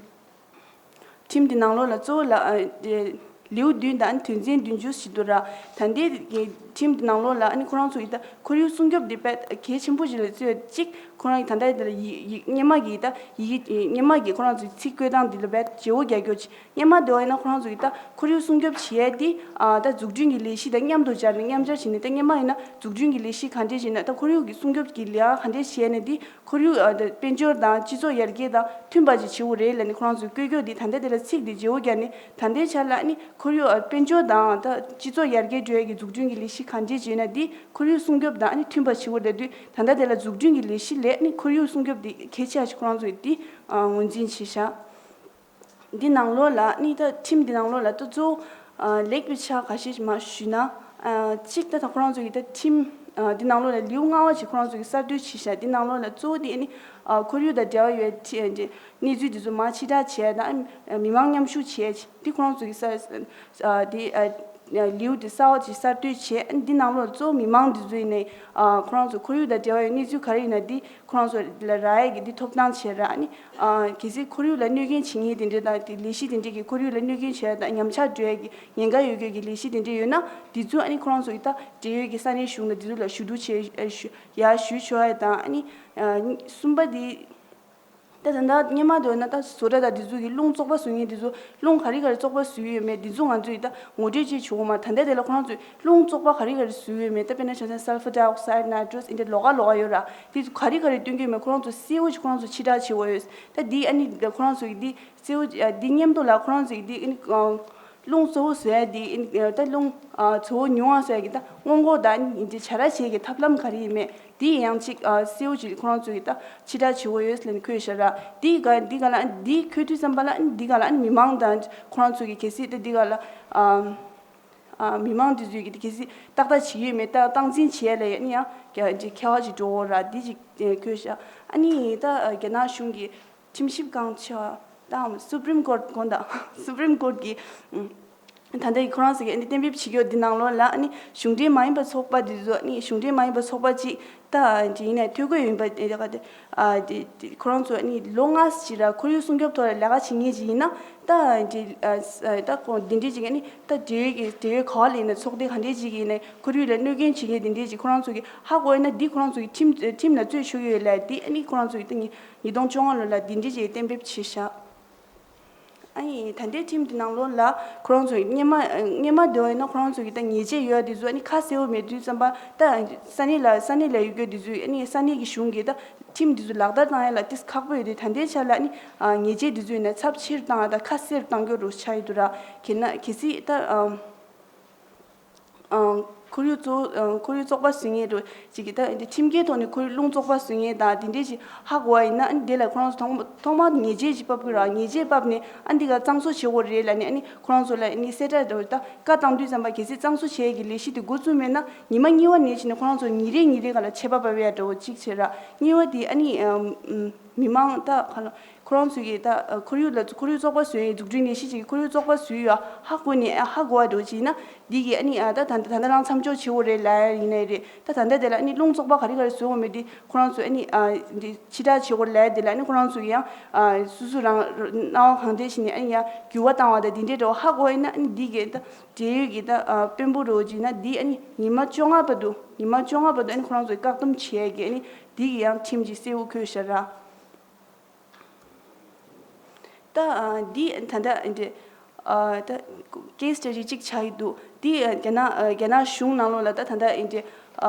ཁྲིམས་འདི་ནང་ལོགས་ལ་གཙོ་བོ་ལ་ཨ་ཨེ་ལེའུ་བདུན་དང་དོན་ཚན་བདུན་ཅུ་ཞིག་འདུག་ར། ད་ལྟའི་གི་ཁྲིམས་འདི་ནང་ལོགས་ལ་ཨ་ནི་ཁོ་རང་ཚོ་ཡི་ད་ཁོར་ཡུག་སྲུང་སྐྱོབ་འདི་དཔེ་གལ་ཆེན་པོ་ཞིག་ལ་བརྩི་བ་གཅིག་ཁོ་རང་གི་ད་ལྟ་འདི་ལ་ཡི་ཡི་སྔོན་མ་གི་ད་ཡི་གེ་སྔོན་མ་གི་ཁོ་རང་ཚོའི་ཚིག་བཀོད་སྟངས་འདི་ལ་དཔེ་བརྗེ་བོ་རྒྱག་རྒྱུ་ཅིག་སྔོན་མ་འདི་བ་ཡིན་ན་ཁོ་རང་ཚོ་གི་ད་ཁོར་ཡུག་སྲུང་སྐྱོབ་བྱེད་ཡ་འདི་ཨ་ད་འཛུགས་སྐྲུན་གྱི་ལས་གཞི་དང་མཉམ་དུ་སྦྱར་ནས་མཉམ་སྦྱར་བྱས་ནས། ད་སྔོན་མ་ཡིན་ན་འཛུགས་སྐྲུན་གྱི་ལས་གཞི་ག་འདྲས་བྱས་ན། ད་ཁོར་ཡུག་གི་སྲུང་སྐྱོབ་ཀྱི་ལས་ཀ་ག་འདྲས་བྱས་ན་འདི་ཁོར་ཡུག་ཨ་ད་དཔལ་འབྱོར་དང་སྤྱི་ཚོགས་ཡར་རྒྱས་དང་མཐུན་པ་ཅིག་བྱེད་དགོས་རེད་ལབ་ནས་ཁོ་རང་ཚོས་བཀོད་རྒྱུ་འདི། ད་ལྟ་དེ་ལ་ཚིག་འདི་བརྗེ་བོ་བརྒྱབ་ནས། ད་ལྟའི་ཆ་ལ་ཨ་ནི་ཁོར་ཡུག་ཨ་དཔལ་འབྱོར་དང་ད་སྤྱི་ཚོགས་ཡར་རྒྱས་འགྲོ་ཡ་གི་འཛུགས་སྐྲུན་གྱི་ལས་གཞི་ག་འདྲས་བྱས་ན་འདི་ཁོར་ཡུག་སྲུང་སྐྱོབ་དང་ཨ་ནི་མཐུན་པ་བྱེད་དགོས་རེད་དུས། ད་ལྟ་དེ་ལ་འཛུགས་སྐྲུན་གྱི་ལས་གཞི་ལས་ཨ་ནི་ཁོར་ཡུག་སྲུང་སྐྱོབ་འདི་གལ་ཆེ་ཞིག་ཁོ་རང་ཚོས་འདི་ཨ་ངོས་འཛིན་བྱས་ཤག་འདི་ནང་ལོགས་ལ་ནི་ད་ཁྲིམས་འདི་ནང་ལོགས་ལ་ད་གཙོ་བོ་ཨ་ལེགས་པའི་ཆ་འགའ་ཤས་ཤིག་མར་ཞུས་ན། ཨ་གཅིག་ད་ད་ཁོ་རང་ཚོ་གི་ད་ཁྲིམས་ཨ་འདི་ནང་ལོགས་ལ་ལེའུ་ལྔ་པ་ཅིག་ཁོ་རང་ཚོ་གི་གསར་གཏོད་བྱས་ཤག་འདི་ནང་ལོགས་ལ་གཙོ་བོ་དེ་ནི་ཨ་ཁོར་ཡུག་དང་འབྲེལ་བ་ཡོད་ཁྲི་ཨ་འདི་གནས་ཚུལ་འདི་ཚོ་མར་ཕྱིར་བསྒྲགས་བྱས་དང་། ཨ་མི་མང་མཉམ་ཞུགས་བྱས་ཅིག་འདི་ཁོ་རང་ཚོ་གི་གསར་ཨ་འདི་ཨ་ལེའུ་འདི་གསར་པ་ཅིག་གསར་གཏོད་བྱས། ཨ་འདི་ནང་ལོགས་ལ་གཙོ་བོ་མི་མང་འདི་ཚོ་ཡིན་ནའི་ཨ་ཁོ་རང་ཚོ་ཁོར་ཡུག་དང་འབྲེལ་བ་ཡོད་གནས་ཚུལ་ག་རེ་ཡིན་ན་འདི་ཁོ་རང་ཚོ་ལ་རག་ཡས་ཀྱི་འདི་ཐོབ་ཐང་བྱས་ར། ཨ་ནི་ཨ་གལ་སྲིད་ཁོར་ཡུག་ལ་གནོད་སྐྱོན་བྱེད་མཁན་དེ་འདྲ་དང་། དེ་ལས་གཞི་དེ་འདྲས་ཀྱིས་ཁོར་ཡུག་ལ་གནོད་སྐྱོན་བྱས་དང་ཉམས་ཆག་འགྲོ་ཡས་ཀྱི་ཉེན་ཁ་ཡོད་མཁན་གྱི་ལས་གཞི་དེ་འདྲས་ཡོད་ན། དེ་ཚོ་ཨ་ནི་ཁོ་རང་ཚོ་གི་ད་འབྲེལ་ཡོད་ཀྱི་ས་གནས་གཞུང་ལ་དེ་ཚོ་ལ་ཞུ་གཏུག་བྱས་ཨ་ཞུ་ཡར་ཞུ་ཆོག་ཡས་དང་། ཨ་ནི་ཨ་གསུམ་པ་དེ་ད་ད་ལྟ་སྔོན་མ་དེ་འོ་ན་ད་བཟོ་གྲྭ་དང་དེ་ཚོ་གི་རླུང་བཙོག་པ་བཟོ་མཁན་དེ་ཚོ་རླུང་ག་རེ་ག་རེ་བཙོག་པ་བཟོས་ཡོད་མེད་དེ་ཚོ་ང་ཚོས་ད་ངོ་སྤྲོད་བྱེད་ཆོག་གི་མ། ད་ལྟ་དེ་ལ་ཁོ་རང་ཚོས་རླུང་བཙོག་པ་ག་རེ་ག་རེ་བཟོས་ཡོད་མེད། ད་དཔེར་ན་བྱས་ན་sulfur dioxide, nitrous འདི་འདྲ་ལོགས་ཀ་ལོགས་ཀ་ཡོད་ར། དེ་ཚོ་ག་རེ་ག་རེ་བཏོན་གྱི་ཡོད་མེད་ཁོ་རང་ཚོ་གསལ་བོ་ཅིག་ཁོ་རང་ཚོ་ཕྱིར་བསྒྲགས་བྱེད་དགོས་ཡོད། ད་འདི་ཨ་ནི་ཁོ་རང་ཚོ་གི་འདི་གསལ་བོ་ཅིག་ཨ་འདི་མཉམ་དུ་ལ་ཁོ་རང་ཚོ་གི་འདི་ཨ་ནི་ཨ་རླུང་གཙོ་བོ་བཟོ་ཡ་འདི་ཨ་ནི་ད་རླུང་ཨ་གཙོ་བོ་ཉུང་བ་བཟོ་ཡ་གི་ད་སྔོན་འགོག་དང་ཨ་ནི་འདི་བྱ་ར་བྱེད་ཀྱི་ཐབས་ལམ་ག་རེ་ཡིན་མེད། དེ་ཡང་གཅིག་ཨ་གསལ་བོ་ཅིག་ཁོ་རང་ཚོ་གིས་ད་ཕྱིར་བསྒྲགས་བྱེད་དགོས་ཡོད་ཟེར་ནས་འཁོད་ཤག་ར། དེའི་སྒང་འདི་སྒང་ལ་ཨ་འདི་འཁོད་དུས་ཙམ་པ་ལ་ཨ་འདི་སྒང་ལ་ཨ་མི་མང་དང་ཁོ་རང་ཚོ་གིས་གལ་སྲིད་ད་འདི་སྒང་ལ་ཨ་ཨ་མི་མང་འདི་ཚོས་ཀྱིས་ད་གལ་སྲིད་ཏག་ཏག་བྱེད་ཀྱི་ཡོད་མེད་ད་སྟངས་འཛིན་བྱེད་ཡ་ལ་ཡ་ཨ་ནི་ཡང་ཀྱ་ཅིག་ཁྱད་པར་ཅིག་འགྲོ་གི་ར། འདི་ཅིག་འཁོད་ཤག་ཨ་ནི་ད་རྒྱ་ནག་གཞུང་གི་ཁྲིམས་ཞིབ་ཁང་ཆེ་བ་དང་Supreme Court དགོངས་དག Supreme Court གི་ཨ། ད་ལྟ་ཁོ་རང་ཚོ་གིས་ཨ་ནི་གཏན་འབེབས་བྱེད་རྒྱུ་འདི་ནང་ལོགས་ལ་ཨ་ནི་གཞུང་འབྲེལ་མ་ཡིན་པ་ཚོགས་པ་འདི་ཚོ་ཨ་ནི་གཞུང་འབྲེལ་མ་ཡིན་པ་ཚོགས་པ་ཅིག་ད་འདི་ཡིན་ནའི་ཐོ་འགོད་ཡིན་པ་དེ་ག་དེ་ཨ་དེ་དེ་ཁོ་རང་ཚོ་ཨ་ནི་ལོ་ལྔ་ཅིག་ར་ཁོར་ཡུག་སྲུང་སྐྱོབ་ཐོག་ལ་ལས་ཀ་བྱེད་མཁན་ཅིག་ཡིན་ན། ད་འདི་ཨ་ཨ་ད་ཁོ་འདི་འདྲའི་ཅིག་ཨ་ནི་ད་འབྲེལ་ཡོད་ཀྱི་འབྲེལ་ཡོད་ག་བ་ལ་ཡིན་ན་ཚོགས་སྡེ་ག་འདྲའི་ཅིག་ཡིན་ནའི་ཁོར་ཡུག་ལ་གནོད་སྐྱོན་བྱེད་མཁན་འདི་འདྲའི་ཅིག་ཁོ་རང་ཚོ་གིས་ཧ་གོ་ཡིན་ན་འདི་ཁོ་རང་ཚོ་གིས་ཁྲིམས་ཁྲིམས་ལ་རྩོད་ཆོག་གི་ཡོད་ལ། འདི་ཨ་ནི་ཁོ་རང་ཚོ་གིས་ད་ཉིས་ཉིས་སྟོང་བཅོ་ལྔ་ལོ་ལ་འདི་འདྲའི་ཅིག་གཏན་འབེབས་བྱས་ཤག་ཨ་ནི་ད་ལྟའི་ཁྲིམས་དེ་ནང་ལོགས་ལ་ཁོ་རང་ཚོ་སྔོན་མ་སྔོན་མ་དེ་བ་ཡིན་ན་ཁོ་རང་ཚོ་གི་ད་ཉེས་ཆད་ཡོད་དེ་ཚོ་ཨ་ནི་ཁ་གསལ་བོ་མེད་དུས་ཙམ་པ། ད་ས་གནས་ལ་ས་གནས་ལ་ཡོད་རྒྱུ་དེ་ཚོས་ཨ་ནི་ས་གནས་ཀྱི་གཞུང་གིས་ད་ཁྲིམས་དེ་ཚོ་ལག་བསྟར་བཏང་ཡ་ལ་ཏིས་ཁག་པོ་ཡོད་དུས། ད་ལྟའི་ཆ་ལ་ཨ་ནི་ཉེས་ཆད་དེ་ཚོ་ཡིན་ན་ཚབས་ཆེར་བཏང་ཡ་ད་ཁ་གསལ་བཏང་རྒྱུ་རུ་ཆགས་ཡོད་དུ་ར། གལ་ན་གལ་སྲིད་ད། ཨང་། ཁོར་ཡུག་བཙོག་ཨང་། ཁོར་ཡུག་བཙོག་པ་བཟོ་མཁན་རུ་ཅིག་གིས་ད་འདི་ཁྲིམས་འགལ་ཐོག་ནས་ཁོར་ཡུག་རླུང་བཙོག་པ་བཟོ་མཁན་དང་དེ་འདྲས་ཅིག་ཧ་གོ་བ་ཡིན་ན། ཨ་ནི་དེ་ལ་ཁོ་རང་ཚོ་ཐོག་མ་ཐོག་མར་ཉེས་ཆད་ཅིག་ཕབ་དགོས་ར། ཉེས་ཆད་ཕབ་ནས་ཨ་འདི་ག་གཙང་བཟོ་བྱེད་དགོས་རེད་ལབ་ནས། ཨ་ནི་ཁོ་རང་ཚོ་ལ་ཨ་ནི་གསལ་བསྒྲགས་འདྲ་བོ་ད་བཀའ་བཏང་དུས་ཙམ་པ་གལ་སྲིད་གཙང་བཟོ་བྱེད་ཡས་ཀྱི་ལས་གཞི་དེ་འགོ་བཙུགས་མེད་ན། ཉི་མ་གཉིས་པ་ནས་བྱས་ནས་ཁོ་རང་ཚོ་ཉིན་རེ་ཉིན་རེ་ག་ལ་ཆད་པ་ཕབ་ཡ་འདྲ་བོ་ཅིག་བྱེད་ར། གཉིས་པ་དེ་ཨ་ནི་ཨམ་ཨམ་མི་མང་ད་ག་ལ། ཁོ་རང་ཚོ་གིས་ད་ཁོར་ཡུག་ལ་ཁོར་ཡུག་བཙོག་པ་བཟོ་ཡའི་འཛུགས་སྐྲུན་ལས་གཞི་ཅིག་གིས་ཁོར་ཡུག་བཙོག་པ་བཟོས་ཡོད་ཧ་གོ་ནས་ཧ་གོ་བ་འགྲོ་ཅིག་ཡིན་ན་འདི་གིས་ཨ་ནི་ད་ད་ད་ལྟ་རང་མཚམས་འཇོག་བྱེད་དགོས་རེད་ལབ་ཡ་ཡིན་ནའི་རེད། ད་ད་ལྟ་དེ་ལ་ཨ་ནི་རླུང་བཙོག་པ་ག་རེ་ག་རེ་བཟོས་ཡོད་མེད་འདི་ཁོ་རང་ཚོས་ཨ་ནི་འདི་ཕྱིར་བསྒྲགས་བྱེད་དགོས་རེད་ལབ་ཡ་དེ་ལ་ཨ་ནི་ཁོ་རང་ཚོ་གིས་ཡང་སོ་སོ་རང་སྣང་བ་གང་འདྲ་ཞིག་ནས་ཨ་ནི་ཡང་འགྱུར་བ་བཏང་བ་དང་དེ་འདྲའི་འདྲ་བོ་ཧ་གོ་བ་ཡིན་ན་ཨ་ནི་འདི་གིས་ད་འབྲེལ་ཡོད་ཀྱི་ད་དཔོན་པོ་རོ་ཅིག་ཡིན་ན་འདི་ཨ་ནི་ཉི་མ་བཅོ་ལྔ་བར་དུ་ཉི་མ་བཅོ་ལྔ་བར་དུ་ཨ་ནི་ཁོ་རང་ཚོས་བཀག་སྡོམ་བྱེད་ཡ་གི་ཨ་ནི་འདི་གི་ཡང་ཁྲིམས་ཅིག་གསལ་བོ་འཁོད་བཞག་ར། ད་འདི་ད་ལྟ་འདི་ད་ཀེ་སི་སི་ཊ་ཌི་གཅིག་ཆགས་ཀྱི་འདུག་འདི་རྒྱ་ནག་རྒྱ་ནག་གཞུང་ནང་ལོགས་ལ་ད་ད་ལྟ་འདི་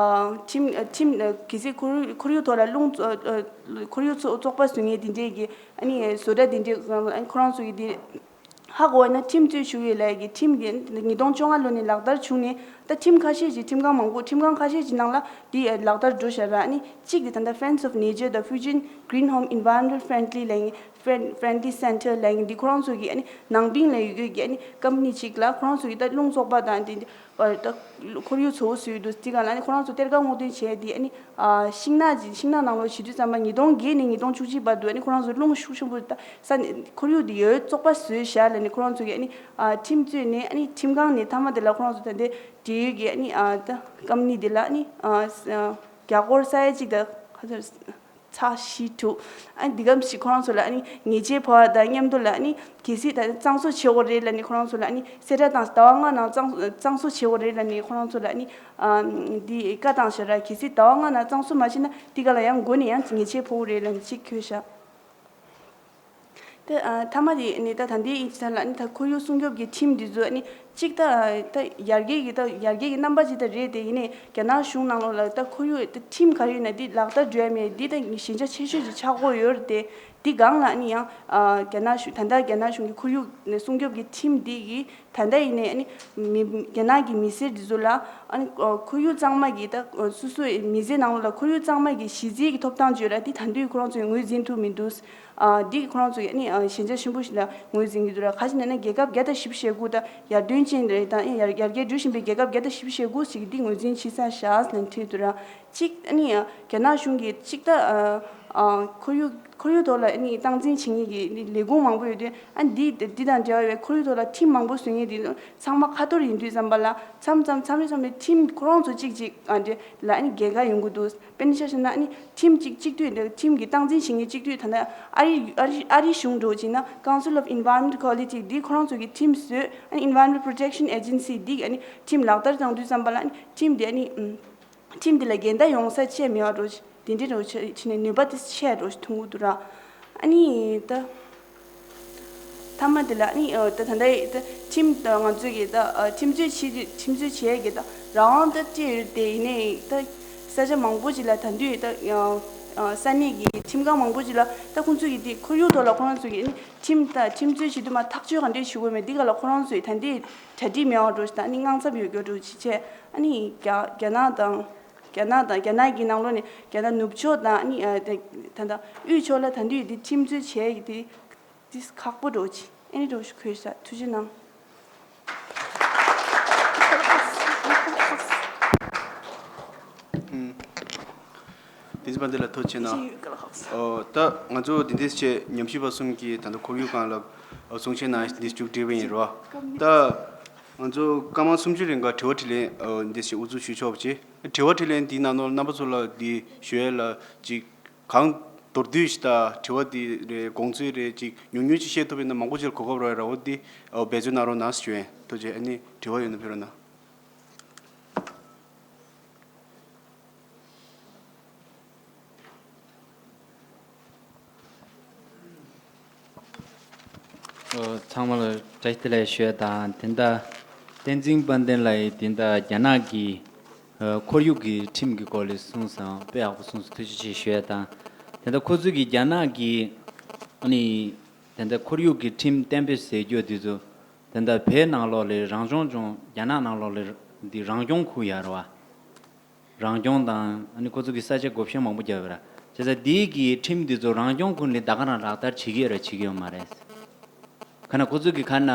ཁྲིམས་ཁྲིམས་གལ་སྲིད་ཁོར་ཁོར་ཡུག་ཐོག་ལ་རླུང་ཁོར་ཡུག་བཙོག་པ་བཟོ་མཁན་འདི་འདྲས་ཀྱི་ཨ་ནི་བཟོ་གྲྭ་འདི་འདྲས་ཁོ་རང་ཚོ་གི་འདི། ཧ་གོ་བ་ན་ཁྲིམས་གཅོད་ཞུ་ཡི་ལས་ཀྱི་ཁྲིམས་དེ་ཉིས་སྟོང་བཅོ་ལྔ་ལོ་ནས་ལག་བསྟར་བྱུང་ནས་ད་ཁྲིམས་ཁ་ཤས་ཤིག་ཁྲིམས་ཁང་མང་པོ་ཁྲིམས་ཁང་ཁ་ཤས་ཤིག་ནང་ལ་དེ་ལག་བསྟར་འགྲོ་བཞག་ར། ཨ་ནི་གཅིག་དེ་ད་ལྟ་Friends of Nature དང་Fujian Green Home Environmental Friendly ལས་ཀྱི་Friend- Friendly Center ལས་ཀྱི་འདི་ཁོ་རང་ཚོ་གི་ཨ་ནི་ནང་པིང་ལ་ཡོད་ཡོད་ཀྱི་ཨ་ནི་ཀམ་པ་ནི་གཅིག་ལ་ཁོ་རང་ཚོ་གི་ད་རླུང་བཙོག་པ་དང་དེ་འདི་ད་ཁོར་ཡུག་བཙོག་པ་བཟོས་ཡོད་འདུག་དེ་ག་ལ་ཨ་ནི་ཁོ་རང་ཚོ་གཏེར་ཁ་སྔོག་འདོན་བྱས་དེ་ཨ་ནི། ཨ་ཤིང་ནགས་ཀྱི་ཤིང་ནགས་ནང་ལོགས་བྱེད་དུས་ཙམ་པ་ཉིས་སྟོང་བརྒྱད་ནས་ཉིས་སྟོང་བཅུ་གཅིག་བར་དུ་ཨ་ནི་ཁོ་རང་ཚོ་རླུང་ཤུགས་ཆེན་པོ་ད་ས་ནས་ཁོར་ཡུག་འདི་ཡོད་བཙོག་པ་བཟོས་བཞག་ལ་ནི་ཁོ་རང་ཚོ་གིས་ཨ་ནི་ཨ་ཁྲིམས་གཅོད་ནས་ཨ་ནི་ཁྲིམས་ཁང་ནས་མཐའ་མ་དེ་ལ་ཁོ་རང་ཚོ་ད་ལྟའི་འབྲེལ་ཡོད་ཀྱི་ཨ་ནི་ཨ་ད་ཀམ་པ་ནི་དེ་ལ་ཨ་ནི་ཨ་ཨ་རྒྱ་སྒོར་ས་ཡ་གཅིག་དང་ཁ་ཚ་ཚ་བཞི་དྲུག་ཨ་ནི་འདི་གམ་ཞིག་ཁོ་རང་ཚོ་ལ་ཨ་ནི་ཉེས་ཆད་ཕོག་པ་དང་མཉམ་དུ་ལ་ཨ་ནི་གལ་སྲིད་ད་གཙང་བཟོ་བྱེད་དགོས་རེད་ལ་ནི་ཁོ་རང་ཚོ་ལ་ཨ་ནི་གསལ་བསྒྲགས་དང་ཟླ་བ་ལྔ་ནང་གཙང་གཙང་བཟོ་བྱེད་དགོས་རེད་ལ་ནི་ཁོ་རང་ཚོ་ལ་ཨ་ནི། འདི་བཀའ་བཏང་ཞེ་དྲག་གལ་སྲིད་ཟླ་བ་ལྔ་ནང་གཙང་བཟོ་མ་བྱས་ན་འདི་ག་ལ་ཡང་མགོ་ནས་ཡང་ཉེས་ཆད་ཕོག་རེད་ལབ་ནས་གཅིག་འཁོད་བཞག་དེ་ཨ་མཐའ་མ་དེ་ནི་ད་ད་ལྟའི་ཡིན་ཚར་ལ་ནི་ད་ཁོར་ཡུག་སྲུང་སྐྱོབ་ཀྱི་ཁྲིམས་འདི་ཚོ་ནི་གཅིག་ད་ད་ཡར་རྒྱས་ཀྱི་ད་ཡར་རྒྱས་ཀྱི་རྣམ་པ་ཅིག་ད་རེད་དེ། ཡིན་ནའི་རྒྱ་ནག་གཞུང་ནང་ལོགས་ལ་ད་ཁོར་ཡུག་ད་ཁྲིམས་ག་རེ་ཡོད་ན་འདི་ལག་བསྟར་འགྲོ་ཡ་མེད། འདི་ད་ཞན་ཆ་ཆེ་ཤོས་ཅིག་ཆགས་ཀྱི་ཡོད་རེད་དེ། འདི་སྒང་ལ་ནི་ཡང་ཨ་རྒྱ་ནག་གཞུང་ད་ལྟ་རྒྱ་ནག་གཞུང་གི་ཁོར་ཡུག་སྲུང་སྐྱོབ་ཀྱི་ཁྲིམས་འདི་གི་ད་ལྟ་ཡིན་ནའི་ཨ་ནི་མི་རྒྱ་ནག་གི་མི་སེར་འདི་ཚོ་ལ་ཨ་ནི་ཁོར་ཡུག་གཙང་མ་གི་ད་སོ་སོའི་མི་ཚེ་ནང་ལ་ཁོར་ཡུག་གཙང་མ་གི་གཞི་རྩའི་གི་ཐོབ་ཐང་བརྗོད་ལ་འདི་ད་དུང་ཁོ་རང་ཚོས་ངོས་འཛིན་ཐུབ་མི་འདུག་ཨ་འདི་ཁོ་རང་ཚོ་གི་ཨ་ནི་ཞན་ཆ་ཆེན་པོ་ཞིག་ལ་ངོས་འཛིན་གྱི་འདུག་ར། ག་ཅི་ན་ན་རྒྱལ་ཁབ་བརྒྱ་དང་བཞི་བཅུ་ཞེ་དགུ་ད་ཡར་ཐོན་ཅན་རེད། ད་ཡར་ཡར་རྒྱས་འགྲོ་བཞིན་པའི་རྒྱལ་ཁབ་བརྒྱ་དང་བཞི་བཅུ་ཞེ་དགུ་ཞིག་གིས་འདི་ངོས་འཛིན་བྱེད་ས་བཞག་ཟེར་ནས་བྲིས་འདུག་ར། གཅིག་ཨ་ནི་རྒྱ་ནག་གཞུང་གིས་གཅིག་ད་ཨ་ཨ་ཁོར་ཡུག་ཁོར་ཡུག་ཐོག་ལ་ཨ་ནི་སྟངས་འཛིན་བྱེད་མཁན་གྱི་ལས་ཁུངས་མང་པོ་ཡོད་དུས། ཨ་འདི་འདི་དང་འབྲེལ་བའི་ཁོར་ཡུག་ཐོག་ལ་ཁྲིམས་མང་པོ་བཟོ་མཁན་དེ་ཚང་མ་ཁ་ཐོར་ཡིན་དུས་ཙམ་པ་ལ་མཚམས་མཚམས་མཚམས་རེ་མཚམས་རེ་ཁྲིམས་ཁོ་རང་ཚོ་གཅིག་གཅིག་ཨ་འདི་ལ་ཨ་ནི་འགལ་ཁ་ཡོང་གི་འདུག་དཔེར་ན་ཆ་བཞག་ན་ཨ་ནི་ཁྲིམས་གཅིག་གཅིག་སྡུད་འདི་ཁྲིམས་ཀྱི་སྟངས་འཛིན་བྱེད་མཁན་གཅིག་སྡུད་ད་ལྟ་ཨ་རི་ཨ་རི་ཨ་རི་གཞུང་འདྲ་བོ་བྱས་ན་Council of Environment Quality འདི་ཁོ་རང་ཚོ་གི་ཁྲིམས་བཟོས། ཨ་ནི་Environmental Protection Agency འདི་གི་ཨ་ནི་ཁྲིམས་ལག་བསྟར་བཏང་དུས་ཙམ་པ་ལ་ཨ་ནི་ཁྲིམས་འདི་ཨ་ནི་ཨམ། ཁྲིམས་འདི་ལ་འགལ་ཟླ་ཡོང་ས་ཆེ་མེད་པ་འགྲོ་ཞིག་དེ་འདྲའི་འགྲོ་ཆེ་ཆེ་ནས་ནུས་པ་དེ་ཆེ་འགྲོ་ཞིག་མཐོང་གི་འདུག་ར། ཨ་ནི་ད་མཐའ་མ་དེ་ལ་ཨ་ནི་ཨ་ད་ད་ལྟ་ད་ཁྲིམས་ད་ང་ཚོས་ཀྱི་ད་ཨ་ཁྲིམས་རྩོད་བྱེད་ཀྱི་ཁྲིམས་རྩོད་བྱེད་ཀྱི་ད་རང་དབང་ད་སྤྲད་ཡོད་དེ། ཡིན་ནའི་ད་ས་ཆ་མང་པོ་ཅིག་ལ་ད་དུང་ད་ཨ་ས་གནས་ཀྱི་ཁྲིམས་ཁང་མང་པོ་ཅིག་ལ་ད་ཁོང་ཚོས་ཀྱི་དེ་ཁོར་ཡུག་ཐོག་ལ་ཁོ་རང་ཚོས་ཀྱི་ཨ་ནི་ཁྲིམས་ད་ཁྲིམས་རྩོད་བྱེད་དུས་མ་ཐག་གཅོད་ག་འདྲས་ཞུ་དགོས་མེད་འདི་ག་ལ་ཁོ་རང་ཚོས་ད་འདི་གྲ་སྒྲིག་མེད་པ་འགྲོ་ཞིག་ད་ཨ་ནི་དངངས་འཚབ་ཡོད་རྒྱུ་འགྲོ་ཞིག་བྱས། ཨ་ནི་རྒྱ་རྒྱ་ནག་དང་། རྒྱ་ནག་དང་རྒྱ་ནག་གི་ནང་ལོགས་ནས་རྒྱ་ནག་ནུབ་ཕྱོགས་དང་ཨ་ནི་ཨ་ད་ད་ད་དབུས་ཕྱོགས་ལ་ད་དུང་འདི་ཁྲིམས་རྩོད་བྱས་ཀྱི་དེ་དེ་ཁག་པོ་འགྲོ་ཅིག་ཨ་ནི་འགྲོ་ཞིག་ཁོས་ཤ་ཐུགས་རྗེ་གནང་། དེ་ཚོ་པ་འདི་ལ་ཐུགས་རྗེ་གནང་། ཨོ་ད་ང་ཚོ་འདི་འདྲས་བྱས་ཉམས་ཞིབ་པ་གསུམ་གྱིས་ད་ལྟ་ཁོར་ཡུག་སྒང་ལ་གསུང་བཤད་གནང་འདི་མཇུག་སྒྲིལ་བ་ཡིན་རོ། ད་ང་ཚོ་སྐར་མ་སུམ་ཅུ་རིང་ག་དྲི་བ་དྲིས་ལན་འདི་བྱས་དབུ་འཛུགས་ཞུ་ཆོག་པ་བྱེད། དྲི་བ་དྲིས་ལན་འདིའི་ནང་ནང་རྣམ་པ་ཚོ་ལ་འདི་ཞུ་ཡས་ལ་ཅིག་གང་མདོར་བསྡུས་ཤིག་དང་དྲི་བ་འདི་རེད་དགོངས་ཚུལ་རེད་ཅིག་ཉུང་ཉུང་ཅིག་བཤད་ཐུབ་པ་ཡིན་ན་མང་པོ་ཅིག་ལ་གོ་སྐབས་རག་ཡ་ར་འོ་འདི་འབད་བརྩོན་གནང་རོགས་གནང་ཞུ་ཡས། ཐུགས་རྗེ་ཆེ། ཨ་ནི་དྲི་བ་ཡོད་ན་ཕེབས་རོགས་གནང་། ཨོ་ཚང་མ་ལ་བཀྲ་ཤིས་བདེ་ལེགས་ཞུ་ཡ་དང་། དེ་འདྲ་བསྟན་འཛིན་དཔལ་ལྡན་ལགས་ཀྱིས་དེ་འདྲ་རྒྱ་ནག་གི་ཨ་ཁོར་ཡུག་གི་ཁྲིམས་ཀྱི་སྐོར་ལ་གསུངས་སོང་། དཔེ་ཡག་པོ་གསུངས་སོང་། ཐུགས་རྗེ་ཆེ་ཞུ་ཡ་དང་། དེ་འདྲ་ཁོ་ཚོས་ཀྱི་རྒྱ་ནག་གི་ཨ་ནི་དེ་འདྲ་ཁོར་ཡུག་གི་ཁྲིམས་གཏན་འབེབས་ཟེར་རྒྱུ་དེ་ཚོ་དེ་འདྲ་བོད་ནང་ལོགས་ལ་རང་སྐྱོང་ལྗོངས། རྒྱ་ནག་ནང་ལོགས་ལ་འདི་རང་སྐྱོང་ཁུལ་ཡོད་རེད་བ། རང་སྐྱོང་དང་ཨ་ནི་ཁོ་ཚོ་གི་ས་ཆ་བགོ་བཤའ་མང་པོ་བརྒྱབ་ཡོད་ར། བྱས་ཙང་འདི་གི་ཁྲིམས་འདི་ཚོ་རང་སྐྱོང་ཁུལ་ནས་ད་ག་རང་ལག་བསྟར་བྱེད་ཀྱི་ཡོད་ར་བྱེད་ཀྱི་ཡོད་མ་རེད། ཁ་ན་ཁོ་ཚོ་གི་ཁ་ན་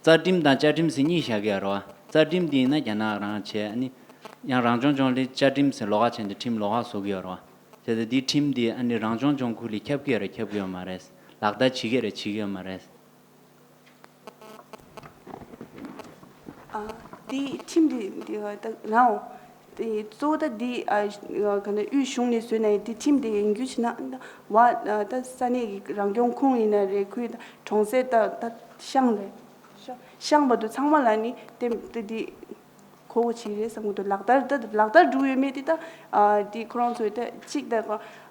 རྩ་ཁྲིམས་དང་བཅའ་ཁྲིམས་ཟེར་གཉིས་བཞག་གི་ཡོད་ར་བ། རྩ་ཁྲིམས་འདི་ཡིན་ན་རྒྱ་ནག་རང་བྱས། ཨ་ནི་ཡང་རང་སྐྱོང་ལྗོངས་ལ་བཅའ་ཁྲིམས་ཟེར་ལོགས་ཀ་བྱས་ནས་ཁྲིམས་ལོགས་ཀ་བཟོ་གི་ཡོད་ར་བ། བྱས་ཙང་འདི་ཁྲིམས་འདི་ཨ་ནི་རང་སྐྱོང་ལྗོངས་ཁུལ་ལ་ཁྱབ་ཀྱི་ཡོད་ར་ཁྱབ་ཀྱི་ཡོད་མ་རེད། ལག་བསྟར་བྱེད་ཀྱི་རེད་བྱེད་ཀྱི་ཡོད་མ་རེད། ཨ། དེ་ཁྲིམས་དེ་དེ་ད་རང་དེ་གཙོ་བོ་ད་དེ་ཨ་ག་ནས་དབུས་གཞུང་ནས་བཟོས་ནས་དེ་ཁྲིམས་དེ་ཡིན་རྒྱུ་བྱས་ན་ད་བ་ད་ས་གནས་ཀྱི་རང་སྐྱོང་ཁུངས་ཡིན་ན་རེད། ཁུལ་ད་གྲོང་གསེབ་ད་ད་ཤང་རེད། ཤང་བར་དུ་ཚང་མ་ལ་ནི་དེ་དེ་དེ་གོ་བོ་ཆེ་རེད་བསམ་གི་འདུག་ལག་བསྟར་ད་ལག་བསྟར་འགྲོ་ཡོད་མེད་དེ་ད་ཨ་དེ་ཁོ་རང་ཚོས་ད་གཅིག་ད་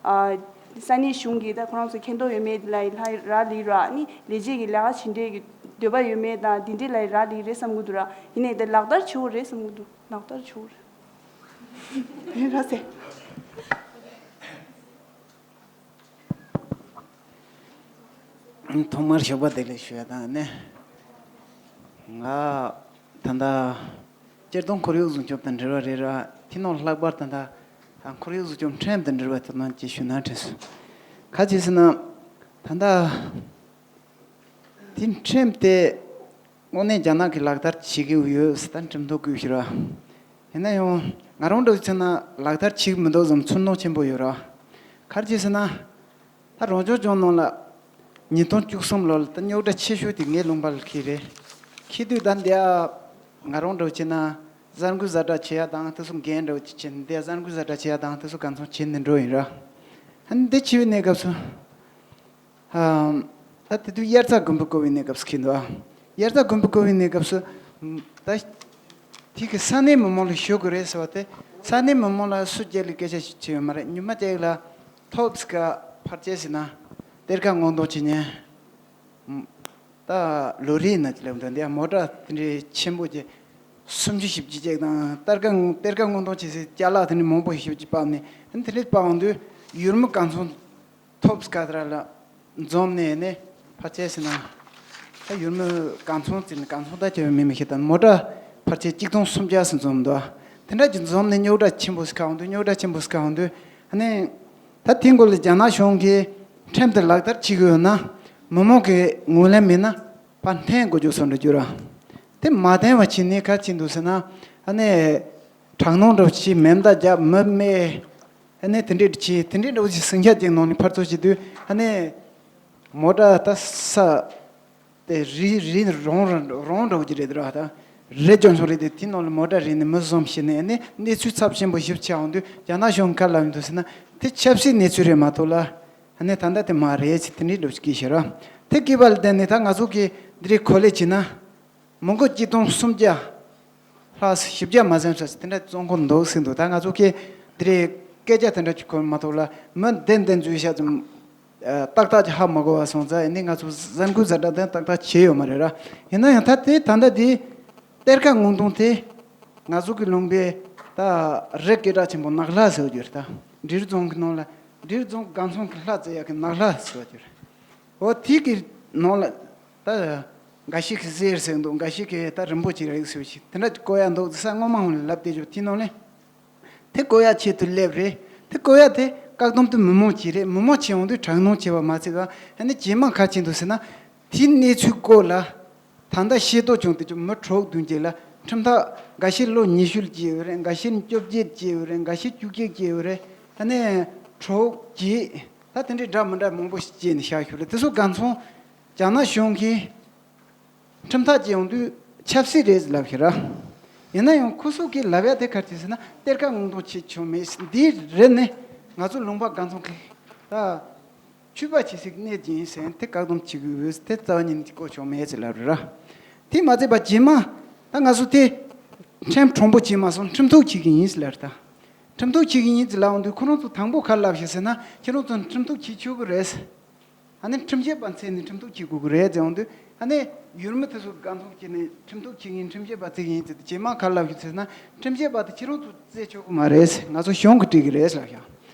ཨ་ས་གནས་གཞུང་གིས་ད་ཁོ་རང་ཚོ་མཁྱེན་རྟོགས་ཡོད་མེད་ལ་ཡི་ལྷ་རག་ལས་ར་ནི་ལས་བྱེད་ཀྱི་ལས་ཀ་བྱེད་འདྲའི་གི་འདོད་པ་ཡོད་མེད་དང་དེ་འདྲའི་ལ་ཡི་རག་ལས་རེད་བསམ་གི་འདུག་ར། ཡིན་ནའི་ད་ལག་བསྟར་བྱེད་འོ་རེད་བསམ་གི་འདུག་ལག་བསྟར་བྱེད་འོ་རེད། ར་སེ། ཐོག་མར་ཞོགས་པ་བདེ་ལེགས་ཞུ་ཡ་དང་ནི། ང་ད་ལྟ་སྤྱིར་བཏང་ཁོར་ཡུག་སྲུང་སྐྱོབ་དང་འབྲེལ་བ་རེད་ར། དེ་ནང་ལྷག་པར་ད་ལྟ་ཁོར་ཡུག་སྲུང་སྐྱོབ་ཁྲིམས་དང་འབྲེལ་བ་དེ་ནང་ཅིག་ཞུ་ན་དྲན་སོང་། ག་ཅི་ཟེར་ན། ད་ལྟ་དེ་ཁྲིམས་དེ་དངོས་གནས་རྒྱ་ནག་གིས་ལག་བསྟར་བྱེད་ཀྱི་ཡོད་ཟེར་ད་ཁྲིམས་ཐོག་བཀོད་ཤི་ར། ཡིན་ན་ཡང་ང་རང་འདྲ་བོ་བྱས་ན་ལག་བསྟར་བྱེད་ཀྱི་མི་འདུག་བསམ་ཚོར་སྣང་ཆེན་པོ་ཡོད་ར། ག་རེ་བྱས་ཟེར་ན། ད་རང་སྐྱོང་ལྗོངས་ནང་ལ་ཉིས་སྟོང་བཅུ་གསུམ་ལོ་ལ་ད་རྙོག་དྲ་ཆེ་ཤོས་དེ་ངའི་ལུང་པ་ལ་འཁེལ་རེད། འཁེལ་དུས་ད་འདི་ང་རང་འདྲ་བོ་བྱས་ན་གསར་འགོད་གསལ་བསྒྲགས་བྱེད་ཡ་དང་དེ་ཚོ་འགན་འདྲ་བོ་བྱས་ནས་འདི་གསར་འགོད་གསལ་བསྒྲགས་བྱེད་ཡ་དང་དེ་ཚོ་གང་ཚང་བྱས་ནས་འགྲོ་ཡིན་ར། ཨ་ནི་འདི་བྱེད་པའི་གནས་སྐབས་སུ། ཨ། ད་དེ་དུས་དབྱར་རྩྭ་དགུན་འབུ་བརྐོ་བའི་གནས་སྐབས་སུ་འཁེལ་འདུག་ཨ། དབྱར་རྩྭ་དགུན་འབུ་བརྐོ་བའི་གནས་སྐབས་སུ། ད། དེ་གི་ས་གནས་མི་མང་ལ་ཞུ་དགོས་རེད་ཟེར་བ་དེ། ས་གནས་མི་མང་ལ་སུ་གཅིག་ལ་སྐད་ཆ་ཞིག་བྱས་ཡོད་མ་རེད། ཉི་མ་གཅིག་ལ་ཐོབ་སི་ཀ་ཕར་ཆེར་ཟེར་ན། གཏེར་ཁ་སྔོག་འདོན་བྱེད་མཁན། ད་ལོ་རེའི་ནང་ལ་འདི་འདྲའི་མོ་ཊ་དེ་འདྲའི་ཆེན་པོ་ཅིག་སུམ་ཅུ་བཞི་བཅུ་ཅིག་དང་གཏེར་ཁ་གཏེར་ཁ་སྔོག་འདོན་བྱེད་སའི་ཅ་ལག་དེ་འདྲའི་མང་པོ་ཞིག་ཅིག་སྤར་ནས་དེ་འདྲའི་སྤར་འོང་དུས་ཡུལ་མི་གང་ཚང་ཐོབ་སི་ཀ་དེ་ར་ལ་འཛོམས་ནས་ནས་ཕར་ཆེར་ཟེར་ན། ད་ཡུལ་མི་གང་ཚང་ཟེར་ན་གང་ཚང་ད་ཁྱོད་མི་མི་ཤེས་ད་མོ་ཊ་ཕར་ཆེར་གཅིག་སྟོང་སུམ་བརྒྱ་ཟིན་འཛོམས་འདུག་དེ་འདྲ་ཅིག་འཛོམས་ནས་རྙོག་དྲ་ཆེན་པོ་ཞིག་ཁ་འོང་དུས་རྙོག་དྲ་ཆེན་པོ་ཞིག་ཁ་འོང་དུས་ཨ་ནི། ད་དེ་འགོ་ལ་རྒྱ་ནག་གཞུང་གིས་ཁྲིམས་དེ་ལག་བསྟར་བྱེད་དགོས་ཡོད་ན། མི་མང་གིས་ངོས་ལེན་མེད་ན་ཕར་འཐེན་དགོས་རྒྱུ་སོགས་འགྲོ་རྒྱུ་ར། དེ་མ་འཐེན་པ་བྱས་ནས་ག་རེ་བྱས་འདུག་ཟེར་ན། ཨ་ནི། དྲག་གནོན་འདྲ་བོ་བྱས་མེ་མདའ་བརྒྱབ་མི་རྨས། ཨ་ནི་དེ་འདྲས་བྱས་དེ་འདྲས་འདྲ་བོ་ཞིག་ཟིང་ཆ་ཅིག་ནང་ནས་ཕར་ཚུར་བྱེད་དུས་ཨ་ནི། མོ་ཊ་ད་ས། དེ་རི་རི་རོང་རོང་འདྲ་བོ་ཅིག་རེད་དེ་ར་ད། རི་ལྗོངས་སུ་རེད་དེ་དེ་ནང་ལ་མོ་ཊ་རེད་ནས་མི་འཛོམས་ཤེས་ནས་ནི་གནས་ཚུལ་ཚབས་ཆེན་པོ་ཞིབ་ཆ་འོང་དུས་རྒྱ་ནག་གཞུང་ག་ལབ་འདུག་ཟེར་ན་དེ་ཆབ་སྲིད་གནས་ཚུལ་རེད་མ་གཏོགས་ལ་ཨ་ནི་ད་ལྟ་དེ་མ་རེད་ཅེས་དེ་འདྲའི་འདྲ་བོ་ཞིག་བཤད་ར། དེ་སྐྱེས་པ་ལ་བརྟེན་ནས་ད་ང་ཚོ་གི་འདི་རིགས་གོ་ལས་བྱས་ན་མི་མགོ་གཅིག་སྟོང་སུམ་བརྒྱ། ལྷག་བཞི་བརྒྱ་མ་ཟིན་ས་དེ་འདྲ་བཙོང་གི་འདུག་ཟེར་འདུག་ད་ང་ཚོ་གིས་འདི་རེད་སྐད་ཆ་དེ་འདྲ་ཅིག་གོ་མ་ཐུབ་ལ་མི་བདེན་བདེན་འཛུལ་ཤག་ཙམ། ཏག་ཏག་ཅིག་ཧ་མ་གོ་བ་སོང་ཙང་ཨ་ནི་ང་ཚོ་གསར་འགོད་གསལ་བསྒྲགས་དེ་ཏག་ཏག་བྱས་ཡོད་མ་རེད་ར། ཡིན་ན་ཡང་ད་དེ་ད་ལྟ་དེ་གཏེར་ཁ་སྔོག་འདོན་དེ་ང་ཚོ་གི་ལུང་པའི་ད་རི་སྐད་གྲགས་ཆེན་པོ་ནགས་ལྷ་ཟེར་བ་གྱུར་ད། འབྲས་རྫོང་གི་ནང་ལ་འབྲས་རྫོང་སྒང་ཚང་གི་ལྷ་རྩེ་ཡག་གི་ནགས་ལྷ་ཟེར་བ་གྱུར། འོ་དེ་གི་ནང་ལ་ད་འགའ་ཞིག་གིས་གསེར་ཟེར་འདུག་འགའ་ཞིག་གིས་ད་རིན་པོ་ཆེ་རིགས་ཟེར་བ་ཞིག་དེ་འདྲ་བཀོད་ཡ་འདུག་ས་སྔོན་མ་ཧོན་ལ་ལབ་བསྡད་རྒྱུ་དེ་ནང་ལས། དེ་བཀོད་ཡ་ཆེད་དུ་སླེབས་རེད། དེ་བཀོད་ཡ་དེ་བཀག་སྡོམ་དེ་མི་མང་བྱས་རེད། མི་མང་བྱས་ཡོང་དུས་དྲག་གནོན་བྱས་པ་མ་ཚད་པ་ཨ་ནི་རྗེས་མ་ག་རེ་བྱས་འདུག་ཟེར་ན། དེའི་གནས་ཚུལ་སྐོར་ལ་ད་ལྟ་ཤེས་རྟོགས་བྱུང་དུས་ཀྱི་མི་དྲུག་བདུན་བརྒྱད་ལ་ཁྲིམས་ཐག་འགའ་ཤས་ལོ་ཉི་ཤུ་ལ་བཅད་ཡོད་རེད། འགའ་ཤས་བཅོ་བརྒྱད་བཅད་ཡོད་རེད། འགའ་ཤས་བཅུ་བརྒྱད་བཅད་ཡོད་རེད། ཨ་ནི་དྲུག་བརྒྱད་ད་དེ་འདྲའི་འདྲ་མི་འདྲ་མང་པོ་ཞིག་བཅད་ནས་བཞག་ཞུ་རེད། དེ་ཚོ་སྒང་ཚང་རྒྱ་ནག་གཞུང་གིས། ཁྲིམས་ཐག་བཅད་ཡོང་དུས་ཆབ་སྲིད་རེད་ལབ་ཤེས་ར། ཡིན་ན་ཡང་ཁོ་ཚོ་གིས་ལབ་ཡ་དེ་ག་རེ་ཟེར་ན་གཏེར་ཁ་སྔོག་འདོན་བྱེད་ཆོག་མེད་འདི་རེད་ནི་ང་ཚོ་ལུང་པ་སྒང་ཚང་གི་ད་ཆོས་པ་བྱེད་སའི་གནས་ཅིག་ཡིན་ཟེར་དེ་བཀག་སྡོམ་བྱེད་དགོས་ཡོད་དེ་རྩ་བ་ཉིད་ནས་བཀོད་ཆོག་མེད་ཟེར་ལབ་རེད་ར། དེ་མ་ཚད་པ་རྗེས་མ་ད་ང་ཚོ་དེ་ཁྲིམས་དྲང་པོ་བྱས་མ་སོང་ཁྲིམས་ཐོག་བྱེད་ཀྱི་ཡིན་ཟེར་ལབ་རེད་ད། ཁྲིམས་ཐོག་བྱེད་ཀྱི་ཡིན་ཟེར་ལབ་འོང་དུས་ཁོ་རང་ཚོ་དང་པོ་ག་རེ་ལབ་ཤེས་ཟེར་ན་ཁྱེད་རང་ཚོ་ཁྲིམས་ཐོག་བྱེད་ཆོག་གི་རེད། ཨ་ནི་ཁྲིམས་ཞིབ་པ་མཚན་ནས་ཁྲིམས་གཏུག་བྱེད་དགོས་ཀྱི་རེད་ཟེར་འོང་དུས་ཨ་ནི་ཡུལ་མི་དེ་ཚོ་སྒང་ཚང་བྱས་ནས་ཁྲིམས་གཏུག་བྱེད་ཀྱི་ཡིན་ཁྲིམས་ཞིབ་པ་བཙལ་གྱི་ཡིན་ཟེར་དུས་རྗེས་མ་ག་རེ་ལབ་ཀྱི་ཟེར་ན་ཁྲིམས་ཞིབ་པ་དེ་ཁྱེད་རང་ཚོ་བཙལ་ཆོག་གི་མ་རེད་ཟེར་ང་ཚོ་གཞུང་གིས་སྤྲད་ཀྱི་རེད་ཟེར་ལབ་ཤག་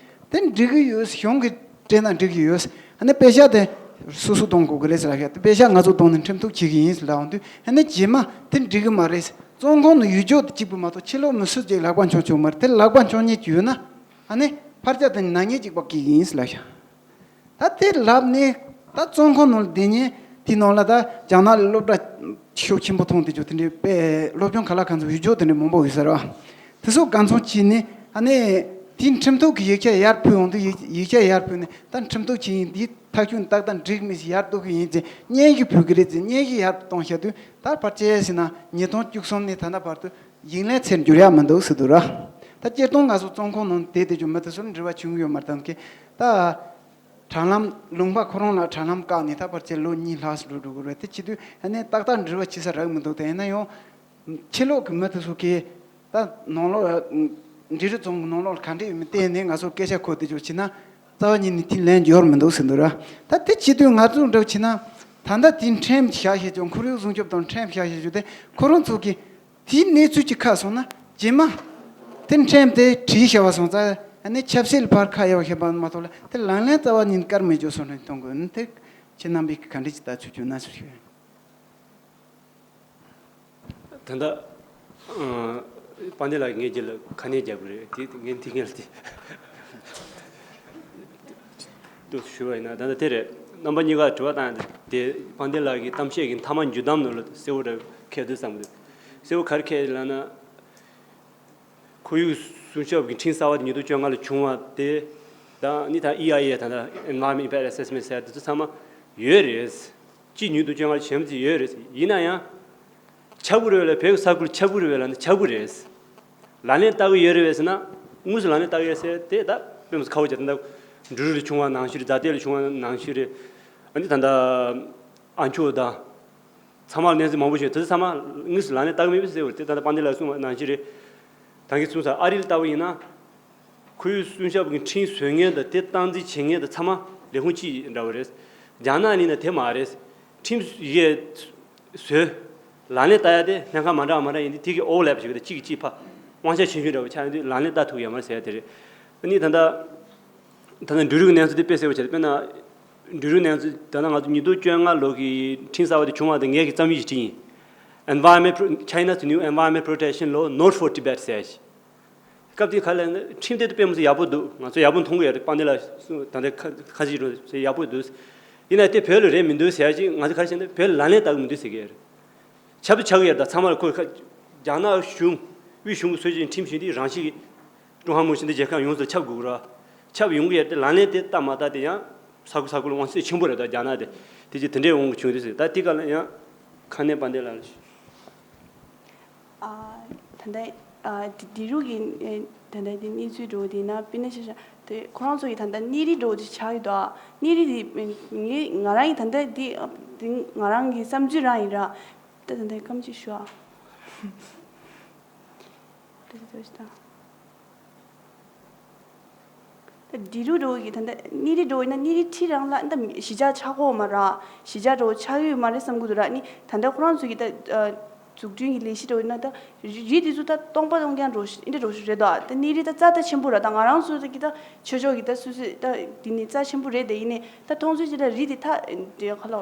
དེ་འགྲིག་གི་ཡོད་གཞུང་གིས་སྤྲད་ན་འགྲིག་གི་ཡོད་ཨ་ནི་པེ་ཤག་དེ་སོ་སོ་གཏོང་དགོས་ཀྱི་རེད་ཟེར་ལབ་ཤག་དེ་པེ་ཤག་ང་ཚོ་གཏོང་ནས་ཁྲིམས་གཏུག་བྱེད་ཀྱི་ཡིན་ཟེར་ལབ་འོང་དུས་ཨ་ནི་རྗེས་མ་དེ་འགྲིག་གི་མ་རེད་ཟེར་བཙོན་ཁང་ནང་ཡོད་ཆོག་དེ་གཅིག་པུ་མ་གཏོགས་ཕྱི་ལོགས་མི་སུ་གཅིག་ལག་པ་འཁྱོངས་ཆོག་མ་རེད་དེ་ལག་པ་འཁྱོངས་མཁན་ཅིག་ཡོད་ན་ཨ་ནི་ཕར་རྒྱག་དང་ནང་ཉེས་གཅིག་པ་སྐྱེ་གི་ཡིན་ཟེར་ལབ་ཤག་ད་དེ་ལབ་ནས་ད་བཙོན་ཁང་ནང་ལ་བསྡད་མཁན་དེའི་ནང་ལ་ད་རྒྱ་ནག་ལ་སློབ་གྲྭ་ཤུགས་ཆེན་པོ་མཐོང་དེ་ཚོ་དེ་འདྲའི་དཔེ་སློབ་སྦྱོང་ག་ལ་གང་ཚོ་ཡུལ་ཕྱོགས་དེ་འདྲའི་མང་པོ་ཡོད་ས་རེད་བ། དེ་ཚོ་སྒང་ཚང་བྱས་ནས་ཨ་ནི་ དེའི་ཁྲིམས་ཐོག་གི་ཡིག་ཆ་ཡར་ཕུལ་འོང་དུས་ཡིག་ཡིག་ཆ་ཡར་ཕུལ་ནས་ད་ཁྲིམས་ཐོག་ཅིག་ཡིན། འདིའི་ཐག་གཅོད་ཏག་ཏག་འགྲིག་མི་ཞིག་ཡར་གཏོང་གི་ཡིན་ཅེས་སྙན་ཞུ་ཕུལ་གི་རེད་ཅེས་སྙན་ཞུ་ཡར་གཏོང་བྱ་དུས། ད་ཕལ་ཆེར་ཟེར་ན་ཉིས་སྟོང་བཅུ་གསུམ་ནས་ད་ལྟ་བར་དུ་ཡིག་ལན་འཚོལ་འགྱུར་ཡག་མི་འདུག་ཟེར་འདུག་ར། ད་སྤྱིར་བཏང་ང་ཚོ་བཙོན་ཁང་ནང་བསྡད་དེ་ཀྱང་མི་དེ་ཚོར་འབྲེལ་བ་བྱུང་ཡོད་མ་རེད། ད་ནི་ད་དྲ་ལམ་ལུང་པ་ཁོ་རང་ལ་དྲ་ལམ་བཀག་ནས་ད་ཕལ་ཆེར་ལོ་གཉིས་ལྷག་ཙམ་འགྲོ་འགྲོ་གི་རེད། དེ་བྱེད་དུས་ཨ་ནི་ཏག་ཏག་འབྲེལ་བ་བྱེད་ས་རག་མི་འདུག་དེ་ཡིན་ན་ཡང་ཕྱི་ལོགས་ཀྱི་མི་དེ་ཚོ་གིས་ད་ནང་ལོགས་འབྲི་རུ་རྫོང་གི་ནང་ལོགས་ལ་ག་འདྲ་ཡོད་མེད་བལྟས་ནས་ང་ཚོར་སྐད་ཆ་གོ་དེ་ཅོག་བྱས་ན་རྩ་བ་ཉིད་ནས་དེ་ལན་འབྱོར་མི་འདུག་ཟེར་འདུག་ར། ད་དེ་བྱེད་དུས་ང་ཚོ་འདྲ་བྱས་ན་ད་ལྟ་དེ་ཁྲིམས་བཞག་བྱས་ཀྱང་ཁོར་ཡུག་སྲུང་སྐྱོབ་དང་ཁྲིམས་བཞག་བྱས་ཀྱང་དེ་ཁོ་རང་ཚོ་གིས་དེའི་གནས་ཚུལ་གྱི་ཁ་སོང་ན་རྗེས་མ་དེ་ཁྲིམས་དེ་བྲིས་བཞག་པ་སོང་ཙང་ཨ་ནི་ཆབ་སྲིད་ལ་ཕར་ཁ་གཡར་བ་ཞིག་པ་མ་གཏོགས་ལ་དེ་ལག་ལེན་རྩ་བ་ཉིད་བཀར་མི་འཇོག་སོང་ནས་གཏོང་དགོས་ནི་དེ་ཁྱེད་རྣམ་པས་ག་འདྲ་ཅིག་ལྟ་ཚུལ་བྱུང་ན་ཟེར་ཞུ། ད་ལྟ་ཨ་དཔལ་ལྡན་ལགས་ངའི་རྗེས་ལ་ཁ་སྣོན་རྒྱག་དགོས་རེད། དེ་ངས་འདི་ངས་ལ་དེ་ཏུ་ཞུ་བ་ཡིན་ན། ད་ལྟ་དེ་རེད། རྣམ་པ་གཉིས་ཀ་དྲི་བ་བཏང་དེ་དཔལ་ལྡན་ལགས་ཀྱི་གཏམ་བཤད་ཀྱི་མཐའ་མ་མཇུག་བསྡོམས་ནང་ལ་གསལ་བོ་རེ་འཁེལ་འདུག་བསམ་གི་འདུག་གསལ་བོ་ག་རེ་འཁེལ་ལབ་ན། ཁོར་ཡུག་སྲུང་སྐྱོབ་ཀྱི་ཁྲིམས་གསར་བ་དེ་ཉིས་སྟོང་བཅོ་ལྔ་ལ་བྱུང་བ་དེ་དང་ནི་ད་ཨི་ཨའི་ཨེ་དང་ད་Environment Impact Assessment ཟེར་དེ་ཚོ་ཚང་མ་ཡོད་རེད། སྤྱི་ཉིས་སྟོང་བཅོ་ལྔ་ལ་བྱས་པ་ཡོད་རེད། ཡིན་ན་ཡང་ཁྱབ་ཀྱི་རེད་ལ་བོད་ཀྱི་ས་ཁུལ་ཁྱབ་ཀྱི་རེད་ལ་ནི་ཁྱབ་ཀྱི་རེད། ལག་ལེན་བསྟར་གྱི་ཡོད་རེད་བས་ཟེར་ན་དངོས་སུ་ལག་ལེན་བསྟར་གྱི་ཡོད་ཟེར་དེ་ད་དཔེ་མི་སྲིད་ཁག་པོ་ཆགས། ད་ལྟ་འབྲི་རུ་ལ་བྱུང་བ་ནང་བཞིན་རེད། རྫ་སྟོད་ལ་བྱུང་བ་ནང་བཞིན་རེད། ཨ་ནི་ད་ལྟ་ཨ་མཆོག་དང་། ཚང་མ་གནས་ཚུལ་མང་པོ་ཞིག་དེ་ཚོ་ཚང་མ་དངོས་སུ་ལག་ལེན་བསྟར་གྱི་མེད་པས་ཟེར་བ་དེ་ད་ལྟ་དཔལ་ལྡན་ལགས་གསུངས་པ་ནང་བཞིན་རེད། ད་གིན་གསུངས་ས་ཨ་རི་ལ་ལྟ་བུ་ཡིན་ན། ཁོར་ཡུག་སྲུང་སྐྱོབ་ཀྱི་ཁྲིམས་བཟོ་མཁན་དང་དེ་སྟངས་འཛིན་བྱེད་མཁན་དང་ཚང་མ་ལས་ཁུངས་གཅིག་འདྲ་བོ་རེད། རྒྱ་ནག་ནི་ན་དེ་མ་རེད། ཁྲིམས་ཡས་བཟོས། ལག་ལེན་བསྟར་ཡ་དེ་ལྷན་ཁག་མ་འདྲ་བ་མ་འདྲ་ཡིན་དུས་དེ་གི་ཨོ་ཝར་ལེབ་བྱེད་ཀྱི་རེད། གཅིག་གིས་གཅིག་ཕར་དབང་ཆ་ཆེ་ཤོས་འདྲ་བོ་ཆགས་ཡོང་དུས་ལག་ལེན་བསྟར་ཐུབ་ཀྱི་ཡོད་མ་རེད་ཟེར་ཡ་དེ་རེད། ཨ་ནི་ད་ལྟ། ད་ལྟ་འབྲི་རུའི་གནས་ཚུལ་དེ་དཔེ་གསལ་པོ་ཆགས། དཔེར་ན། འབྲི་རུའི་གནས་ཚུལ་ད་ལྟ་ང་ཚོ་ཉིས་སྟོང་བཅོ་ལྔ་ལོ་གི་ཁྲིམས་གསར་བ་དེ་བྱུང་བ་དེ་ངས་ཀྱི་རྩོམ་ཡིག་ཅིག་བྲིས་ཡིན། Environment Pro- China's New Environment Protection Law, Not for Tibet ཟེར་ཞིག་སྐབས་དེ་ག་ལ་ཁྲིམས་དེ་དཔེ་མི་སྲིད་ཡག་པོ་འདུག་ང་ཚོ་ཡག་པོ་མཐོང་གི་ཡོད་རེད། དཔལ་ལྡན་ལགས་གསུངས་ད་ལྟ་ཁ་ཁ་ཅིག་རེད་ཡག་པོ་འདུག་ཡིན་ན་དེ་བོད་ལ་རེད་མི་འདུག་ཟེར་ཡ་ཅིག་ང་ཚོ་ག་རེ་བྱས་ན་བོད་ལ་ལག་ལེན་བསྟར་གི་མི་འདུག་ཟེར་གི་ཡོད་རེད། ཁྱབ་ཏུ་ཆགས་ཀྱི་ཡོད་རེད། ད་ཚང་མར་ཁོ་ཁ་རྒྱ་ནག་གཞུང་དབུས་གཞུང་གི་སྲོལ་རྒྱུན་ཁྲིམས་གཞི་འདི་རང་ཤི་གི་ཀྲུང་ཧྭ་མི་དམངས་སྤྱི་མཐུན་རྒྱལ་ཁབ་ཡོངས་སུ་ཁྱབ་དགོས་ར། ཁྱབ་ཡོང་གི་ཡོད་དེ་ལག་ལེན་དེ་བསྟར་མ་བསྟར་དེ་ཡང་ས་ཁུལ་ས་ཁུལ་དབང་ཤེད་ཆེན་པོ་རེད། ད་རྒྱ་ནག་དེ་དེ་ཅི་དེ་འདྲའི་འོང་གི་བྱུང་དུས་ད་དེ་ག་ལ་ཡང་ཁ་ནས་དཔལ་ལྡན་ལགས་ལ་ཞུ། ཨ། ད་ལྟ་ཨ་འབྲི་འབྲི་རུ་གི་ཨེ་ད་ལྟ་དེ་གནས་ཚུལ་འགྲོ་དེ་ན་དཔེར་ན་ཆ་བཞག་དེ་ཁོ་རང་ཚོ་ཡི་ད་ལྟ་གནས་རི་འགྲོ་དེ་ཆགས་ཡོད་དོ། གནས་རི་དེ་ངས་ང་རང་ཡི་ད་ལྟ་དེ་དེ་ང་རང་གི་བསམ་ཚུལ་རང་ཡིན་ར། ད་ད་ལྟ་སྐམ་ཅིག་ཞུ་ཨ། ད་ད་ད་ད། ད་འབྲི་རུ་འགྲོ་གི་ད་ལྟ་གནས་རི་འགྲོ་ཡིན་ན་གནས་རི་ཁྲི་རང་ལ་ད་གཞིས་ཆགས་ཆགས་གོ་མ་ར། གཞིས་ཆགས་འགྲོ་ཆགས་ཡོད་མ་རེད་བསམ་གི་འདུག་ར། ནི་ད་ལྟ་ཁོ་རང་ཚོ་གི་ད་འཛུགས་སྐྲུན་གྱི་ལས་གཞི་འགྲོ་ཡིན་ན་ད་རི་རི་དེ་ཚོ་ད་སྟོང་པ་སྟོང་རྐྱང་འགྲོ་ཨིན་འདྲ་འགྲོ་ཞིག་རེད་དོ། ད་གནས་རི་ད་རྩ་ད་ཆེན་པོ་ར། ད་ང་རང་ཚོ་གི་ད་ཆོས་ཕྱོགས་གི་ད་སུ་སུ་ད་དེ་ནི་རྩ་ཆེན་པོ་རེད། དེ་ཡིན་ནི་ད་མཐོང་ཚུལ་ཅི་ལ་རི་དེ་ད་དེ་ག་ལ་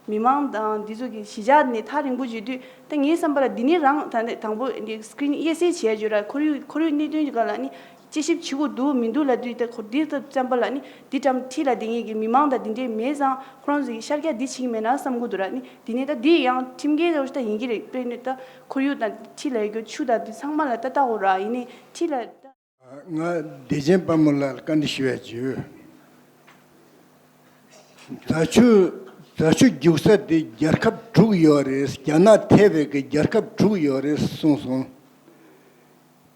མི་མང་དང་འདི་ཚོ་གི་གཞིས་ཆགས་ནས་ཐག་རིང་པོ་བྱེད་དུས་ད་ངའི་བསམ་པ་ལ་འདི་ནས་རང་ད་ནས་དང་པོ་འདི་སི་ཀི་རིན་དབྱེ་གསལ་བྱས་བརྗོད་ར། ཁོར་ཡུག་ཁོར་ཡུག་གནད་དོན་གྱི་སྒང་ལ་ནི་དཔྱད་ཞིབ་བྱེད་དགོས་འདུག་མི་འདུག་ལབ་དུས་ད་ཁོ་འདི་ད་བསམ་པ་ལ་ནི་འདི་ཀྲམ་ཁྲི་ལ་འདི་ངེད་ཀྱི་མི་མང་དང་འདི་འདྲའི་མེད་ཙང་ཁོ་རང་ཚོ་གི་ཤར་རྒྱག་འདི་བྱེད་ཀྱི་མེད་ན་བསམ་གི་འདུག་ར། ནི་འདི་ནས་ད་འདི་ཡང་ཁྲིམས་འགལ་འདྲ་བོ་ཞིག་ད་ཡིན་གྱི་རེད། དཔེར་ན་ད་ཁོར་ཡུག་དང་ཁྲི་ལ་ཡོད་རྒྱུ་ཆུ་དང་འདི་ཚང་མ་ལ་ད་ལྟ་འོ་ར། ཡིན་ནི་ཁྲི་ལ་ད། ང་བདེ་ཆེན་དཔལ་མོ་ལགས་ལ་བཀའ་འདྲི་ཞུ་ཡ་བྱོས། རྫ་ཆུ་རྫ་ཆུ་རྒྱུག་ས་དེ་རྒྱལ་ཁབ་དྲུག་ཡོད་རེད། རྒྱ་ནག་ཐེ་བའི་གི་རྒྱལ་ཁབ་དྲུག་ཡོད་རེད་གསུངས་སོང་།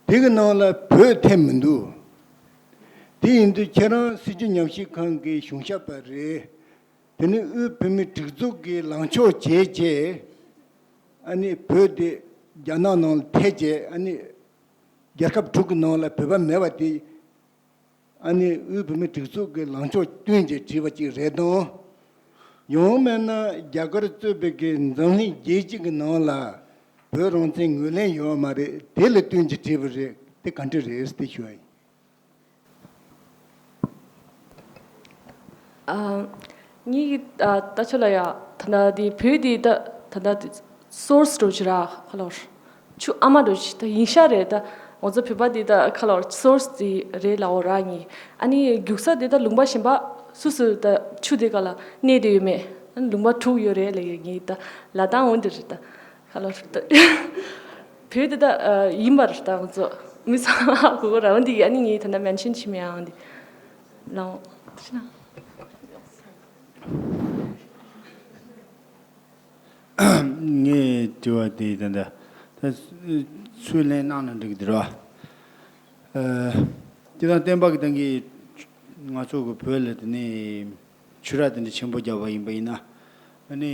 དེ་གི་ནང་ལ་བོད་ཐེ་མི་འདུག་དེ་ཡིན་དུས་ཁྱེད་རང་སྲིད་བྱུས་ཉམས་ཞིབ་ཁང་གི་གཞུང་ཞབས་པ་རེད། དེ་ནི་དབུས་བོད་མིའི་སྒྲིག་འཛུགས་ཀྱི་ལངས་ཕྱོགས་བྱས་རྗེས་ཨ་ནི་བོད་དེ་རྒྱ་ནག་ནང་ལ་ཐེ་བྱས་ཨ་ནི། རྒྱལ་ཁབ་དྲུག་གི་ནང་ལ་བོད་པ་མེད་པ་དེ་ཨ་ནི་དབུས་བོད་མིའི་སྒྲིག་འཛུགས་ཀྱི་ལངས་ཕྱོགས་བསྟུན་གྱིས་བྲིས་པ་ཅིག་རེད་དང་། ཡང་མིན་ན་རྒྱ་གར་གཙོས་པའི་གི་འཛམ་གླིང་རྒྱལ་སྤྱི་གི་ནང་ལ་བོད་རང་བཙན་ངོས་ལེན་ཡོད་མ་རེད། དེ་ལ་བསྟུན་གྱིས་བྲིས་པ་རེད། དེ་ག་འདྲ་རེད་དེ་ཞུ་བ་ཡིན། ཨ། ངེད་ཀྱི་ཨ་ལྟ་ཕྱོགས་ལ་ཡ་ད་ལྟ་དེ་བོད་དེ་ད་ད་ལྟ་དེ་སོར་སི་འདྲ་བོ་ཅིག་ར་ཁ་ལོར། ཆུ་ཨ་མ་འདྲ་བོ་ཅིག་ད་ཡིན་ཤག་རེད། ད་ང་ཚོ་བོད་པ་དེ་ད་ཁ་ལོར་སོར་སི་དེ་རེད་ལབ་འོ་ར་ངེད། ཨ་ནི་རྒྱུག་ས་དེ་ད་ལུང་པ་གཞན་པ་སུ་སུ་ད་ཆུ་དེ་ག་ལ་གནས་དེ་ཡོད་མེད། ཨ་ནི་ལུང་པ་དྲུག་ཡོད་རེད་ལབ་ཡོད་ངེད་ད་ལ་དྭགས་འོན་དེ་རེད་ད་ཁ་ལོར་ད་བོད་དེ་ད་ཡིན་པ་རེད། ད་ང་ཚོ། མི་ཚང་མ་ཧ་གོ་གི་རེད། འོན་ཏེ་ཨ་ནི་ངས་ད་ལྟ་མེན་ཤན་བྱས་མེད། ཨང་འདི་ལའོ་ཤི་ན། ངས་དྲི་བ་དེ་ད་ལྟ་ད་ཚུར་ལན་གནང་ན་འགྲིག་གི་འདུག་ར། ཨ། སྤྱིར་བཏང་བསྟན་པ་གི་སྟེང་གི་ང་ཚོ་གི་བོད་ལ་དེ་ནས་ཆོས་ར་དེ་འདྲ་ཆེན་པོ་བརྒྱབ་པ་ཡིན་པ་ཡིན་ན། ཨ་ནི་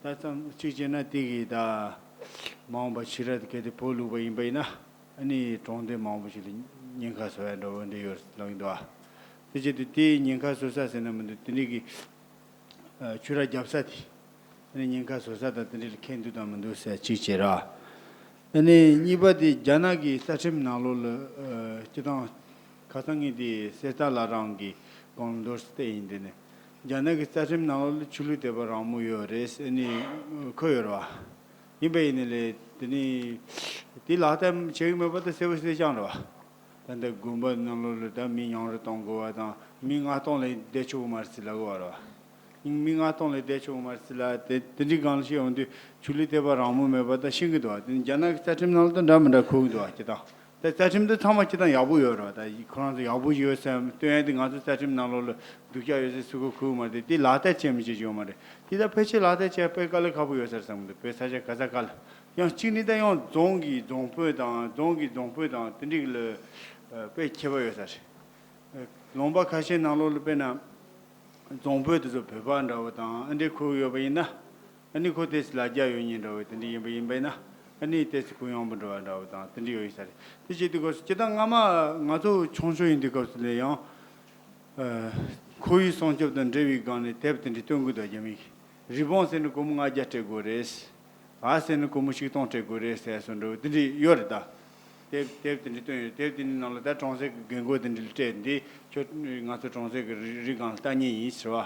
ད་ཙམ་གཅིག་བྱས་ན་དེ་གི་ད་མ་འོངས་པ་ཆོས་ར་དེ་གལ་ཏེ་བོད་ལུགས་པ་ཡིན་པ་ཡིན་ན། ཨ་ནི་གྲོང་སྡེ་མང་པོ་ཞིག་ལ་ཉེན་ཁ་བཟོ་ཡ་འདྲ་བོ་འདྲ་ཡོད་ལབ་ཀྱི་འདུག་ཨ། དེ་བྱེད་དུས་དེའི་ཉེན་ཁ་བཟོ་ས་ཟེར་ན་མི་འདུག་དེ་འདྲའི་གི་ཨ། ཆོས་ར་རྒྱབ་ས་དེ། ཨ་ནི་ཉེན་ཁ་བཟོ་ས་དང་དེ་འདྲའི་ལ་ཁེལ་འདུག་དང་མི་འདུག་ཟེར་གཅིག་བྱས་ར། ཨ་ནི་གཉིས་པ་དེ་རྒྱ་ནག་གི་རྩ་ཁྲིམས་ནང་ལོགས་ལ་ཨ། སྤྱིར་བཏང་ཁ་སང་ངས་དེ་གསེར་རྟ་བླ་བྲང་གི་དགོངས་དོན་བལྟས་ཡིན། དེ་ནི་རྒྱ་ནག་གི་རྩ་ཁྲིམས་ནང་ལོགས་ལ་ཆོས་ལུགས་དད་པ་རང་མོས་ཡོད་རེད་ཟེར་ནས་འཁོད་ཡོད་རེད་བ། ཡིན་པ་ཡིན་ནའི་ལས་དེ་ནི་དེ་ལག་བསྟར་བྱེད་ཀྱི་མེད་པ་ད་གསལ་པོ་གསལ་རྐྱང་རེད་བ། ད་ལྟ་དགོན་པ་ནང་ལོགས་ལ་ད་མི་མཉམ་རུབ་གཏོང་དགོས་པ་དང་མི་ལྔ་སྟོང་ལས་བསྡད་ཆོག་གི་མ་རེད་ཟེར་ལབ་ཀྱི་ཡོད་རེད་བ། མི་ལྔ་སྟོང་ལས་བསྡད་ཆོག་གི་མ་རེད་ཟེར་ལབ་དེ་དེ་འདྲའི་སྒང་ལ་བཤད་ཡོང་དུས་ཆོས་ལུགས་དད་པ་རང་མོས་མེད་པ་ད་ཤེས་ཀྱི་འདུག་བ། དེ་ནི་རྒྱ་ནག་གི་རྩ་ཁྲིམས་ནང་ལ་ད་འདྲ་མི་འདྲ་འཁོད་ཀྱི་འདུག་བ། སྤྱིར་བཏང་། ད་རྩ་ཁྲིམས་འདི་ཚང་མ་སྤྱིར་བཏང་ཡག་པོ་ཡོད་རེད་བ། ད་ཁོ་རང་ཚོ་ཡག་པོ་ཡོད་བསམ་སྟོན་ཡ་དེ་ང་ཚོ་རྩ་ཁྲིམས་ནང་ལོགས་ལ་སྡུག་ཅག་ཡོད་ཟེར་སུ་གོ་ཁུག་མ་རེད། དེ་ལག་བསྟར་བྱེད་མི་བྱེད་ཀྱི་ཡོད་མ་རེད། དེ་ད་ཕལ་ཆེར་ལག་བསྟར་བྱེད་དཔེ་དཀའ་ལས་ཁག་པོ་ཡོད་ས་རེད་བསམ་གི་འདུག་བོད་ས་ཆ་ག་ས་ག་ལ། ཡང་གཅིག་ནི་ད་ཡང་རྫོང་གི་རྫོང་དཔོན་དང་རྫོང་གི་རྫོང་དཔོན་དང་དེ་འདྲ་ལ་དཔེ་ཁྱད་པར་ཡོད་ས་རེད། ལུང་པ་ཁ་ཤས་ནང་ལོགས་ལ་དཔེར་ན་རྫོང་དཔོན་དེ་ཚོ་བོད་པ་འདྲ་བོ་དང་ཨ་འདྲས་ཁུག་ཡོད་པ་ཡིན་ན། ཨ་ནི་ཁོ་ཏོག་ཙམ་ལ་རྒྱ་ཡོད་མཁན་འདྲ་བོ་དེ་འདྲ་ཡིན་པ་ཡིན་པ་ཡིན་ན། ཨ་ནི་ཏོག་ཙམ་གུ་ཡངས་པོ་འགྲོ་བ་འདྲ་བོ་དང་དེ་འདྲ་ཡོད་ས་རེད། དེ་བྱེད་དུས་སྐབས་སུ་སྤྱིར་བཏང་སྔ་མ་ང་ཚོ་ཆུང་ཆུང་ཡིན་དུས་སྐབས་སུ་ལས་ཡང་། ཨ། ཁོར་ཡུག་སྲུང་སྐྱོབ་དང་འབྲེལ་བའི་སྒང་ནས་དེབ་དེ་འདྲ་སྟོན་གི་འདུག་རྒྱ་མིས། རི་བོང་ཟེར་ན་སྒོར་མོ་ལྔ་བརྒྱ་སྤྲད་དགོས་རེད། འབག་ཟེར་ན་སྒོར་མོ་ཆིག་སྟོང་སྤྲད་དགོས་རེད་ཟེར་སོགས་འདྲ་བོ་དེ་འདྲ་ཡོད་རེད་ད། དེབ་དེབ་དེ་འདྲ་བཏོན་ཡོད། དེབ་དེ་འདྲའི་ནང་ལ་ད་གྲོང་གསེབ་ཀྱི་རྒན་རྒོན་དེ་འདྲ་ལ་སྤྲད་འདི་ཁྱོད་ང་ཚོ་གྲོང་གསེབ་ཀྱི་རི་རི་སྒང་ལ་ལྟ་མཁན་ཡིན་ཟེར་བ།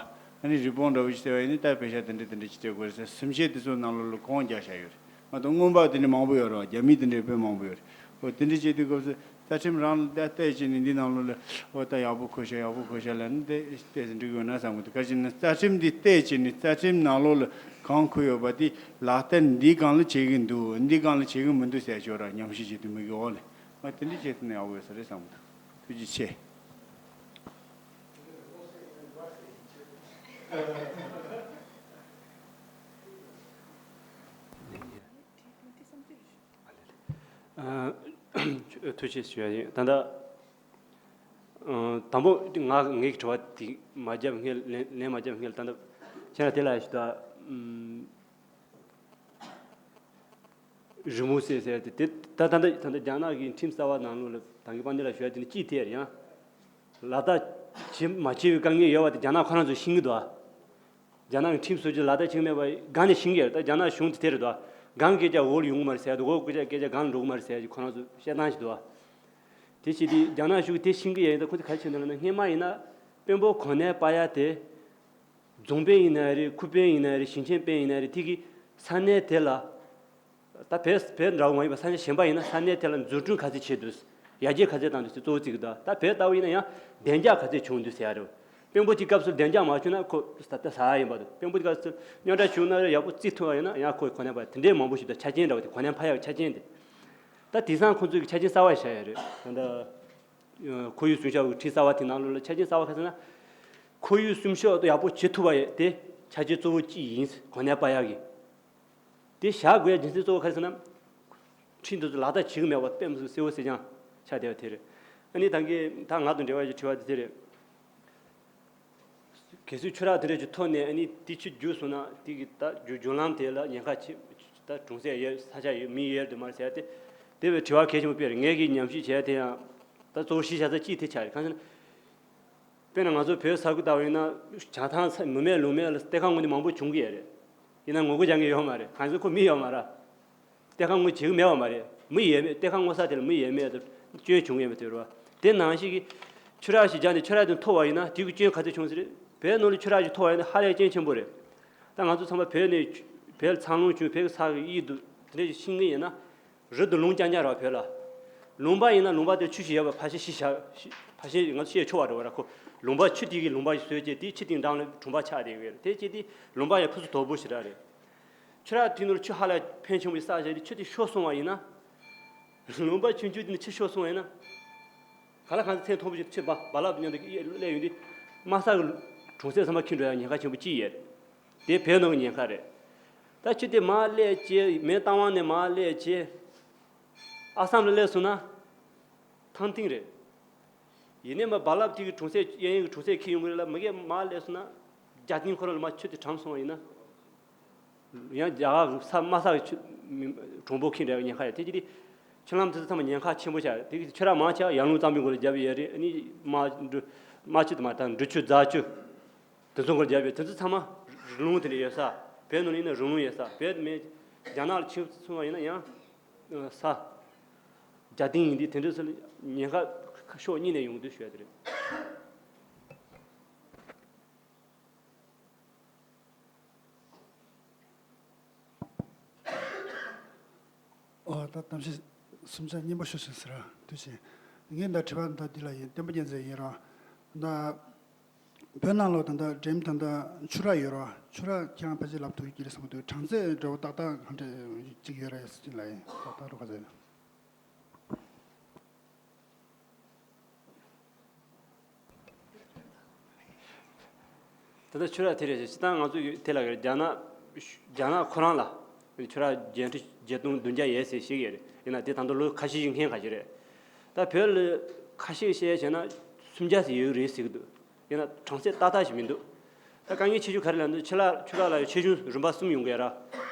ཨ་ནི་རི་བོང་འདྲ་བོ་ཞིག་བལྟས་པ་ཡིན་ན་ད་པེ་ཤ་དེ་འདྲ་དེ་འདྲ་ཅིག་སྤྲད་དགོས་རེད་ཟེར། སེམས་ཤེས་དེ་ཚོ་ནང་ལོགས་ལ་གོང་རྒྱག་བཞག་ཡོད་རེད། ང་ཚོ་སྔོན་དཔག་དེ་འདྲ་མང་པོ་ཡོད་རེད་བ། རྒྱ་མི་དེ་འདྲ་དཔེ་མང་པོ་ཡོད་རེད། འོ་དེ་འདྲ་བྱེད་དུས་སྐབས་སུ་རྩ་ཁྲིམས་རང་ལ་ད་བལྟས་བྱས་ནས་འདི་ནང་ལོགས་ལ་འོ་ད་ཡག་པོ་འཁོད་ཤག་ཡག་པོ་འཁོད་ཤག་ལབ་ན་དེ་བལྟས་ཟིན་འགྲིག་ཡོད་ན་བསམ་གི་འདུག་ག་ཅི་ན་རྩ་ཁྲིམས་འདི་བལྟས་བྱས་ནས་རྩ་ཁྲིམས་ནང་ལོགས་ལ་གང་འཁོད་ཡོད་པ་དེ་ལག་བསྟར་འདི་སྒང་ལ་བྱེད་ཀྱི་འདུག་འདི་སྒང་ལ་བྱེད་ཀྱི་མི་འདུག་ཟེར་ཞོར་ར་ཉམས་ཞིབ་བྱེད་དུས་མི་གི་འོག་ལ་ང་དེ་འདྲ་བྱས་ཟིན་ན་ཡག་པོ་ཡོད་ས་རེད་བསམ་གི་འདུག་ཐུགས་རྗེ་ཆེ། ཨ། ཐུགས་རྗེ་ཆེ་ཞུ་ཡ་ཡིན། ད་ལྟ་ཨ། དང་པོ་ང་ངའི་དྲི་བ་དེ་མ་བརྒྱབ་སྔོན། ལན་ལན་མ་བརྒྱབ་སྔོན་ལ་ད་ལྟ་ཁྱེད་རང་དེ་ལ་ཞུ་ད། ཨམ། རི་མོ་བསྲེགས་ཟེར་ཏེ་དེ་ད་ད་ད་ད་ད་རྒྱ་ནག་གི་ཁྲིམས་གསར་བ་ནང་ལོགས་ལ་ད་གིན་དཔལ་ལྡན་ལགས་ཞུ་ཡ་དེ་ནི་ཅིག་དེ་ཡང་ལག་བསྟར་བྱེད་མ་བྱེད་པའི་དཀའ་ངལ་ཡོད་པ་དེ་རྒྱ་ནག་ཁོ་རང་ཚོས་ཤེས་ཀྱི་འདུག་ཨ། རྒྱ་ནག་གི་ཁྲིམས་བཟོ་རྒྱུ་ལག་བསྟར་བྱེད་མེད་པ་གང་ནས་ཤེས་ཀྱི་ཡོད་རེད། ད་རྒྱ་ནག་གཞུང་དེ་དེ་རེད་དོ། གང་སྐད་ཆ་འོག་ལ་ཡོང་གི་མ་རེད་ཟེར་ཡ་དེ། འོག་སྐད་ཆ་སྐད་ཆ་གང་ལ་འགྲོ་གི་མ་རེད་ཟེར་ཡ་ཅིག་ཁོ་རང་ཚོ་བཤད་སྟངས་ཤིག་འདུག་བ། དེ་བྱེད་དུས་རྒྱ་ནག་གཞུང་གིས་དེ་ཤེས་ཀྱི་ཡོད་ཡིན་ད་ཁོ་ཚོ་ག་རེ་བྱེད་འདུག་ལབ་ན། སྔོན་མ་ཡིན་ན་དཔོན་པོ་གོ་གནས་སྤར་ཡ་དེ་རྫོང་དཔོན་ཡིན་ན་རེད། ཁུལ་དཔོན་ཡིན་ན་རེད། ཞིང་ཆེན་དཔོན་ཡིན་ན་རེད། དེ་གི་ས་གནས་དེ་ལ། ད་བོད་བོད་འདྲ་བོ་མ་ཡིན་པ་ས་གནས་གཞན་པ་ཡིན་ན་ས་གནས་དེ་ལ་འཛུགས་སྐྲུན་ག་ཚད་བྱས་འདུག་ཡར་རྒྱས་ག་ཚད་བཏང་འདུག་ཟེར་གཙོ་བོ་བརྩི་གི་འདུག་ད་བོད་ལྟ་བུ་ཡིན་ན་ཡང་བདེ་འཇགས་ག་ཚད་བྱུང་འདུག་ཟེར་ཡ་རེད། དཔོན་པོ་དེ་སྐབས་སུ་བདེ་འཇགས་མ་བྱུང་ན་ཁོ་ད་ད་ཟ་ཡ་ཡིན་པ་འདུག་དཔོན་པོ་དེ་སྐབས་སུ་རྙོག་དྲ་བྱུང་ན་ཡག་པོ་བརྩི་ཐུབ་པ་ཡིན་ན་ཡང་ཁོ་གོ་གནས་པ་དེ་འདྲའི་མང་པོ་ཞིག་འདུག་ཆ་རྐྱེན་འདྲ་བོ་དེ་གོ་གནས་འཕར་ཡག་ཆ་རྐྱེན་དེ། ད་དེང་སང་ཁོ་ཚོས་ཀྱི་ཆ་རྐྱེན་གསར་བ་བཞག་ཡ་རེད། ད་ལྟ་ཁོར་ཡུག་སྲུང་སྐྱོབ་ཀྱི་ཁྲིམས་གསར་བ་དེ་ནང་ལོགས་ལ་ཆ་རྐྱེན་གསར་བ་ག་ཚོད་ན། ཁོར་ཡུག་སྲུང་སྐྱོབ་ཡག་པོ་བྱེད་ཐུབ་པ་དེ་ཆ་རྐྱེན་གཙོ་བོ་གཅིག་ཡིན། གོ་གནས་སྤར་ཡག་གི། དེ་བཞག་དགོས་ཡ་རྒྱུ་མཚན་གཙོ་བོ་ག་རེ་ཟེར་ན། ཁྲིམས་དེ་ཚོ་ལག་བསྟར་བྱེད་ཀྱི་མེད་པ་དཔེ་མི་སྲིད་གསལ་པོ་གསལ་རྐྱང་ཆགས་བསྡད་པ་དེ་རེད། ཨ་ནི་ད་གིན་ད་ང་དང་འབྲེལ་བ་ཡོད་དྲི་བ་དེ་དེ་རེད། གལ་སྲིད་ཆུ་རགས་དེ་འདྲ་ཅིག་ཐོག་ནས་ཨ་ནི་དེ་ཕྱིར་རྒྱུགས་སོང་ན་དེ་གི་ད་རྒྱུ་རྒྱུ་ལམ་དེ་ལ་ཉེན་ཁ་ཆེ། ད་གྲོང་གསེབ་ཡོད། ས་ཆ་ཡོད། མི་ཡོད་དུ་མ་རེད་ཟེར་ཡ་དེ། དེ་བས་དྲི་བ་གལ་ཆེན་པོ་དཔེ་རེད། ངས་ཀྱི་ཉམས་ཞིབ་བྱས་དེ་ཡང་ད་གཙོ་བོ་གཞི་བཞག་ས་གཅིག་དེ་ཆགས་རེད། གང་ཟེར་ན། དཔེར་ན་ང་ཚོ་བོད་ས་ཁུལ་ལྟ་བུ་ཡིན་ན་བྱང་ཐང་ས་མི་མེད་ལུང་མེད་ལ་གཏེར་ཁ་དངོས་དེ་མང་པོ་བྱུང་གི་ཡོད་རེད། ཡིན་ན་ངོ་རྒོལ་རྒྱག་མཁན་ཡོད་མ་རེད། གང་ཟེར་ཁོ་མི་ཡོད་མ་རེད། གཏེར་ཁ་དངོས་བྱེད་ཀྱི་མེད་པ་མ་རེད། མི་ཡོད་མེད་གཏེར་ཁ་དངོས་ས་དེ་ལ་མི་ཡོད་མེད་དུ་སྐྱོན་བྱུང་ཡོད་མེད་དེ་རེད་བ། དེ་ནང་བཞིན་གྱི་ཆུ་རགས་ཤིག་བརྒྱབ་ནས་ཆུ་རགས་དེ་མཐོ་བ་ཡིན་ན་དེ་གི་སྐྱོན་ག་ཚོད་བྱུང་ཟེར་རེད། བོད་ནང་ལ་ཆུ་རགས་ཤིག་མཐོ་བ་ཡིན་ན་ཧ་ལས་སྐྱོན་ཆེན་པོ་རེད། ད་ང་ཚོ་ཚང་མ་བོད་ནས་བོད་ལ་འཚར་ལོངས་བྱུང་བོད་ཀྱི་ས་གི་དབྱིབས་དུ་དེ་འདྲ་ཞིག་ཤེས་ཀྱི་ཡིན་ན། རི་དུ་ལུང་རྐྱང་རྐྱང་རེད་བ་བོད་ལ། ལུང་པ་ཡིན་ན་ལུང་པ་དེར་ཆུ་ཞིག་ཡོད་པ་ཕལ་ཆེར་ཤེས་བཞག་ཕལ་ཆེར་ང་ཚོ་ཤེས་ཆོག་པ་རེད་བ་ར། ཁོ་ལུང་པ་ཆུ་དེ་གི་ལུང་པ་ཞིག་བཟོས་རྗེས་དེའི་ཆུ་དེའི་འགྲམ་ལ་གྲོང་པ་ཆགས་བསྡད་ཡོད་རེད། དེ་རྗེས་དེ་ལུང་པ་ཡང་ཕུན་སུམ་ཚོགས་པོ་ཞིག་ར་རེད། ཆུ་རགས་དེ་ནོར་ཆུ་ཧ་ལས་ཕོན་ཆེན་པོ་ཞིག་བསགས་བཞག་དེ་ཆུ་དེ་ཤོར་སོང་བ་ཡིན་ན། ལུང་པ་ཆུང་ཆུང་དེ་ནས་ཕྱིར་ཤོག་གསུངས་པ་ཡིན་ན། ག་ལ་གང་ཚེ་མཐོན་པོ་ཞིག་ཕྱིར་རྦ་རྦ་རླབས་མཉམ་དུ་སླེབས་ཡོང་དུས། དམའ་ས་གི་གྲོང་གསེབ་ཚང་མ་འཁྱེར་འགྲོ་ཡ་ཉེན་ཁ་ཆེན་པོ་ཅིག་ཡོད་རེད། དེ་བོད་ནང་གི་ཉེན་ཁ་རེད། ད་ཆུ་དེ་མར་སླེབས་བྱས་མེ་རྟ་དབང་ནས་མར་སླེབས་བྱས། ཨ་སམ་ལ་སླེབས་སོང་ན། ཐང་ཐིང་རེད། ཡིན་ནའི་མ་རྦ་རླབས་དེ་གི་གྲོང་གསེབ་གཡས་གཡོན་གྱི་གྲོང་གསེབ་འཁྱེར་ཡོང་གི་རེད་ལ། མ་གིར་མར་སླེབས་སོང་ན། རྒྱ་སྟེང་ཁོ་རང་ལ་མར་ཆུ་དེ་གྲམ་སོང་བ་ཡིན་ན། ཡང་རྒྱ་གར་ས་དམའ་ས་གི་ཆུ་མི་གྲོང་པོ་འཁྱེར་འགྲོ་ཡ་ཉེན་ཁ་ཡོད། དེ་ཅི་སྟེ། ཆུ་ལམ་དེ་ཚོ་ཚང་མ་ཉེན་ཁ་ཆེན་པོ་ཆགས་རེད། དེ་གི་ཆུ་རགས་མང་ཆེ་བ་ཡར་ཀླུང་གཙང་པོའི་མགོ་ལ་རྒྱབ་ཡོད་རེད། ཨ་ནི་རྨ་འབྲུ་རྨ་ཆུ་དེ་མ་ད་འབྲི་ཆུ་རྫ་ཆུ། དེ་ཚོ་མགོ་ལ་རྒྱབ་ཡོད། དེ་ཚོ་ཚང་མ་རི་ཀླུང་དེ་འདྲ་ཡོད་ས། བོད་ནང་ཡིན་ན་རི་ཀླུང་ཡོད་ས། བོད་མི་རྒྱ་ནག་ལ་ཕྱིན་སོང་བ་ཡིན་ན་ཡང་ས། རྒྱ་སྟེང་ཡིན་དུས་དེ་འདྲ་ཚོ་ལ་ཉེན་ཁ་ཕྱོགས་གཉིས་ནས་ཡོང་དུས་ཞུ་ཡ་དེ་རེད། ཨོ། ད་གཏམ་བཤད་གསུམ་ཆ་སྙན་པོ་ཤོད་ཤིག་ཟེར་བ་དུས་ཆེན། ངས་ད་དྲི་བ་ད་འདི་ལ་ཡིན། བསྟན་པ་རྒྱལ་མཚན་ཡིན་རོགས། ད་བོད་ནང་ལོགས་ད་ད་འགྲེམ་ད་ད་ཆུ་རགས་ཡོད་རོགས། ཆུ་རགས་ཁྱེད་རང་ཕལ་ཆེར་ལབ་ཐུབ་ཀྱི་རེད་བསམ་གྱི་འདུག་གྲངས་ཚད་འདྲ་བོ་ཏག་ཏག་ག་འདྲ་ཅིག་ཡོད་རེད་ཟེར་ལ་ཡིན། ཏག་ཏག་རོགས་ག་ཚོད། ད་ལྟ་ཆུ་རགས་དེ་རེད། སྤྱིར་བཏང་ང་ཚོ་ཡུལ་དེ་ལ་རྒྱ་ནག་རྒྱ་ནག་ཁོ་རང་ལ་ཆུ་རགས་བརྒྱད་ཁྲི་བརྒྱད་སྟོང་བདུན་བརྒྱ་ཡོད་ཟེར་བཤད་ཀྱི་རེད། ཡིན་ན་དེ་ད་དུང་ལོ་ཁ་ཤས་ཤིག་སྔོན་ཁ་ཤས་རེད། ད་བོད་ལ་ཁ་ཤས་བཤད་བྱས་ན་སུམ་བརྒྱ་ཙམ་ཡོད་ཀྱི་རེད་ཟེར་གྱི་འདུག་ཡིན་ན་གྲངས་ཚད་ཏག་ཏག་ཞིག་མི་འདུག་ད་དཀའ་ངལ་ཆེ་ཤོས་ག་རེ་ལབ་ན། ཆུ་རགས་ཆུ་རགས་ལ་ཡང་ཆེ་ཆུང་རིམ་པ་གསུམ་ཡོང་གི་ཡོད་ར།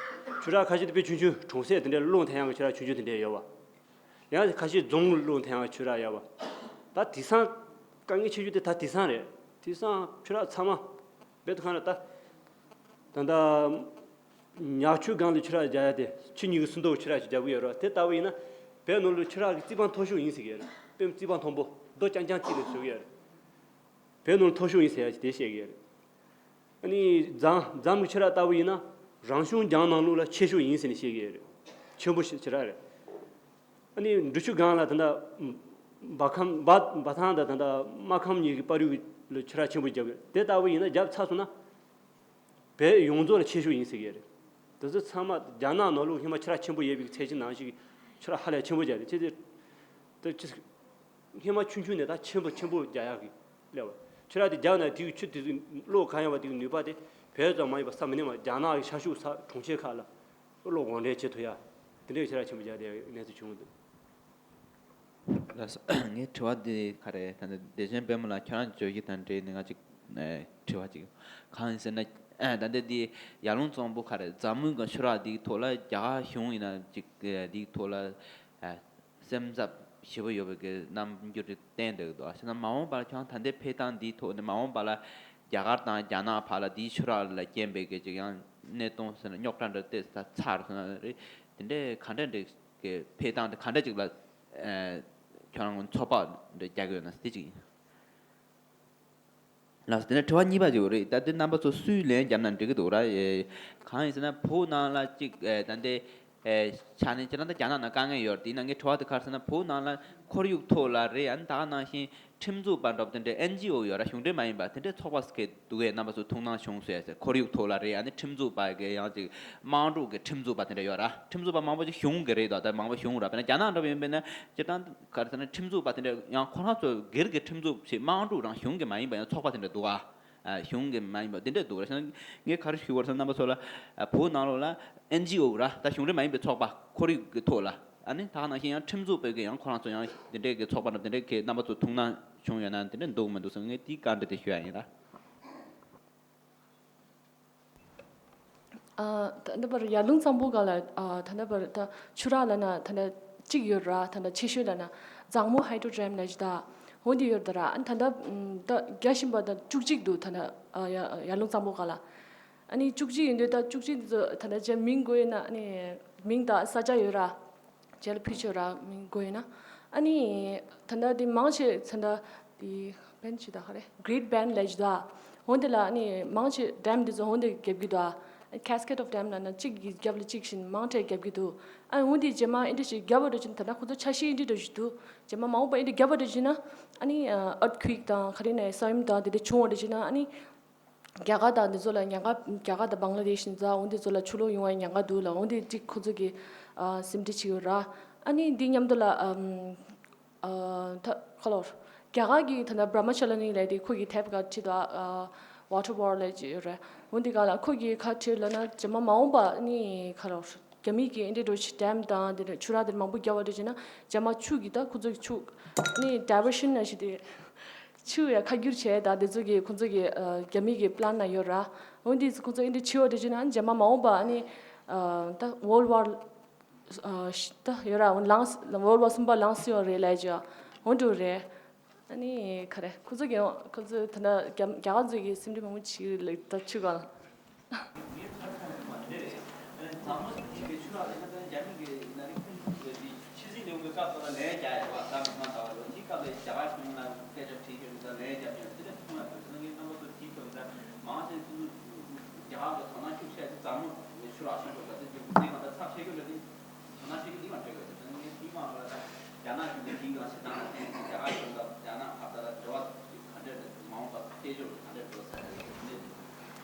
ཆུ་རགས་ཁ་ཤས་དེ་དཔེ་ཆུང་ཆུང་གྲོང་གསེབ་དེ་འདྲའི་རླུང་འཐེན་ཡག་གི་ཆུ་རགས་ཆུང་ཆུང་དེ་འདྲའི་ཡོད་པ། ཡང་ཁ་ཤས་རྫོང་རླུང་འཐེན་ཡག་ཆུ་རགས་ཡོད་པ། ད་དེང་སང་དཀའ་ངལ་ཆེ་ཤོས་དེ་ད་དེང་སང་རེད། དེང་སང་ཆུ་རགས་ཚང་མ་བོད་དུ་གང་ལ་ད། ད་ལྟ་ཉག་ཆུ་སྒང་ལ་ཆུ་རགས་རྒྱག་ཡ་དེ་ཆུ་གཉིས་ཀྱི་སུ་འདོག་ཆུ་རགས་ཤིག་རྒྱག་གི་ཡོད་རེད་པ། དེ་ལྟ་བུ་ཡིན་ན་བོད་ནང་ལ་ཆུ་རགས་ཀྱི་རྩིས་དཔང་མཐོ་ཤོས་ཡིན་ཟེར་གྱི་ཡོད་རེད། དཔེ་རྩིས་དཔང་མཐོན་པོ་རྡོ་རྐྱང་རྐྱང་རྩིས་ནས་བཟོ་གི་ཡོད་རེད། བོད་ནང་ལ་མཐོ་ཤོས་ཡིན་ཟེར་ཡ་ཞིག་དེ་བཤད་ཀྱི་ཡོད་རེད། ཨ་ནི་རྫོང་རྫོང་གི་ཆུ་རགས་ལྟ་བུ་ཡིན་ན་རང་བྱུང་རྒྱང་ནང་ལོགས་ལ་ཆེ་ཤོས་ཡིན་ཟེར་ནས་བཤད་ཀྱི་ཡོད་རེད། ཆེན་པོ་ཞིག་ཆུ་རགས་རེད། ཨ་ནི་འབྲི་ཆུ་སྒང་ལ་ད་ལྟ་འབའ་ཁམས་འབའ་འབའ་ཐང་དང་ད་ལྟ་སྨར་ཁམས་གཉིས་ཀྱི་བར་ཡུལ་ལ་ཆུ་རགས་ཆེན་པོ་བརྒྱབ་ཡོད། དེ་ལྟ་བུ་ཡིན་ན་བརྒྱབ་ཚར་སོང་ན། བོད་ཡོངས་རྫོགས་ལ་ཆེ་ཤོས་ཡིན་ཟེར་གྱི་རེད། དེ་ཚོ་ཚང་མ་རྒྱ་ནག་ནང་ལོགས་ཧི་མ་ཆུ་རགས་ཆེན་པོ་ཡོད་པའི་ཚད་གཞི་ནང་བཞིན་ཆུ་རགས་ཧ་ལས་ཆེན་པོ་རྒྱག་རེད། ཆེ་དེ་དེ་ཆེ་ཧི་མ་ཆུང་ཆུང་ནས་ད་ཆེན་པོ་ཆེན་པོ་རྒྱག་ཡག་གི་སླེབས་པ། ཆུ་རགས་དེ་རྒྱག་ན་དེའི་ཆུ་དེ་ཚོ་གློག་གང་ཡོད་པ་དེ་གི་ནུས་པ་དེ་བོད་ཙམ་མ་ཡིན་པ་ས་མི་ཉམས་པ་རྒྱ་ནག་གི་ཤར་ཕྱོགས་ས་གྲོང་ཁྱེར་ཁག་ལ་གློག་གོང་འདྲེན་བྱེད་ཐུབ་ཡ། དེ་འདྲའི་ཆུ་རགས་ཆེན་པོ་རྒྱག་དེ་གནས་ཚུལ་བྱུང་འདུག་ལགས་སོ། ངའི་དྲི་བ་འདི་ག་རེ། ད་ལྟ་བདེ་ཆེན་དཔལ་མོ་ལགས་ཁྱོད་རང་བརྗོད་གཞི་དང་འབྲེལ་ནས་ང་ཅིག་ཨེ་དྲི་བ་ཅིག་གང་ཡིན་ཟེར་ན། ཨེ་ད་ལྟ་འདི་ཡར་ཀླུང་གཙང་པོ་ག་རེ་འཛམ་གླིང་གི་ཆུ་རགས་འདིའི་ཐོག་ལ་རྒྱ་གར་གཞུང་ཡིན་ན་ཅིག་ཨེ་འདིའི་ཐོག་ལ་ཨེ་སེམས་འཚབ་ཞེ་པོ་ཡོད་པའི་གི་རྣམ་འགྱུར་དེ་བསྟན་འདུག་དོ། བྱས་ན་མ་འོངས་པར་ཁྱོད་ད་ལྟའི་འཕེལ་སྟངས་འདིའི་ཐོག་ནས་མ་འོངས་པ་ལ་རྒྱ་གར་དང་རྒྱ་ནག་བར་ལ་འདིའི་ཆུ་རགས་ལ་རྐྱེན་པས་གི་ཅིག་ཡང་གནས་སྟངས་ཟེར་ན་རྙོག་དྲ་འདྲ་དེ་ཚ་ཚར་སོང་ན་རེད། དེ་འདྲའི་ག་འདྲ་འདྲ་གི་འཕེལ་སྟངས་དེ་ག་འདྲ་ཅིག་ལ་ཨེ་ཁྱོད་རང་ཚོད་དཔག་འདྲ་རྒྱག་གི་ཡོད་ན་དེ་ཅིག་ཡིན། ལགས་སོ། དེ་ནས་དྲི་བ་གཉིས་པ་ཅིག་ཡོད་རེད། ད་དེ་རྣམ་པ་ཚོ་སུས་ལན་བརྒྱབ་ན་འགྲིག་གི་འདུག་ར། ཨེ་གང་ཡིན་ཟེར་ན་བོད་ནང་ལ་ཅིག་ཨེ་ད་འདི་ཨེ་ཆ་ནས་ཁྱེད་རང་ད་རྒྱ་ནག་ནང་དཀའ་ངལ་ཡོད་རེད། དེ་ན་ངའི་དྲི་བ་དེ་ག་རེ་ཟེར་ན་བོད་ནང་ལ་ཁོར་ཡུག་ཐོག་ལ་རེད། ཨ་ནི་ད་ག་ནང་བཞིན་ཁྲིམས་འཛུགས་པ་འདྲ་པོ་དེ་འདྲའི་ཨེན་ཇི་ཨོ་ཡོད་ར། གཞུང་འབྲེལ་མ་ཡིན་པ་དེ་འདྲའི་ཚོགས་པ་ཟེར་གྱི་འདུག་གས། རྣམ་པ་ཚོ་ཐུགས་སྣང་བྱུང་སོང་ཟེར། ཁོར་ཡུག་ཐོག་ལ་རེད། ཨ་ནི་ཁྲིམས་འཛུགས་པ་གི་ཡང་ཅིག་དམངས་ཁྲོད་ཀྱི་ཁྲིམས་འཛུགས་པ་དེ་འདྲ་ཡོད་ར། ཁྲིམས་འཛུགས་པ་མང་པོ་ཅིག་གཞུང་གི་རེད་དོ། ད་མང་པོ་གཞུང་ར། དཔེར་ན་རྒྱ་ནག་འདྲ་པོ་ཡིན་པས་ན་སྤྱིར་བཏང་ག་རེ་ཟེར་ན་ཁྲིམས་འཛུགས་པ་དེ་འདྲ་ཡང་ཁོ་རང་ཚོ་སྒེར་གྱི་ཁྲིམས་འཛུགས་ཞིག་དམངས་ཁྲོད་རང་གཞུང་གི་མ་ཡིན་པ་ཡང་ཚོགས་པ་དེ་འདྲ་འདུག་ཨ། ཨ་གཞུང་གི་མ་ཡིན་པ་དེ་འདྲ་འདུག་ར། ངས་ག་རེ་ཞུ་བར་སོང་། རྣམ་པ་ཚོ་ལ་ཨ་བོད་ནང་ལོགས་ལ་ཨེན་ཇི་ཨོ་ར། ད་གཞུང་འབྲེལ་མ་ཡིན་པའི་ཚོགས་པ་ཁོར་ཡུག་གི་ཐོག་ལ། ཨ་ནི་ད་ག་ནང་བཞིན་ཡང་ཁྲིམས་འཛུགས་པའི་གི་ཡང་ཁོ་རང་ཚོ་ཡང་དེ་འདྲའི་གི་ཚོགས་པ་འདྲ་དེ་འདྲའི་གི་རྣམ་པ་ཚོ་ཐུགས་སྣང་བྱུང་ཡོད་ན་དེ་འདྲ་འདུག་མི་འདུག་ཟེར། ངས་དེའི་བཀའ་འདྲི་དེ་ཞུ་ཡ་ཡིན་ར། ཨ་ད་ལྟ་བར་ཡར་ཀླུང་གཙང་པོ་སྒང་ལ་ཨ་ད་ལྟ་བར་ད་ཆུ་རགས་ལབ་ན་ད་ལྟ་གཅིག་ཡོད་ར། ད་ལྟ་ཆེ་ཤོས་ལབ་ན་མཛངས་མོ་ཧའི་ཌྲོ་ཌེམ་ལབ་ཅིག་ད་འོ་འདི་ཡོད་ད་ར། ཨ་ད་ལྟ་ད་རྒྱ་ཆེན་པོ་ད་བཅུ་གཅིག་འདུག་ད་ལྟ་ཨ་ཡ་ཡར་ཀླུང་གཙང་པོ་སྒང་ལ། ཨ་ནི་བཅུ་གཅིག་ཡིན་དུས་ད་བཅུ་གཅིག་འདི་ཚོ་ད་ལྟ་རྗེས་མིང་དགོས་ཡོད་ན་ཨ་ནི་མིང་དང་ས་ཆ་ཡོད་ར། རྗེས་ལ་ཕུལ་ཆོག་ར་མིང་དགོས་ཡོད་ན། ཨ་ནི་ད་ལྟ་འདི་མང་ཆེ་ད་ལྟ་འདི་བན་ཅི་ད་ག་རེ་གྷི་རེཊ་བན་ལབ་ཅིག་འདུག་འོ་འདི་ལ་ཨ་ནི་མང་ཆེ་ཌེམ་འདི་ཚོ་འོ་འདི་རྒྱབ་ཀྱི་འདུག་ཨ་ཁེ་སི་ཀེཌ་ཨོཕ་ཌེམ་ལབ་ན་གཅིག་གི་རྒྱབ་ལ་གཅིག་བཞིན་མང་ཆེ་རྒྱབ་ཀྱི་འདུག་ཨ་འོ་འདི་རྗེས་མ་ཨེ་འདྲ་ཞིག་རྒྱབ་པ་འདྲ་ཅིག་ད་ལྟ་ཁོ་ཚོ་འཆར་གཞི་ཨེ་འདྲ་འདྲ་ཞིག་འདུག་རྗེས་མ་མ་འོངས་པ་ཨེ་འདྲ་རྒྱབ་པ་འདྲ་ཅིག་ན་ཨ་ནི་ཨར་ཐི་ཁུ་ཝེག་དང་ག་རེ་ན་ས་ཡོམ་དང་དེ་འདྲ་བྱུང་བ་འདྲ་ཅིག་ན་ཨ་ནི། རྒྱ་གར་དང་འདི་ཚོ་ལ་ཉེན་ཁ། རྒྱ་གར་དང་བང་ལ་དེཤ་ཡིན་ཙང་འོ་འདི་ཚོ་ལ་ཆུ་ལོག་ཡོང་བའི་ཉེན་ཁ་འདུག་ལ། འོ་འདི་གཅིག་ཁོ་ཚོ་གི་ཨ་སེམས་ཁྲལ་བྱེད་ཀྱི་ཡོད་ར། ཨ་ནི་འདི་མཉམ་དུ་ལ་ཨམ་ཨ་ད་ཁ་ལོར་རྒྱ་གར་གྱི་ད་ལྟ་Brahmachalani་ལས་དེ་ཁོ་གི་དེབ་ག་ཁྲིད་དོ། ཨ་Water War་ལས་ཅི་ཡོད་རེད། འོན་ཏེ་ག་ལ་ཁོ་གི་ཁ་ཁྲིད་ལ་ན་རྗེས་མ་མ་འོངས་པ་ནི་ཁ་ལོར་རྒྱ་མི་གི་ཨེ་འདྲ་འགྲོ་ཆི་ཌེམ་དང་དེ་ནས་ཆུ་རགས་དེ་མང་པོ་རྒྱབ་པ་འདྲ་བྱས་ན་རྗེས་མ་ཆུ་གི་ད་ཁོ་ཚོ་གི་ཆུ་ནི་diversion་ན་ཞིག་དེ་ཆུ་ཡ་ཁ་བསྒྱུར་བྱས་ད་དེ་ཚོ་གི་ཁོ་ཚོ་གི་ཨ་རྒྱ་མི་གི་པི་ལན་ན་ཡོད་ར། འོན་ཏེ་ཁོ་ཚོ་ཨེ་འདྲ་ཆི་བ་འདྲ་བྱས་ན་རྗེས་མ་མ་འོངས་པ་ནི་ཨ་ད་World War་ཨ་ཤི་ད་ཡོད་ར། འོ་ལངས་World War་གསུམ་པ་ལངས་སྲིད་ཡོད་རེད་ལབ་ཅོ། འོ་འགྲོ་རེད། ཨ་ནི་ག་རེ་ཁོ་ཚོ་གི་ཁོ་ཚོ་ད་ལྟ་རྒྱ་རྒྱ་གར་ཚོ་གི་སེམས་ཁྲལ་མང་པོ་བྱེད་ཀྱི་རེད་ད་ཆུ་གང་།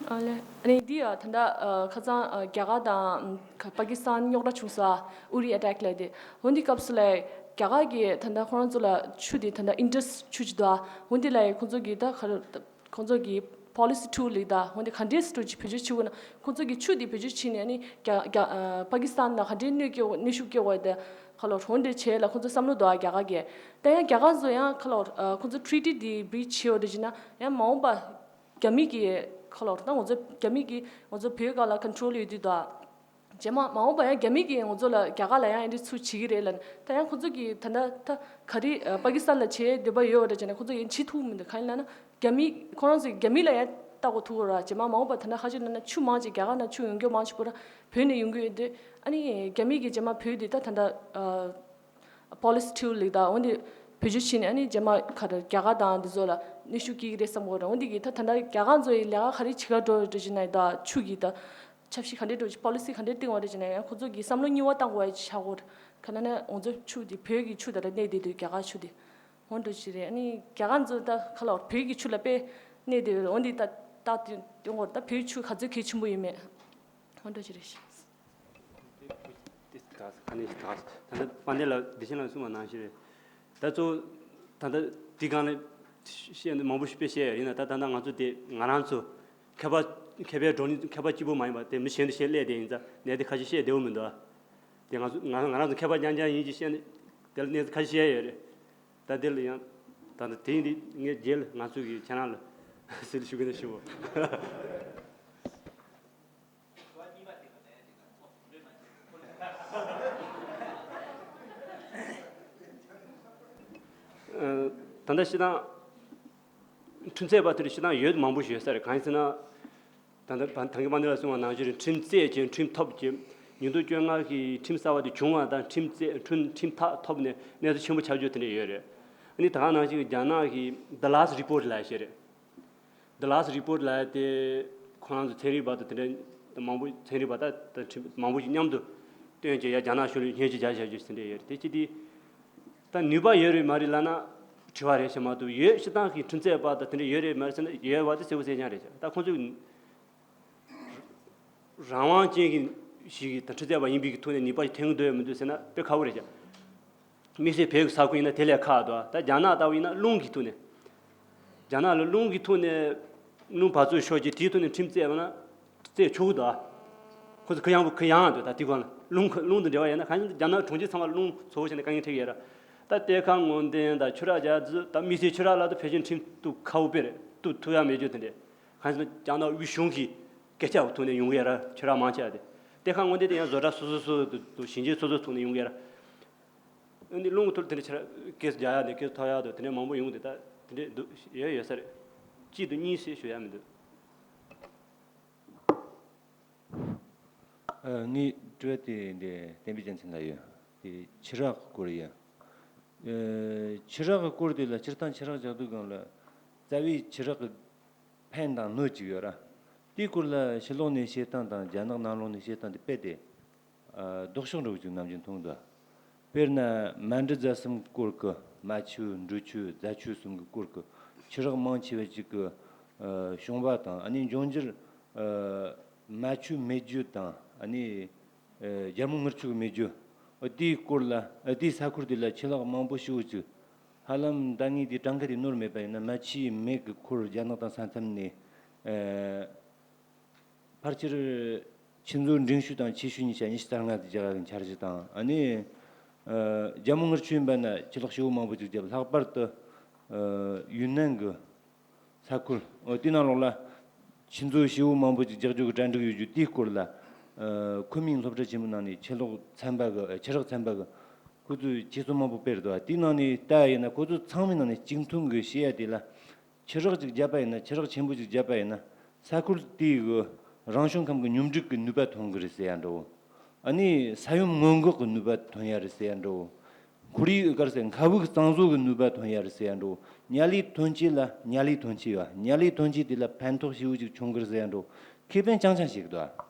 ཨ་ལེ། ཨ་ནི་འདི་ཡ་ད་ལྟ་ཁ་སང་རྒྱ་གར་དང་པ་ཀི་སི་ཐན་རྙོག་དྲ་བྱུང་ས་ཨུ་རི་ཨ་ཊེག་ལབ་དེ། འོན་ཏེ་སྐབས་སུ་ལ་རྒྱ་གར་གྱི་ད་ལྟ་ཁོ་རང་ཚོ་ལ་ཆུ་དེ་ད་ལྟ་ཨིན་ཌས་ཆུ་ཅིག་འདུག་ཨ། འོན་ཏེ་ལ་ཁོ་ཚོ་གི་ད་ཁ་ཁོང་ཚོ་གི་policy two་ལེགས་ད། འོན་ཏེ་ག་འདྲས་སུ་ཅིག་བེད་སྤྱོད་བྱེད་དགོས་ན་ཁོང་ཚོ་གི་ཆུ་དེ་བེད་སྤྱོད་བྱས་ནས་ཨ་ནི་རྒྱ་རྒྱ་ཨ་པ་ཀི་སི་ཐན་ལ་ག་འདྲས་གནོད་སྐྱེལ་གནོད་ཤུགས་སྐྱེལ་དགོས་དེ་ཁ་ལོ་འོན་ཏེ་བྱས་ལ་ཁོང་ཚོ་བསམ་བློ་འདུག་ཨ་རྒྱ་གར་གི། ད་ཡང་རྒྱ་གར་ཚོ་ཡང་ཁ་ལོ་ཨ་ཁོང་ཚོ་ཊི་རི་ཊི་དེ་བྷི་རིཆ་བྱས་ཡོད་དེ་བྱས་ན་ཡང་མ་འོངས་པ་རྒྱ་མི་གི་ཁ་ལོ་ད་ང་ཚོ་རྒྱ་མི་གི་ང་ཚོ་བོད་སྒང་ལ་ཀོན་ཊོལ་ཡོད་དུས་དོ། རྗེས་མ་མ་འོངས་པ་ཡང་རྒྱ་མི་གིས་ང་ཚོ་ལ་རྒྱ་གར་ལ་ཡང་ཨེ་འདྲ་ཚུར་བྱེད་ཀྱི་རེད་ལབ་ནས་ད་ཡང་ཁོ་ཚོ་གིས་ད་ལྟ་ད་ག་རེ་ཨ་པ་ཀི་སི་ཐན་ལ་བྱེད་འདོད་པ་ཡོད་པ་འདྲ་བྱས་ན་ཁོ་ཚོ་ཡང་བྱེད་ཐུབ་མི་འདུག་གང་ཡིན་ལབ་ན་རྒྱ་མི་ཁོ་རང་ཚོས་རྒྱ་མི་ལ་ཡང་ལྟ་དགོས་ཐུག་གི་རེད། རྗེས་མ་མ་འོངས་པ་ད་ལྟ་ཁ་ཤས་ལབ་ན་ཆུ་མང་ཆེ་རྒྱ་གར་ནང་ཆུ་ཡོང་རྒྱུ་མང་ཆེ་པོ་ར་བོད་ནས་ཡོང་གི་ཡོད་དུས་ཨ་ནི་རྒྱ་མི་གིས་རྗེས་མ་བོད་འདི་ད་ད་ལྟ་ཨ། པོ་ལི་སི་ཊུལ་ལེགས་ད། འོན་ཏེ་བེད་སྤྱོད་བྱས་ནས་ཨ་ནི་རྗེས་མ་ག་རེ་རྒྱ་གར་དང་འདི་ཚོ་ལ་གནོད་ཤུགས་སྐྱེལ་གྱི་རེད་བསམ་གྱི་ཡོད་རེད། འོན་ཏེ་གི་ད་ད་ལྟ་རྒྱ་གར་ཚོ་ཡི་ལས་ཀ་ག་རེ་བྱེད་ག་འགྲོ་ཡོད་འདྲ་ཞིག་ན་ད་ཆུ་གི་ད་འཆར་གཞི་ག་འདྲས་འགྲོ་ཅིག་པོ་ལི་སི་ག་འདྲས་བཏིང་བ་འདྲ་ཞིག་ན་ཡང་ཁོ་ཚོ་གི་བསམ་བློ་གཉིས་པ་བཏང་དགོས་ཡ་ཆགས་ཀྱི་ཡོད་རེད། ག་ན་ན་ང་ཚོ་ཆུ་དེ་བོད་ཀྱི་ཆུ་ད་ལྟ་གནས་བསྡད་དུས་རྒྱ་གར་ཆུ་དེ་འོ་འདྲ་ཞིག་རེད། ཨ་ནི་རྒྱ་གར་ཚོ་ད་ག་ལ་བོད་ཀྱི་ཆུ་ལ་དཔེ་གནས་བསྡད་ཡོད་རེད། འོན་ཏེ་ད་ད་དེ་དེ་འོ་ད་བོད་ཆུ་ག་ཚོད་གལ་ཆེན་པོ་ཡིན་མེད་འོ་འདྲ་ཞིག་རེད། དེ་དེ་ག་ས་ག་ནས་ཞིག་ག་ས་ད་ལྟ་དཔལ་ལྡན་ལགས་བདེ་ཆེན་ལགས་གསུངས་པ་ནང་བཞིན་རེད། ད་གཙོ་བོ་ད་ལྟ་དེ་སྒང་ལ་བཤད་ནས་མང་པོ་ཞིག་དཔེ་བཤད་ཡོད་ཡིན་ན་ད་ད་ལྟ་ང་ཚོ་དེ་ང་རང་ཚོ་མཁས་པ་མཁས་པའི་བགྲོ་གླེང་མཁས་པ་གཅིག་པུ་མ་ཡིན་པ་དེ་མི་གཞན་དུ་བཤད་སླེབས་བསྡད་ཡིན་ཙང་ནས་དེ་ཁ་ཤས་བཤད་བདེ་བོ་མི་འདུག་ཨ། དེ་ང་ཚོ་ང་ང་རང་ཚོ་མཁས་པ་རྐྱང་རྐྱང་ཡིན་གྱི་བཤད་ནས་དེ་ལ་གནས་ཚུལ་ཁ་ཤས་བཤད་ཡོད་རེད། ད་དེ་ལ་ཡང་ད་ལྟ་དེ་ཡིན་དུས་ངས་རྗེས་ལ་ང་ཚོ་གི་ཁྱེད་རང་ལ་ཟེར་ཞུ་གི་ན་ཞུ་བ། ད་ལྟ་སྤྱིར་བཏང་ཁྲིམས་རྩོད་པ་དེར་སྤྱིར་བཏང་ཡོད་མང་པོ་ཞིག་ཡོད་ས་རེད། གང་ཡིན་ཟེར་ན། ད་ལྟ་ད་གིན་དཔལ་ལྡན་ལགས་གསུངས་པ་ནང་བཞིན་ཁྲིམས་རྩོད་ཀྱི་ཁྲིམས་ཐོབ་ཀྱི་ཉིས་སྟོང་བཅོ་ལྔ་གི་ཁྲིམས་གསར་པ་དེ་བྱུང་བ་དང་ཁྲིམས་རྩོད་ཁྲིམས་ཁྲིམས་ཐག་ཐོབ་ནས་གནས་ཚུལ་ཆེན་པོ་ཆགས་རྒྱུ་དེ་འདྲ་ཡོད་རེད། ཨ་ནི་ད་ག་ནང་བཞིན་རྒྱ་ནག་གི་The Last Report་ལབ་ཞེས་རེད། The Last Report་ལབ་ཡ་དེ་ཁོ་རང་ཚོ་ཚན་རིག་པ་དང་དེ་འདྲ་མང་པོ་ཚན་རིག་པ་དང་དང་ཁྲིམས་མང་པོ་ཞིག་མཉམ་དུ་བཏོན་བྱས་ཡ་རྒྱ་ནག་གཞུང་ལ་སྙན་ཞུ་རྒྱག་བྱ་རྒྱུ་དེ་འདྲ་ཡོད་རེད། དེ་ཅི་སྟེ་ད་ནུས་པ་ཡོད་རེད་མ་རེད་ལབ་ན་དྲི་བ་རེད་ཤེས་མ་གཏོགས་ཡོད་སྤྱིར་བཏང་གི་ཁྲིམས་རྩོད་པ་དང་དེ་འདྲ་ཡོད་རེད་མ་རེད་ཟེར་ན་ཡོད་པ་དེ་གསལ་པོ་གསལ་རྐྱང་རེད་ཤག་ད་ཁོང་ཚོས་རང་དབང་ཅན་གྱི་ཞིག་གི་ད་ཁྲིམས་རྩོད་པ་ཡིན་པའི་གི་ཐོག་ནས་ནུས་པ་ཞིག་ཐོན་གྱི་འདུག་ཡོད་མི་འདུག་ཟེར་ན་དཔེ་ཁག་པོ་རེད་ཤག་དམིགས་བསལ་བོད་ཀྱི་ས་ཁུལ་ཡིན་ན་དེ་ལས་ཁག་འདུག་ད་རྒྱ་ནག་ལྟ་བུ་ཡིན་ན་རླུང་གི་ཐོག་ནས། རྒྱ་ནག་ལ་རླུང་གི་ཐོག་ནས་རླུང་འབབ་ཚུགས་ཤོར་གྱི་དེའི་ཐོག་ནས་ཁྲིམས་རྩོད་པ་ན་རྩོད་ཆོག་གི་འདུག་ཁོ་ཚོ་གུ་ཡངས་གུ་གུ་ཡངས་འདུག་ད་དེ་གོང་ལ་རླུང་རླུང་དང་འབྲེལ་བ་ཡོད་ན་གང་ཡིན་རྒྱ་ནག་གྲོང་ཁྱེར་ཚང་མ་རླུང་ཚ་པོ་བྱས་ནས་དཀའ་ངལ་འཕྲད་ཀྱི་ཡོད་ར། ད་གཏེར་ཁ་སྔོག་འདོན་དང་ཆུ་རགས་རྒྱག་རྩིས་ད་དམིགས་བསལ་ཆུ་རགས་ལ་ད་ཕལ་ཆེར་ཁྲིམས་གཏུག་ཁག་པོ་དཔེ་རེད། གཏུག་ཐུབ་ཡ་མེད་རྒྱུ་དེ་འདྲས་གང་ཡིན་ཟེར་ན་རྒྱ་ནག་དབུས་གཞུང་གི་སྐད་ཆ་གི་ཐོག་ནས་ཡོང་གི་ཡོད་ར། ཆུ་རགས་མང་ཆེ་བ་དེ་གཏེར་ཁ་སྔོག་འདོན་དེ་ཡང་བཟོ་གྲྭ་སོ་སོ་སོ་སོ་དང་ཞིང་ཆེན་སོ་སོ་ཐོག་ནས་ཡོང་གི་ཡོད་ར། ཨ་ནི་རླུང་གི་ཐོག་དེ་འདྲ་ཆ་ར་སྐད་རྒྱག་ཡག་དེ་སྐད་ཐོག་ཡག་དང་དེ་འདྲ་མང་པོ་ཡོང་དེ་ད་དེ་འདྲ་འདུག་ཡོད་ཡོད་ས་རེད། གཅིག་དང་གཉིས་ཟེར་ཞུ་ཡག་མི་འདུག་ཨ། ངའི་དྲི་བ་དེ་འདི་བསྟན་པའི་རྒྱལ་མཚན་ལ་ཡོད། དེ་ཆུ་རགས་ཀྱི་སྐོར་ཡིན། ཨ། ཆུ་རགས་ཀྱི་སྐོར་དེ་ལ་སྤྱིར་བཏང་ཆུ་རགས་རྒྱག་དུས་སྒང་ལ་རྩ་བའི་ཆུ་རགས་ཀྱི་ཕན་དང་གནོད་ཅིག་ཡོད་ར། དེའི་སྐོར་ལ་ཕྱི་ལོགས་ནས་བཤད་སྟངས་དང་རྒྱ་ནག་ནང་ལོགས་ནས་བཤད་སྟངས་དེ་དཔེ་དེ། ཨ། ལྡོག་ཕྱོགས་འདྲ་བོ་ཅིག་ནམ་རྒྱུན་མཐོང་གི་འདུག་དཔེར་ན་མཎྜལ་རྫ་གསུམ་སྐོར་གི་རྨ་ཆུ་འབྲི་ཆུ་རྫ་ཆུ་གསུམ་གི་སྐོར་གི་ཆུ་རགས་མང་ཆེ་བ་ཅིག་གི་ཨ་གཤོང་པ་དང་ཨ་ནི་འབྱུང་འགྱུར་ཨ་རྨ་ཆུའི་མེ་རྒྱུད་དང་ཨ་ནི་ཨ་རྒྱལ་མོ་ངར་ཆུ་གི་མེ་རྒྱུད་ ཨ། དེའི་སྐོར་ལ། ཨ། དེའི་ས་ཁུལ་དེ་ལ་ཆུ་ལོག་མང་པོ་ཞེ་པོ་ཅིག་ཧ་ལམ་ད་ངས་དེ་གྲངས་ཀ་དེ་ནོར་མེད་པ་ཡིན་ན། རྨ་ཆུའི་མིག་གི་ཁུལ། རྒྱ་ནག་དང་ས་མཚམས་ནས། ཨ། ཕལ་ཆེར་ཆུ་མཛོད་འབྲིང་ཤོས་དང་ཆེ་ཤོས་གཉིས་ཆ་ཉི་ཤུ་རྩ་ལྔ་དེ་རྒྱ་གར་གྱི་འཆར་གཞི་དང་། ཨ་ནི། ཨ། རྒྱལ་མོ་ངར་ཆུ་ཡིན་པ་ན་ཆུ་ལོག་ཞེ་པོ་མང་པོ་ཅིག་བརྒྱབ། ལྷག་པར་དུ། ཨ། ཡུན་ནན་གྱི་ས་ཁུལ། ཨོ། དེའི་ནང་ལོགས་ལ་ཆུ་མཛོད་ཞེ་པོ་མང་པོ་ཅིག་རྒྱག་རྒྱུ་གི་གྲ་སྒྲིག་ཡོད་རྒྱུ་དེའི་སྐོར་ལ། ཨ། ཁོ་མིང་སློབ་གྲྭ་ཆེན་མོའི་ནང་ནས་ཆུ་ལོག་ཚན་པ་གི། ཨ། ཆུ་རགས་ཚན་པ་གི་ཁོ་ཚོས་ཁྱད་ཆོས་མང་པོ་སྤེལ་འདུག་དེའི་ནང་ནས་ལྟ་ཡིན་ན། ཁོ་ཚོ་ཚང་མའི་ནང་ནས་གཅིག་མཐུན་གྱི་བཤད་ཡ་དེ་ལ། ཆུ་རགས་ཅིག་བརྒྱབ་པ་ཡིན་ན། ཆུ་རགས་ཆེན་པོ་ཅིག་བརྒྱབ་པ་ཡིན་ན། ས་ཁུལ་དེའི་གི་རང་བྱུང་ཁམས་ཀྱི་སྙོམས་སྒྲིག་གི་ནུས་པ་ཐོན་གི་རེད་ཟེར་ཡ་འདྲ་བོ། ཨ་ནི་ས་ཡོམ་སྔོན་འགོག་གི་ནུས་པ་ཐོན་ཡ་རེད་ཟེར་ཡ་འདྲ་བོ། ཁོར་ཡུག་ག་རེ་ཟེར། མཁའ་དབུགས་གཙང་བཟོ་གི་ནུས་པ་ཐོན་ཡ་རེད་ཟེར་ཡ་འདྲ་བོ། དམྱལ་བའི་ཐོན་སྐྱེད་ལ། དམྱལ་བའི་ཐོན་སྐྱེད་པ། དམྱལ་བའི་ཐོན་སྐྱེད་དེ་ལ་ཕན་ཐོགས་ཞེ་པོ་ཅིག་བྱུང་གི་རེད་ཟེར་ཡ་འདྲ་བོ། ཁེ་ཕན་རྐྱང་རྐྱང་བཤད་གི་འདུག་ཨ།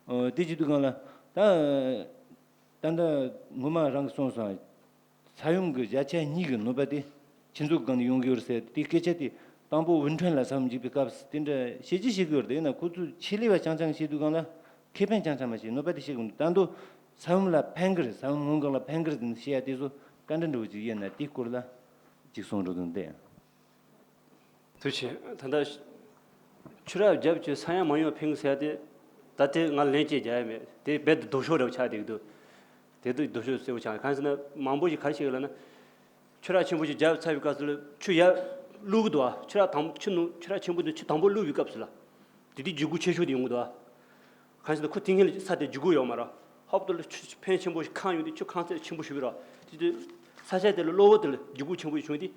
ཨོ། དེ་བྱེད་དུས་སྒང་ལ་ད། ད་ལྟ་ངོ་མ་རང་གིས་གསུངས་སོང་། ས་ཡོམ་གྱི་བརྒྱ་ཆ་གཉིས་ཀྱི་གནོད་པ་དེ་ཆུ་མཛོད་སྒང་ནས་ཡོང་གི་ཡོད་རེད་ཟེར། དེ་སྐད་ཆ་དེ་དང་པོ་ཝུན་ཁྲོན་ལ་ས་ཡོམ་འཇིགས་པའི་སྐབས་སུ་དེ་འདྲ་བཤད་ཀྱི་བཤད་ཀྱི་ཡོད་རེད། ཡིན་ན་ཁོ་ཚོས་ཆེད་ལས་པ་རྐྱང་རྐྱང་བཤད་དུས་སྒང་ལ་ཁེ་ཕན་རྐྱང་རྐྱང་མ་བཤད། གནོད་པ་དེ་བཤད་གི་མི་འདུག་ད་དུང་ས་ཡོམ་ལ་ཕན་གི་རེད། ས་ཡོམ་སྔོན་འགོག་ལ་ཕན་གི་རེད་ཟེར་ནས་བཤད་ཡ་དེ་ཚོ་བཀའ་འདྲི་འདྲ་བོ་ཅིག་ཡིན་ན། དེའི་སྐོར་ལ་ཅིག་གསུང་རོགས་དང་བསྟན། ཐུགས་རྗེ་ཆེ། ད་ལྟ་ཆུ་རགས་བརྒྱབ་བྱས་ས་ཡོམ་མ་ཡོང་བ་ཕན་གི་ཟེར་ཡ་དེ། ད་དེ་ང་ལན་གཅིག་རྒྱག་ཡ་མེད། དེ་རྦད་དེ་ལྡོག་ཕྱོགས་འདྲ་བོ་ཆགས་བསྡད་ཀྱི་འདུག་དེ་དུས་ལྡོག་ཕྱོགས་གསལ་པོ་ཆགས། གང་ཟེར་ན་མང་པོ་ཞིག་ག་རེ་བཤད་ཀྱི་ལབ་ན། ཆུ་རགས་ཆེན་པོ་ཞིག་བརྒྱབ་ཚར་བའི་སྐབས་སུ་ལ་ཆུ་ཡར་བླུག་གི་འདུག་ཨ། ཆུ་རགས་དང་ཆུ་ནང་ཆུ་རགས་ཆེན་པོ་འདི་ཆུ་དང་པོ་བླུགས་པའི་སྐབས་སུ་ལ། དེ་དུས་འགྱུར་ཁུག་ཆེ་ཤོས་དེ་ཡོང་གི་འདུག་ཨ། གང་ཞིག་ན་ཁོ་དེ་སྔོན་ལ་ས་དེ་འགྱུར་ཁུག་ཡོད་མ་རེད། ཧོབ་ཏེ་ལ་ཆུ་ཕོན་ཆེན་པོ་ཞིག་གང་ཡོང་དུས་ཆུ་གང་ཚད་ཆེན་པོ་ཞིག་རེད། དེ་དུས་ས་ཆ་དེ་ལ་གློ་བུར་དུ་ལ་འགྱུར་ཁུག་ཆེན་པོ་ཞིག་བྱུང་དུས།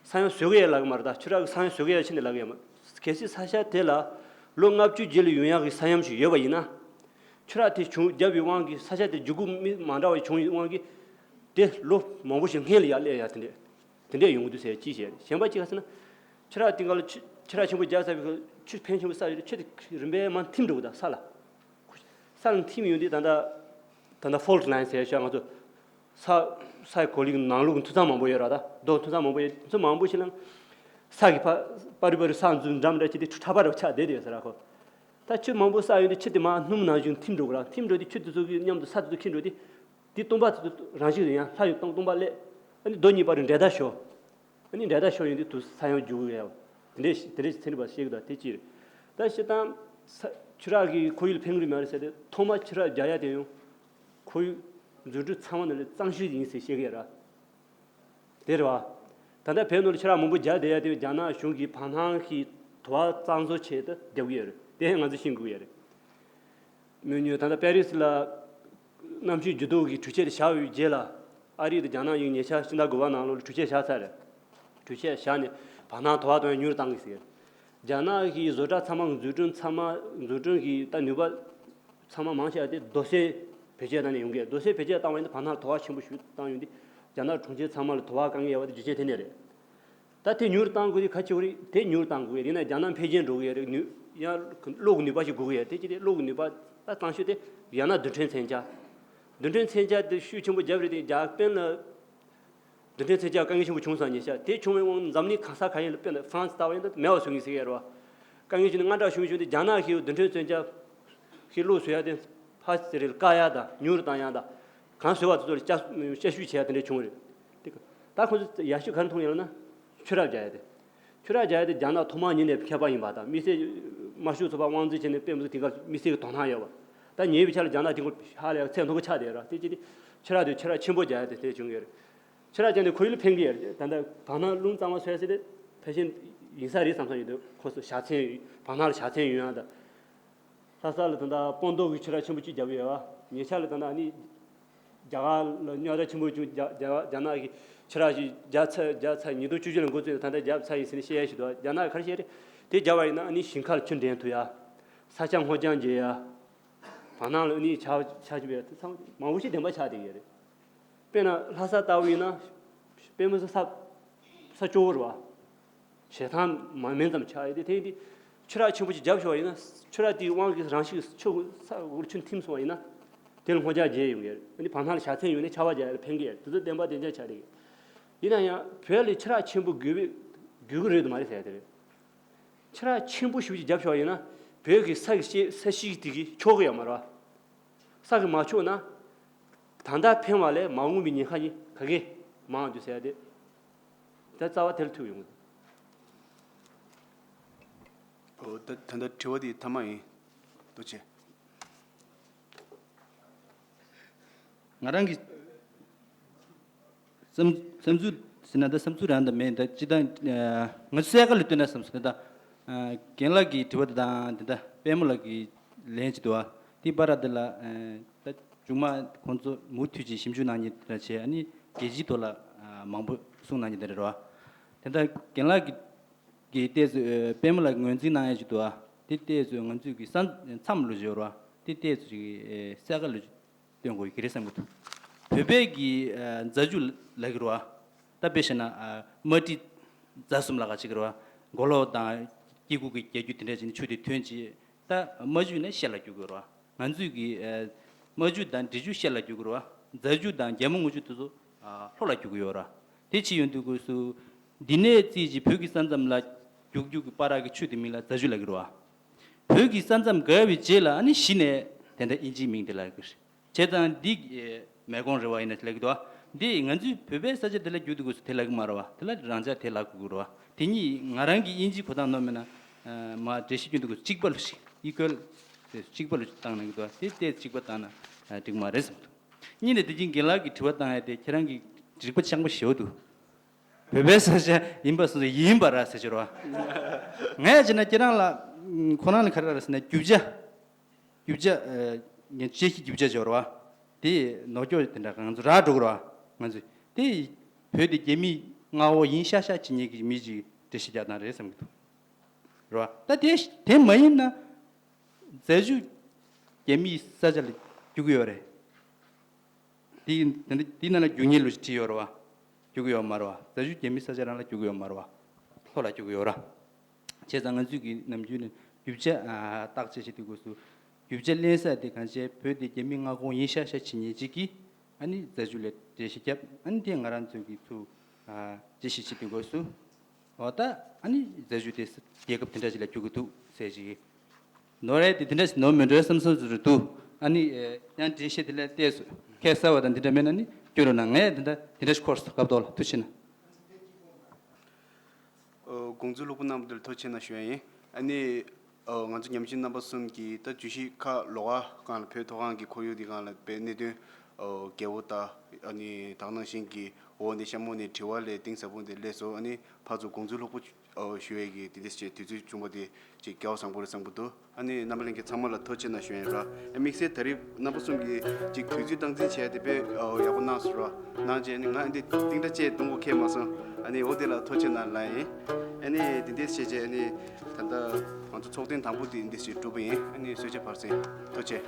ས་ཡོམ་བཟོ་གི་ཡོད་ལབ་ཀྱི་མ་རེད། ད་ཆུ་རགས་ཀྱི་ས་ཡོམ་བཟོ་གི་ཡོད་ཕྱིན་ནས་ལབ་ཀྱི་ཡོད་མ་རེད། གལ་སྲིད་ས་ཆ་དེ་ལ་ལོ་ལྔ་བཅུ་རྗེས་ལ་ཡོང་ཡག་གི་ས་ཡོམ་ཞིག་ཡོད་པ་ཡིན་ན། ཆུ་རགས་དེ་བྱུང་བརྒྱབ་པའི་དབང་གིས་ས་ཆ་དེ་འགྱུར་ཁུག་མི་མ་འདྲ་བ་བྱུང་བའི་དབང་གིས། དེ་ལོ་མང་པོ་ཞིག་སྔོན་ལ་ཡར་སླེབས་ཡ་དེ་འདྲས། དེ་འདྲས་ཡོང་གི་འདུག་ཟེར་ཅིག་བཤད། གཞན་པ་གཅིག་ག་ཟེར་ན། ཆུ་རགས་དེ་ག་ལ་ཆུ་ཆུ་རགས་ཆེན་པོ་རྒྱག་ཚར་བའི་ཆུ་ཕོན་ཆེན་པོ་བསགས་ཡོད། ཆུ་དེ་རིམ་པས་མར་ཐིམ་འགྲོ་གི། ད་ས་ལ། ས་ལ་ཐིམ་ཡོང་དུས་ད་ལྟ་ད་ལྟ་ཕོལ་ཊི་ལའིན་ཟེར་ཤག་ང་ཚོ་ས་ས་གོ་ལའི་ནང་ལོགས་ཀྱི་མཐོ་ཚད་མང་པོ་ཡོད་ར། ད་རྡོ་མཐོ་ཚད་མང་པོ་ཡོད། མཐོ་མང་པོ་ཞིག་ལ་ས་གི་ཕ་པ་རི་པ་རི་ས་འཛུལ་འགྲམ་འདྲ་བྱས་ཏེ་ཁྲ་པ་ར་ཆགས་བསྡད་དེ་ཡོད་ས་ར་ཁོ། ད་ཆུ་མང་པོ་བསགས་ཡོང་དུས་ཆུ་དེ་མར་སྣུམ་ནང་བཞིན་ཐིམ་འགྲོ་གི་ར། ཐིམ་འགྲོ་དུས་ཆུ་དེ་ཚོ་གི་མཉམ་དུ་ས་དེ་ཚོ་འཁྱིལ་འགྲོ་དུས། དེ་སྟོང་པ་དེ་ཚོ་རང་བཞིན་ཡང་ལྷ་ཡི་སྟོང་སྟོང་པ་སླེབས། ཨ་ནི་རྡོ་གཉིས་བར་དུ་འབྲེལ་ཟླ་ཤོར། ཨ་ནི་འབྲེལ་ཟླ་ཤོར་ཡོང་དུས་དུ་ས་ཡོམ་འགྱུར་གི་ཡོད། དེ་འདྲས་དེ་འདྲས་ཚན་རིག་པ་བཤད་གི་འདུག་དེ་གཅིག་རེད། ད་སྤྱིར་བཏང་ས་ཆུ་རགས་ཀྱི་ཁོར་ཡུག་ལ་ཕན་གི་རེད་མ་རེད་ཟེར་ཏེ། ཐོག་མར་ཆུ་རགས་རྒྱག་ཡ་དེ་ཡང་ཁོར་ཡུག་འཛུགས་སྐྲུན་ཚང་མ་ནང་ལས་གཙང་ཤོས་ཡིན་ཟེར་བཤད་གི་ཡོད་ར། དེ་རེད་བ། ད་ལྟ་བོད་ནང་ལ་ཆུ་རགས་མང་པོ་རྒྱག་བསྡད་ཡ་དེ་རྒྱ་ནག་གཞུང་གིས་བར་སྣང་གི་དུ་བ་གཙང་བཟོ་ཆེད་དུ་རྒྱབ་གི་ཡོད་རེད། དེ་ང་ཚོས་ཤེས་དགོས་ཀྱི་ཡོད་རེད། མོས་ཉོས་ད་ལྟ་པེ་རི་སི་ལ་གནམ་གཤིས་འགྱུར་ལྡོག་གི་གྲོས་ཆོད་བཞག་པའི་རྗེས་ལ། ཨ་རི་དང་རྒྱ་ནག་གཉིས་ཉེ་ཆར་ཕྱི་ཟླ་དགུ་པ་ནང་ལོགས་ལ་གྲོས་ཆོད་བཞག་ཚར་རེད། གྲོས་ཆོད་བཞག་ནས་བར་སྣང་དུ་བ་དང་ཉུང་རུ་བཏང་གི་ཟེར། རྒྱ་ནག་གི་བཟོ་གྲྭ་ཚང་མ། འཛུགས་སྐྲུན་ཚང་མ། འཛུགས་སྐྲུན་གྱི་ད་ནུས་པ་ཚང་མ་མང་ཆེ་བ་དེ་རྡོ་སོལ་བེད་སྤྱོད་བཏང་ནས་ཡོང་གི། རྡོ་སོལ་བེད་སྤྱོད་བཏང་བ་ཡིན་ན་བར་སྣང་དུ་བ་ཆེན་པོ་ཞིག་བཏང་ཡོང་དུས། རྒྱ་ནག་གྲོང་ཁྱེར་ཚང་མ་ལ་དུ་བ་དཀའ་ངལ་ཡོད་པ་དེ་རྒྱུ་རྐྱེན་དེ་ནས་རེད། ད་དེ་ཉུང་རུ་བཏང་དགོས་དེ་ག་ཅི་བ་རེད། དེ་ཉུང་རུ་བཏང་དགོས་ཡ་ཡིན་ན་རྒྱ་ནག་འཕེལ་རྒྱས་འགྲོ་གི་ཡ་རེད། ནུས་ཡང་གློག་གི་ནུས་པ་ཞིག་དགོས་ཀྱི་ཡ་རེད། དེ་ཅི་སྟེ་གློག་གི་ནུས་པ་ད་གཙང་ཤོས་དེ་ཡང་ན་རྡུལ་ཕྲན་མཚོན་ཆ། རྡུལ་ཕྲན་མཚོན་ཆ་དེ་ཤུགས་ཆེན་པོ་བརྒྱབ་རེད་དེ། རྒྱ་དཔོན་ལ་རྡུལ་ཕྲན་མཚོན་ཆ་དཀའ་ངལ་ཆེན་པོ་བྱུང་སོང་ཉེ་ཆར། དེ་བྱུང་བའི་དབང་འཛམ་གླིང་གང་ས་གང་ཡིན་ལ། དཔེར་ན་ཧྥ་རན་སི་ལྟ་བ་ཡིན་ན་མེད་པ་བཟོ་ངེས་ཟེར་གི་ཡ་རེད་བ། དཀའ་ངལ་ཆེ་ནས་དངངས་སྐྲག་ཤུགས་ཆེན་བྱུང་སྟེ། རྒྱ་ནག་གི་རྡུལ་ཕྲན་མཚོན་ཆ་གི་གློག་བཟོ་ཡ་དེ་ཕར་ཟེར་རེད། བཀག་ཡ་དང་ཉུང་རུ་བཏང་ཡ་དང་། གང་བཟོས་པ་དེ་ཚོ་ལ་བསྐྱར་བསྐྱར་ཞིབ་བྱས་ཡ་དེ་འདྲ་བྱུང་རེད། དེ་ད་ཁོང་ཚོ་ཡག་ཤོས་ག་རེ་མཐོང་ཡོད་ལབ་ན། ཆུ་རགས་རྒྱག་ཡ་དེ། ཆུ་རགས་རྒྱག་ཡ་དེ་རྒྱ་ནག་ཐོག་མ་ཉིད་ནས་མཁས་པ་ཡིན་པ་དང་། དམིགས་བསལ་དམར་ཤོག་ཚོགས་པ་དབང་འཛིན་བྱས་ནས་དཔེ་མི་སྲིད་དེང་སྐབས་དམིགས་བསལ་གྱི་དོ་སྣང་ཡོད་པ། ད་ཉེ་བའི་ཆར་ལ་རྒྱ་ནག་དེང་སྐབས་ཧ་ལས་ཚད་མཐོན་པོ་ཆགས་བསྡད་ཡོད་ར། དེ་བྱས་ཏེ་ཆུ་རགས་དེ་ཆུ་རགས་ཆེན་པོ་རྒྱག་ཡ་དེ་དེ་བྱུང་ཡོད་རེད། ཆུ་རགས་རྒྱག་ནས་ཁོར་ཡུག་ལ་ཕན་གི་ཡོད་རེད། ད་ལྟ་བར་སྣང་རླུང་གཙང་མ་བཟོ་ཡ་ཟེར་དེ་ཕལ་ཆེར་ཡིན་ས་རེད་བསམ་བསམ་ཡོད་འདུག་ཁོ་ཚོ་བཞའ་ཚན་ཡོད། བར་སྣང་ལ་བཞའ་ཚན་ཡོད་ཡ་ད། ལྷ་ས་ལ་ད་ལྟ་སྤོ་མདོ་གི་ཆུ་རགས་ཆེན་པོ་གཅིག་རྒྱབ་ཡོད་པ། ཉེ་ཆར་ལ་ད་ལྟ་ནི་རྒྱ་གར་ལ་རྙོག་དྲ་ཆེན་པོ་བྱུང་། རྒྱ་རྒྱ་རྒྱ་ནག་གི་ཆུ་རགས་ཤིག་རྒྱག་ཚར། རྒྱག་ཚར་ཉིས་སྟོང་བཅུ་བཞི་ལ་འགོ་བཙུགས་ནས་ད་ལྟ་རྒྱབ་ཚར་ཡིན་ཟེར་ནས་བཤད་ཡ་ཞིག་འདུག་རྒྱ་ནག་ག་རེ་བཤད་རེད། དེ་རྒྱབ་པ་ཡིན་ན་ནི་ཞིང་ཁ་ལ་ཆུ་འདྲེན་ཐུབ་ཡ། ས་ཆ་སྔོ་ལྗང་བྱེད་ཡ། བར་སྣང་ལ་ནི་ཆར་ཆར་ཆུ་བས་དེ་ཚང་མ་མང་པོ་ཞིག་བདེན་པ་ཆགས་བསྡད་ཡོད་རེད། དཔེར་ན་ལྷ་ས་ལྟ་བུ་ཡིན་ན། དཔེ་མི་སྲིད་ས་ས་སྐྱོ་བོ་རེད་བ། ཞེ་ཐང་མ་མིན་ཙམ་ཆགས་ཡོད་དེ། དེ་ཡིན་དུས་ཆུ་རགས་ཆེན་པོ་ཅིག་བརྒྱབ་ཤོག་ཡིན་ན། ཆུ་རགས་དེའི་དབང་གིས་རང་བཞིན་ཆུ་ས་འོག་ཆུ་ཐིམ་སོང་བ་ཡིན་ན། དེ་ལ་སྔོ་ལྗང་བྱེད་ཡོང་གི་རེད། ཨ་ནི་བར་སྣང་ལ་བཞའ་ཚན་ཡོད་ནས་ཆར་པ་རྒྱག་ཡ་ལ་ཕན་གི་རེད། དེ་ཚོ་བདེན་པ་བདེན་རྐྱང་ཆགས་བསྡད་ཡོད། ཡིན་ན་ཡང་བོད་ལ་ཆུ་རགས་ཆེན་པོ་དགོས་པའི་དགོས་ཀྱི་རེད་དམ་མ་རེད་ཟེར་ཡ་དེ་རེད། ཆུ་རགས་ཆེན་པོ་ཞེ་པོ་ཅིག་བརྒྱབ་ཤོག་ཡིན་ན་བོད་ཀྱི་ས་གི་ཤེད་ས་གཞི་དེ་གི་ཆགས་ཀྱི་ཡོད་མ་རེད་བ། ས་གི་མ་ཆགས་ན། ད་ ད་ལྟ་ཕན་པ་ལས་མ་འོངས་པའི་ཉེན་ཁ་ནི་ག་གེ་མང་འདུག་ཟེར་ཡ་དེ། ད་རྩ་བ་དེར་ཐུག་ཡོང་གི་འདུག། ཨོ། ད་ད་ལྟ་དྲི་བ་དེ་མཐའ་མ་ཡིན། ཐུགས་རྗེ་ཆེ། ང་རང་གི་བསམ་བསམ་ཚུལ་ཟེར་ན། ད་བསམ་ཚུལ་རང་ད་མེད། ད་སྤྱིར་བཏང་ང་ཚོ་གསལ་ཁ་ལ་སྟོན་ན་བསམ་སོང་། ད་རྒན་ལགས་ཀྱི་དྲི་བ་དང་དེ་འདྲ་པད་མ་ལགས་ཀྱི་ལན་ཅིག་འདུག་བ། དེ་བར་དེ་ལ་ད་མཇུག་མ་ཁོང་ཚོ་མུ་མཐུད་ཀྱིས་ཞིབ་འཇུག་གནང་མཁན་དེ་འདྲ་བྱས། ཨ་ནི་རྒྱལ་སྤྱིའི་ཐོག་ལ་མང་པོ་གསུང་གནང་མཁན་དེ་འདྲ་རེད་བ། དེ་འདྲ་རྒན་ལགས་ཀྱི་གི་ལྟས་ཚོད་པད་མ་ལགས་ཀྱིས་ངོས་འཛིན་གནང་ཡ་ཅིག་འདུག་བ། དེ་ལྟས་ཚོད་ང་ཚོས་ཀྱི་ས་མཚམས་ལོ་བརྗེ་བ་རེད་བ། དེ་ལྟས་ཚོད་ཀྱི་གསལ་ཁ་ལོ་སྟོན་དགོས་ཀྱི་རེད་བསམ་གྱི་འདུག། བོད་པའི་གི་ཨ་རྫ་ཆུ་ལབ་ཀྱི་རེད་བ། ད་དཔེ་བཞག་ན་ཨ་རྨ་འབྲི་རྫ་གསུམ་ལབ་ཀྱི་ཅིག་རེད་བ། མགོ་ལོག་དང་སྐྱེ་རྒུ་གི་རྒྱ་རྒྱུད་དེ་འདྲ་ཅིག་ནས་ཆུ་དེ་ཐོན་ཅིག། ད་རྨ་ཆུ་ནས་ཤེལ་ལ་རྒྱུག་གི་རེད་བ། ང་ཚོས་གི་ཨ་རྨ་ཆུ་དང་འབྲི་ཆུ་ཤེལ་ལ་རྒྱུག་གི་རེད་བ། རྫ་ཆུ་དང་རྒྱལ་མོ་རྔུལ་ཆུ་དེ་ཚོ་ཨ་ལྷོ་ལ་རྒྱུག་གི་ཡོད་རེད་བ། དེ་ཅི་ཡོང་དུས་སྐབས་སུ་འདི་ནས་རྩིས་ཀྱི་བོད་ཀྱི་ས་མཚམས་ལ་རྒྱུག་རྒྱུག་གི་བར་གྱི་ཆུ་དེ་མིང་ལ་རྫ་ཆུ་ལབ་ཀྱི་རེད་བ། བོད་ཀྱི་ས་མཚམས་བརྒལ་བའི་རྗེས་ལ་ཨ་ནི་གཞི་ནས་དེ་འདྲ་དབྱིན་ཇིའི་མིང་དེ་ལབ་ཀྱི་རེད། བྱས་ཙང་འདི་ཨེ་མེ་ཀོང་རེད་བ། ཡིན་ན་ལབ་ཀྱི་འདུག་བ། འདི་ང་ཚོའི་བོད་པའི་ས་ཆ་དེ་ལ་རྒྱུག་དུས་སྐབས་སུ་དེ་ལབ་ཀྱི་མ་རེད་བ། དེ་ལ་རང་འཇགས་དེ་ལབ་དགོས་ཀྱི་རེད་བ། དེ་གཉིས་ང་རང་གི་དབྱིན་ཇིའི་གོ་སྟངས་ནོར་མེད་ན་ཨ་མར་འགྲེལ་བཤད་སྐྱོན་དུས་སྐབས་སུ་གཅིག་པ་ལ་ཞིག་ཨི་ཀུ་ཝལ་དེ་གཅིག་པ་ལ་བཏང་གནང་གི་འདུག་བ། དེ་ལྟས་གཅིག་པ་བཏང་ན་ཨ་འགྲིག་མ་རེད་བསམ་འདུག། གཉིས་ནས་དེ་བཞིན་རྒན་ལགས་ཀྱིས་དྲི་བ་བཏང་ཡ་དེ་ཁྱེད་རང་གིས་རིག་པ་འཆང་པོ་ཞེ་པོ་འདུག། བོད་པའི་ས་ཆ་ཡིན་པ་སོང་ཙང་ཡིན་པ་ར་ཟེར་གྱི་རེད་བ། ངས་བྱས་ན་ཁྱེད་རང་ལ་ཁོ་རང་ལ་ག་རེ་ར་ཟེར་ན་རྒྱུ་ཆ། རྒྱུ་ཆ་ཨ་ངས་དཔྱད་གཞི་རྒྱུ་ཆ་ཅིག་ཡོད་རེད་བ། དེ་ནོར་སྐྱོག་དེ་འདྲ་ང་ཚོ་རག་འགྲོ་གི་རེད་བ། ང་ཚོས་དེ་བོད་དེ་རྒྱ་མིའི་མངའ་འོག་ཡིན་ཤག་ཤག་བྱེད་མཁན་གྱི་མི་ཅིག་འགྲེལ་བཤད་རྒྱག་སྟངས་རེད་བསམ་གྱི་འདུག། རེད་བ། ད་དེ་དེ་མ་ཡིན་ན་རྫ་ཆུ་རྒྱ་མིའི་ས་ཆ་ལ་རྒྱུག་གི་ཡོད་རེད། དེ་དེ་འདྲ་དེ་ནང་ལ་རྒྱུག་མཁན་ལོ་ཞིག་བྲིས་ཡོད་རེད་བ། རྒྱུག་གི་ཡོད་མ་རེད་བ། རྫ་ཆུ་རྒྱ་མིའི་ས་ཆ་རང་ལ་རྒྱུག་གི་ཡོད་མ་རེད་བ། ལྷོ་ལ་རྒྱུག་གི་ཡོད་ར། བྱས་ཙང་ང་ཚོས་ཀྱི་ནམ་རྒྱུན་ནས་རྒྱུ་ཆ་ཨ་བརྟག་དཔྱད་བྱེད་དུས་སྐབས་སུ་རྒྱུ་ཆ་ལེན་ས་དེ་གང་བྱས་བོད་དེ་རྒྱ་མིའི་མངའ་ཁོངས་ཡིན་ཤག་ཤག་བྱེད་མཁན་ཅིག་གིས་ཨ་ནི་རྫ་ཆུ་ལ་འགྲེལ་བཤད་བརྒྱབ། ཨ་ནི་དེ་ང་རང་ཚོས་ཀྱི་ཚུར་ཨ་འགྲེལ་བཤད་བྱེད་དུས་སྐབས་སུ། འོ་ད་ཨ་ནི་རྫ་ཆུ་དེ་རྒྱལ་ཁབ་དེ་འདྲ་ཞིག་ལ་རྒྱུག་གི་འདུག་ཟེར་ཞིག་ནོར་རེད་དེ་དེ་འདྲ་ཞིག་ནོར་མི་འགྲོ་བསམ་བསམ་ཚུལ་རེད་འདུག། ཨ་ནི་ཡང་འགྲེལ་བཤད་དེ་ལ་བལྟས་སོ། ཁ་གསལ་བ་དང་འདི་འདྲ་མེད་ན་ནི་སྐྱོན་རོགས་གནང་། ངས་དེ་འདྲ་དེ་འདྲ་ཞིག་འཁོར་སོང་། སྐབས་ཐོག་ལ་ཐུགས་རྗེ་ཆེ་གནང་། དགོངས་ཚུལ་ལྷུག་པོ་གནང་བ་དེར་ཐུགས་རྗེ་ཆེ་གནང་ཞུ་ཡ་ཡིན། ཨ་ནི། ཨོ། ང་ཚོ་ཉམས་ཞིབ་རྣམ་པ་གསུམ་གྱིས་ད་བརྗོད་གཞི་ཁག་ལོགས་ཀ་སྒང་ལ་བོད་མཐོ་སྒང་གི་ཁོར་ཡུག་འདི་སྒང་ལ་དཔེ་གནད་དོན་ཨོ་གལ་པོ་དང་། ཨ་ནི་ད་ག་ནང་བཞིན་གྱི་འོག་ནས་གཤམ་འོག་ནས་དྲི་བ་ལས་གཏིང་ཟབ་པོ་འདི་སླེབས་སོང་། ཨ་ནི་ཕར་ཚུར་དགོངས་ཚུལ་ལྷུག་པོ་ཨོ་ཞུ་ཡས་ཀྱི་དེ་འདྲ་ཞིག་དུས་ཚོད་བྱུང་བ་དེ་ཅིག་སྐལ་བ་བཟང་པོ་རེད་བསམ་གྱི་འདུག། ཨ་ནི་རྣམ་པ་ལྷན་རྒྱས་ཚང་མ་ལ་ཐུགས་རྗེ་ཆེ་གནང་ཞུ་ཡ་ཡིན་ར། ཨ་དམིགས་བསལ་ད་རེས་རྣམ་པ་གསུམ་གྱིས་ཅིག་དུས་ཚོད་སྟངས་འཛིན་བྱས་ཏེ་དཔེ་ཨོ་ཡག་པོ་གནང་སོང་ར། གནང་རྗེས་ནི་ང་འདི་གཏིང་ཁྲ་ཅིག་གཏོང་དགོས་ཁེལ་མ་སོང་། ཨ་ནི་འོ་དེ་ལ་ཐུགས་རྗེ་ཆེ་གནང་ལབ་ཡིན། ཨ་ནི་འདི་འདྲས་བྱས་རྗེས་ཨ་ནི་ད་ལྟ་ང་ཚོ་ཚོགས་ཐེངས་དང་པོ་དེ་འདི་ཞིག་གྲུབ་པ་ཡིན། ཨ་ནི་གསོལ་ཇ་ཕར་གསན། ཐུགས་རྗེ་ཆེ།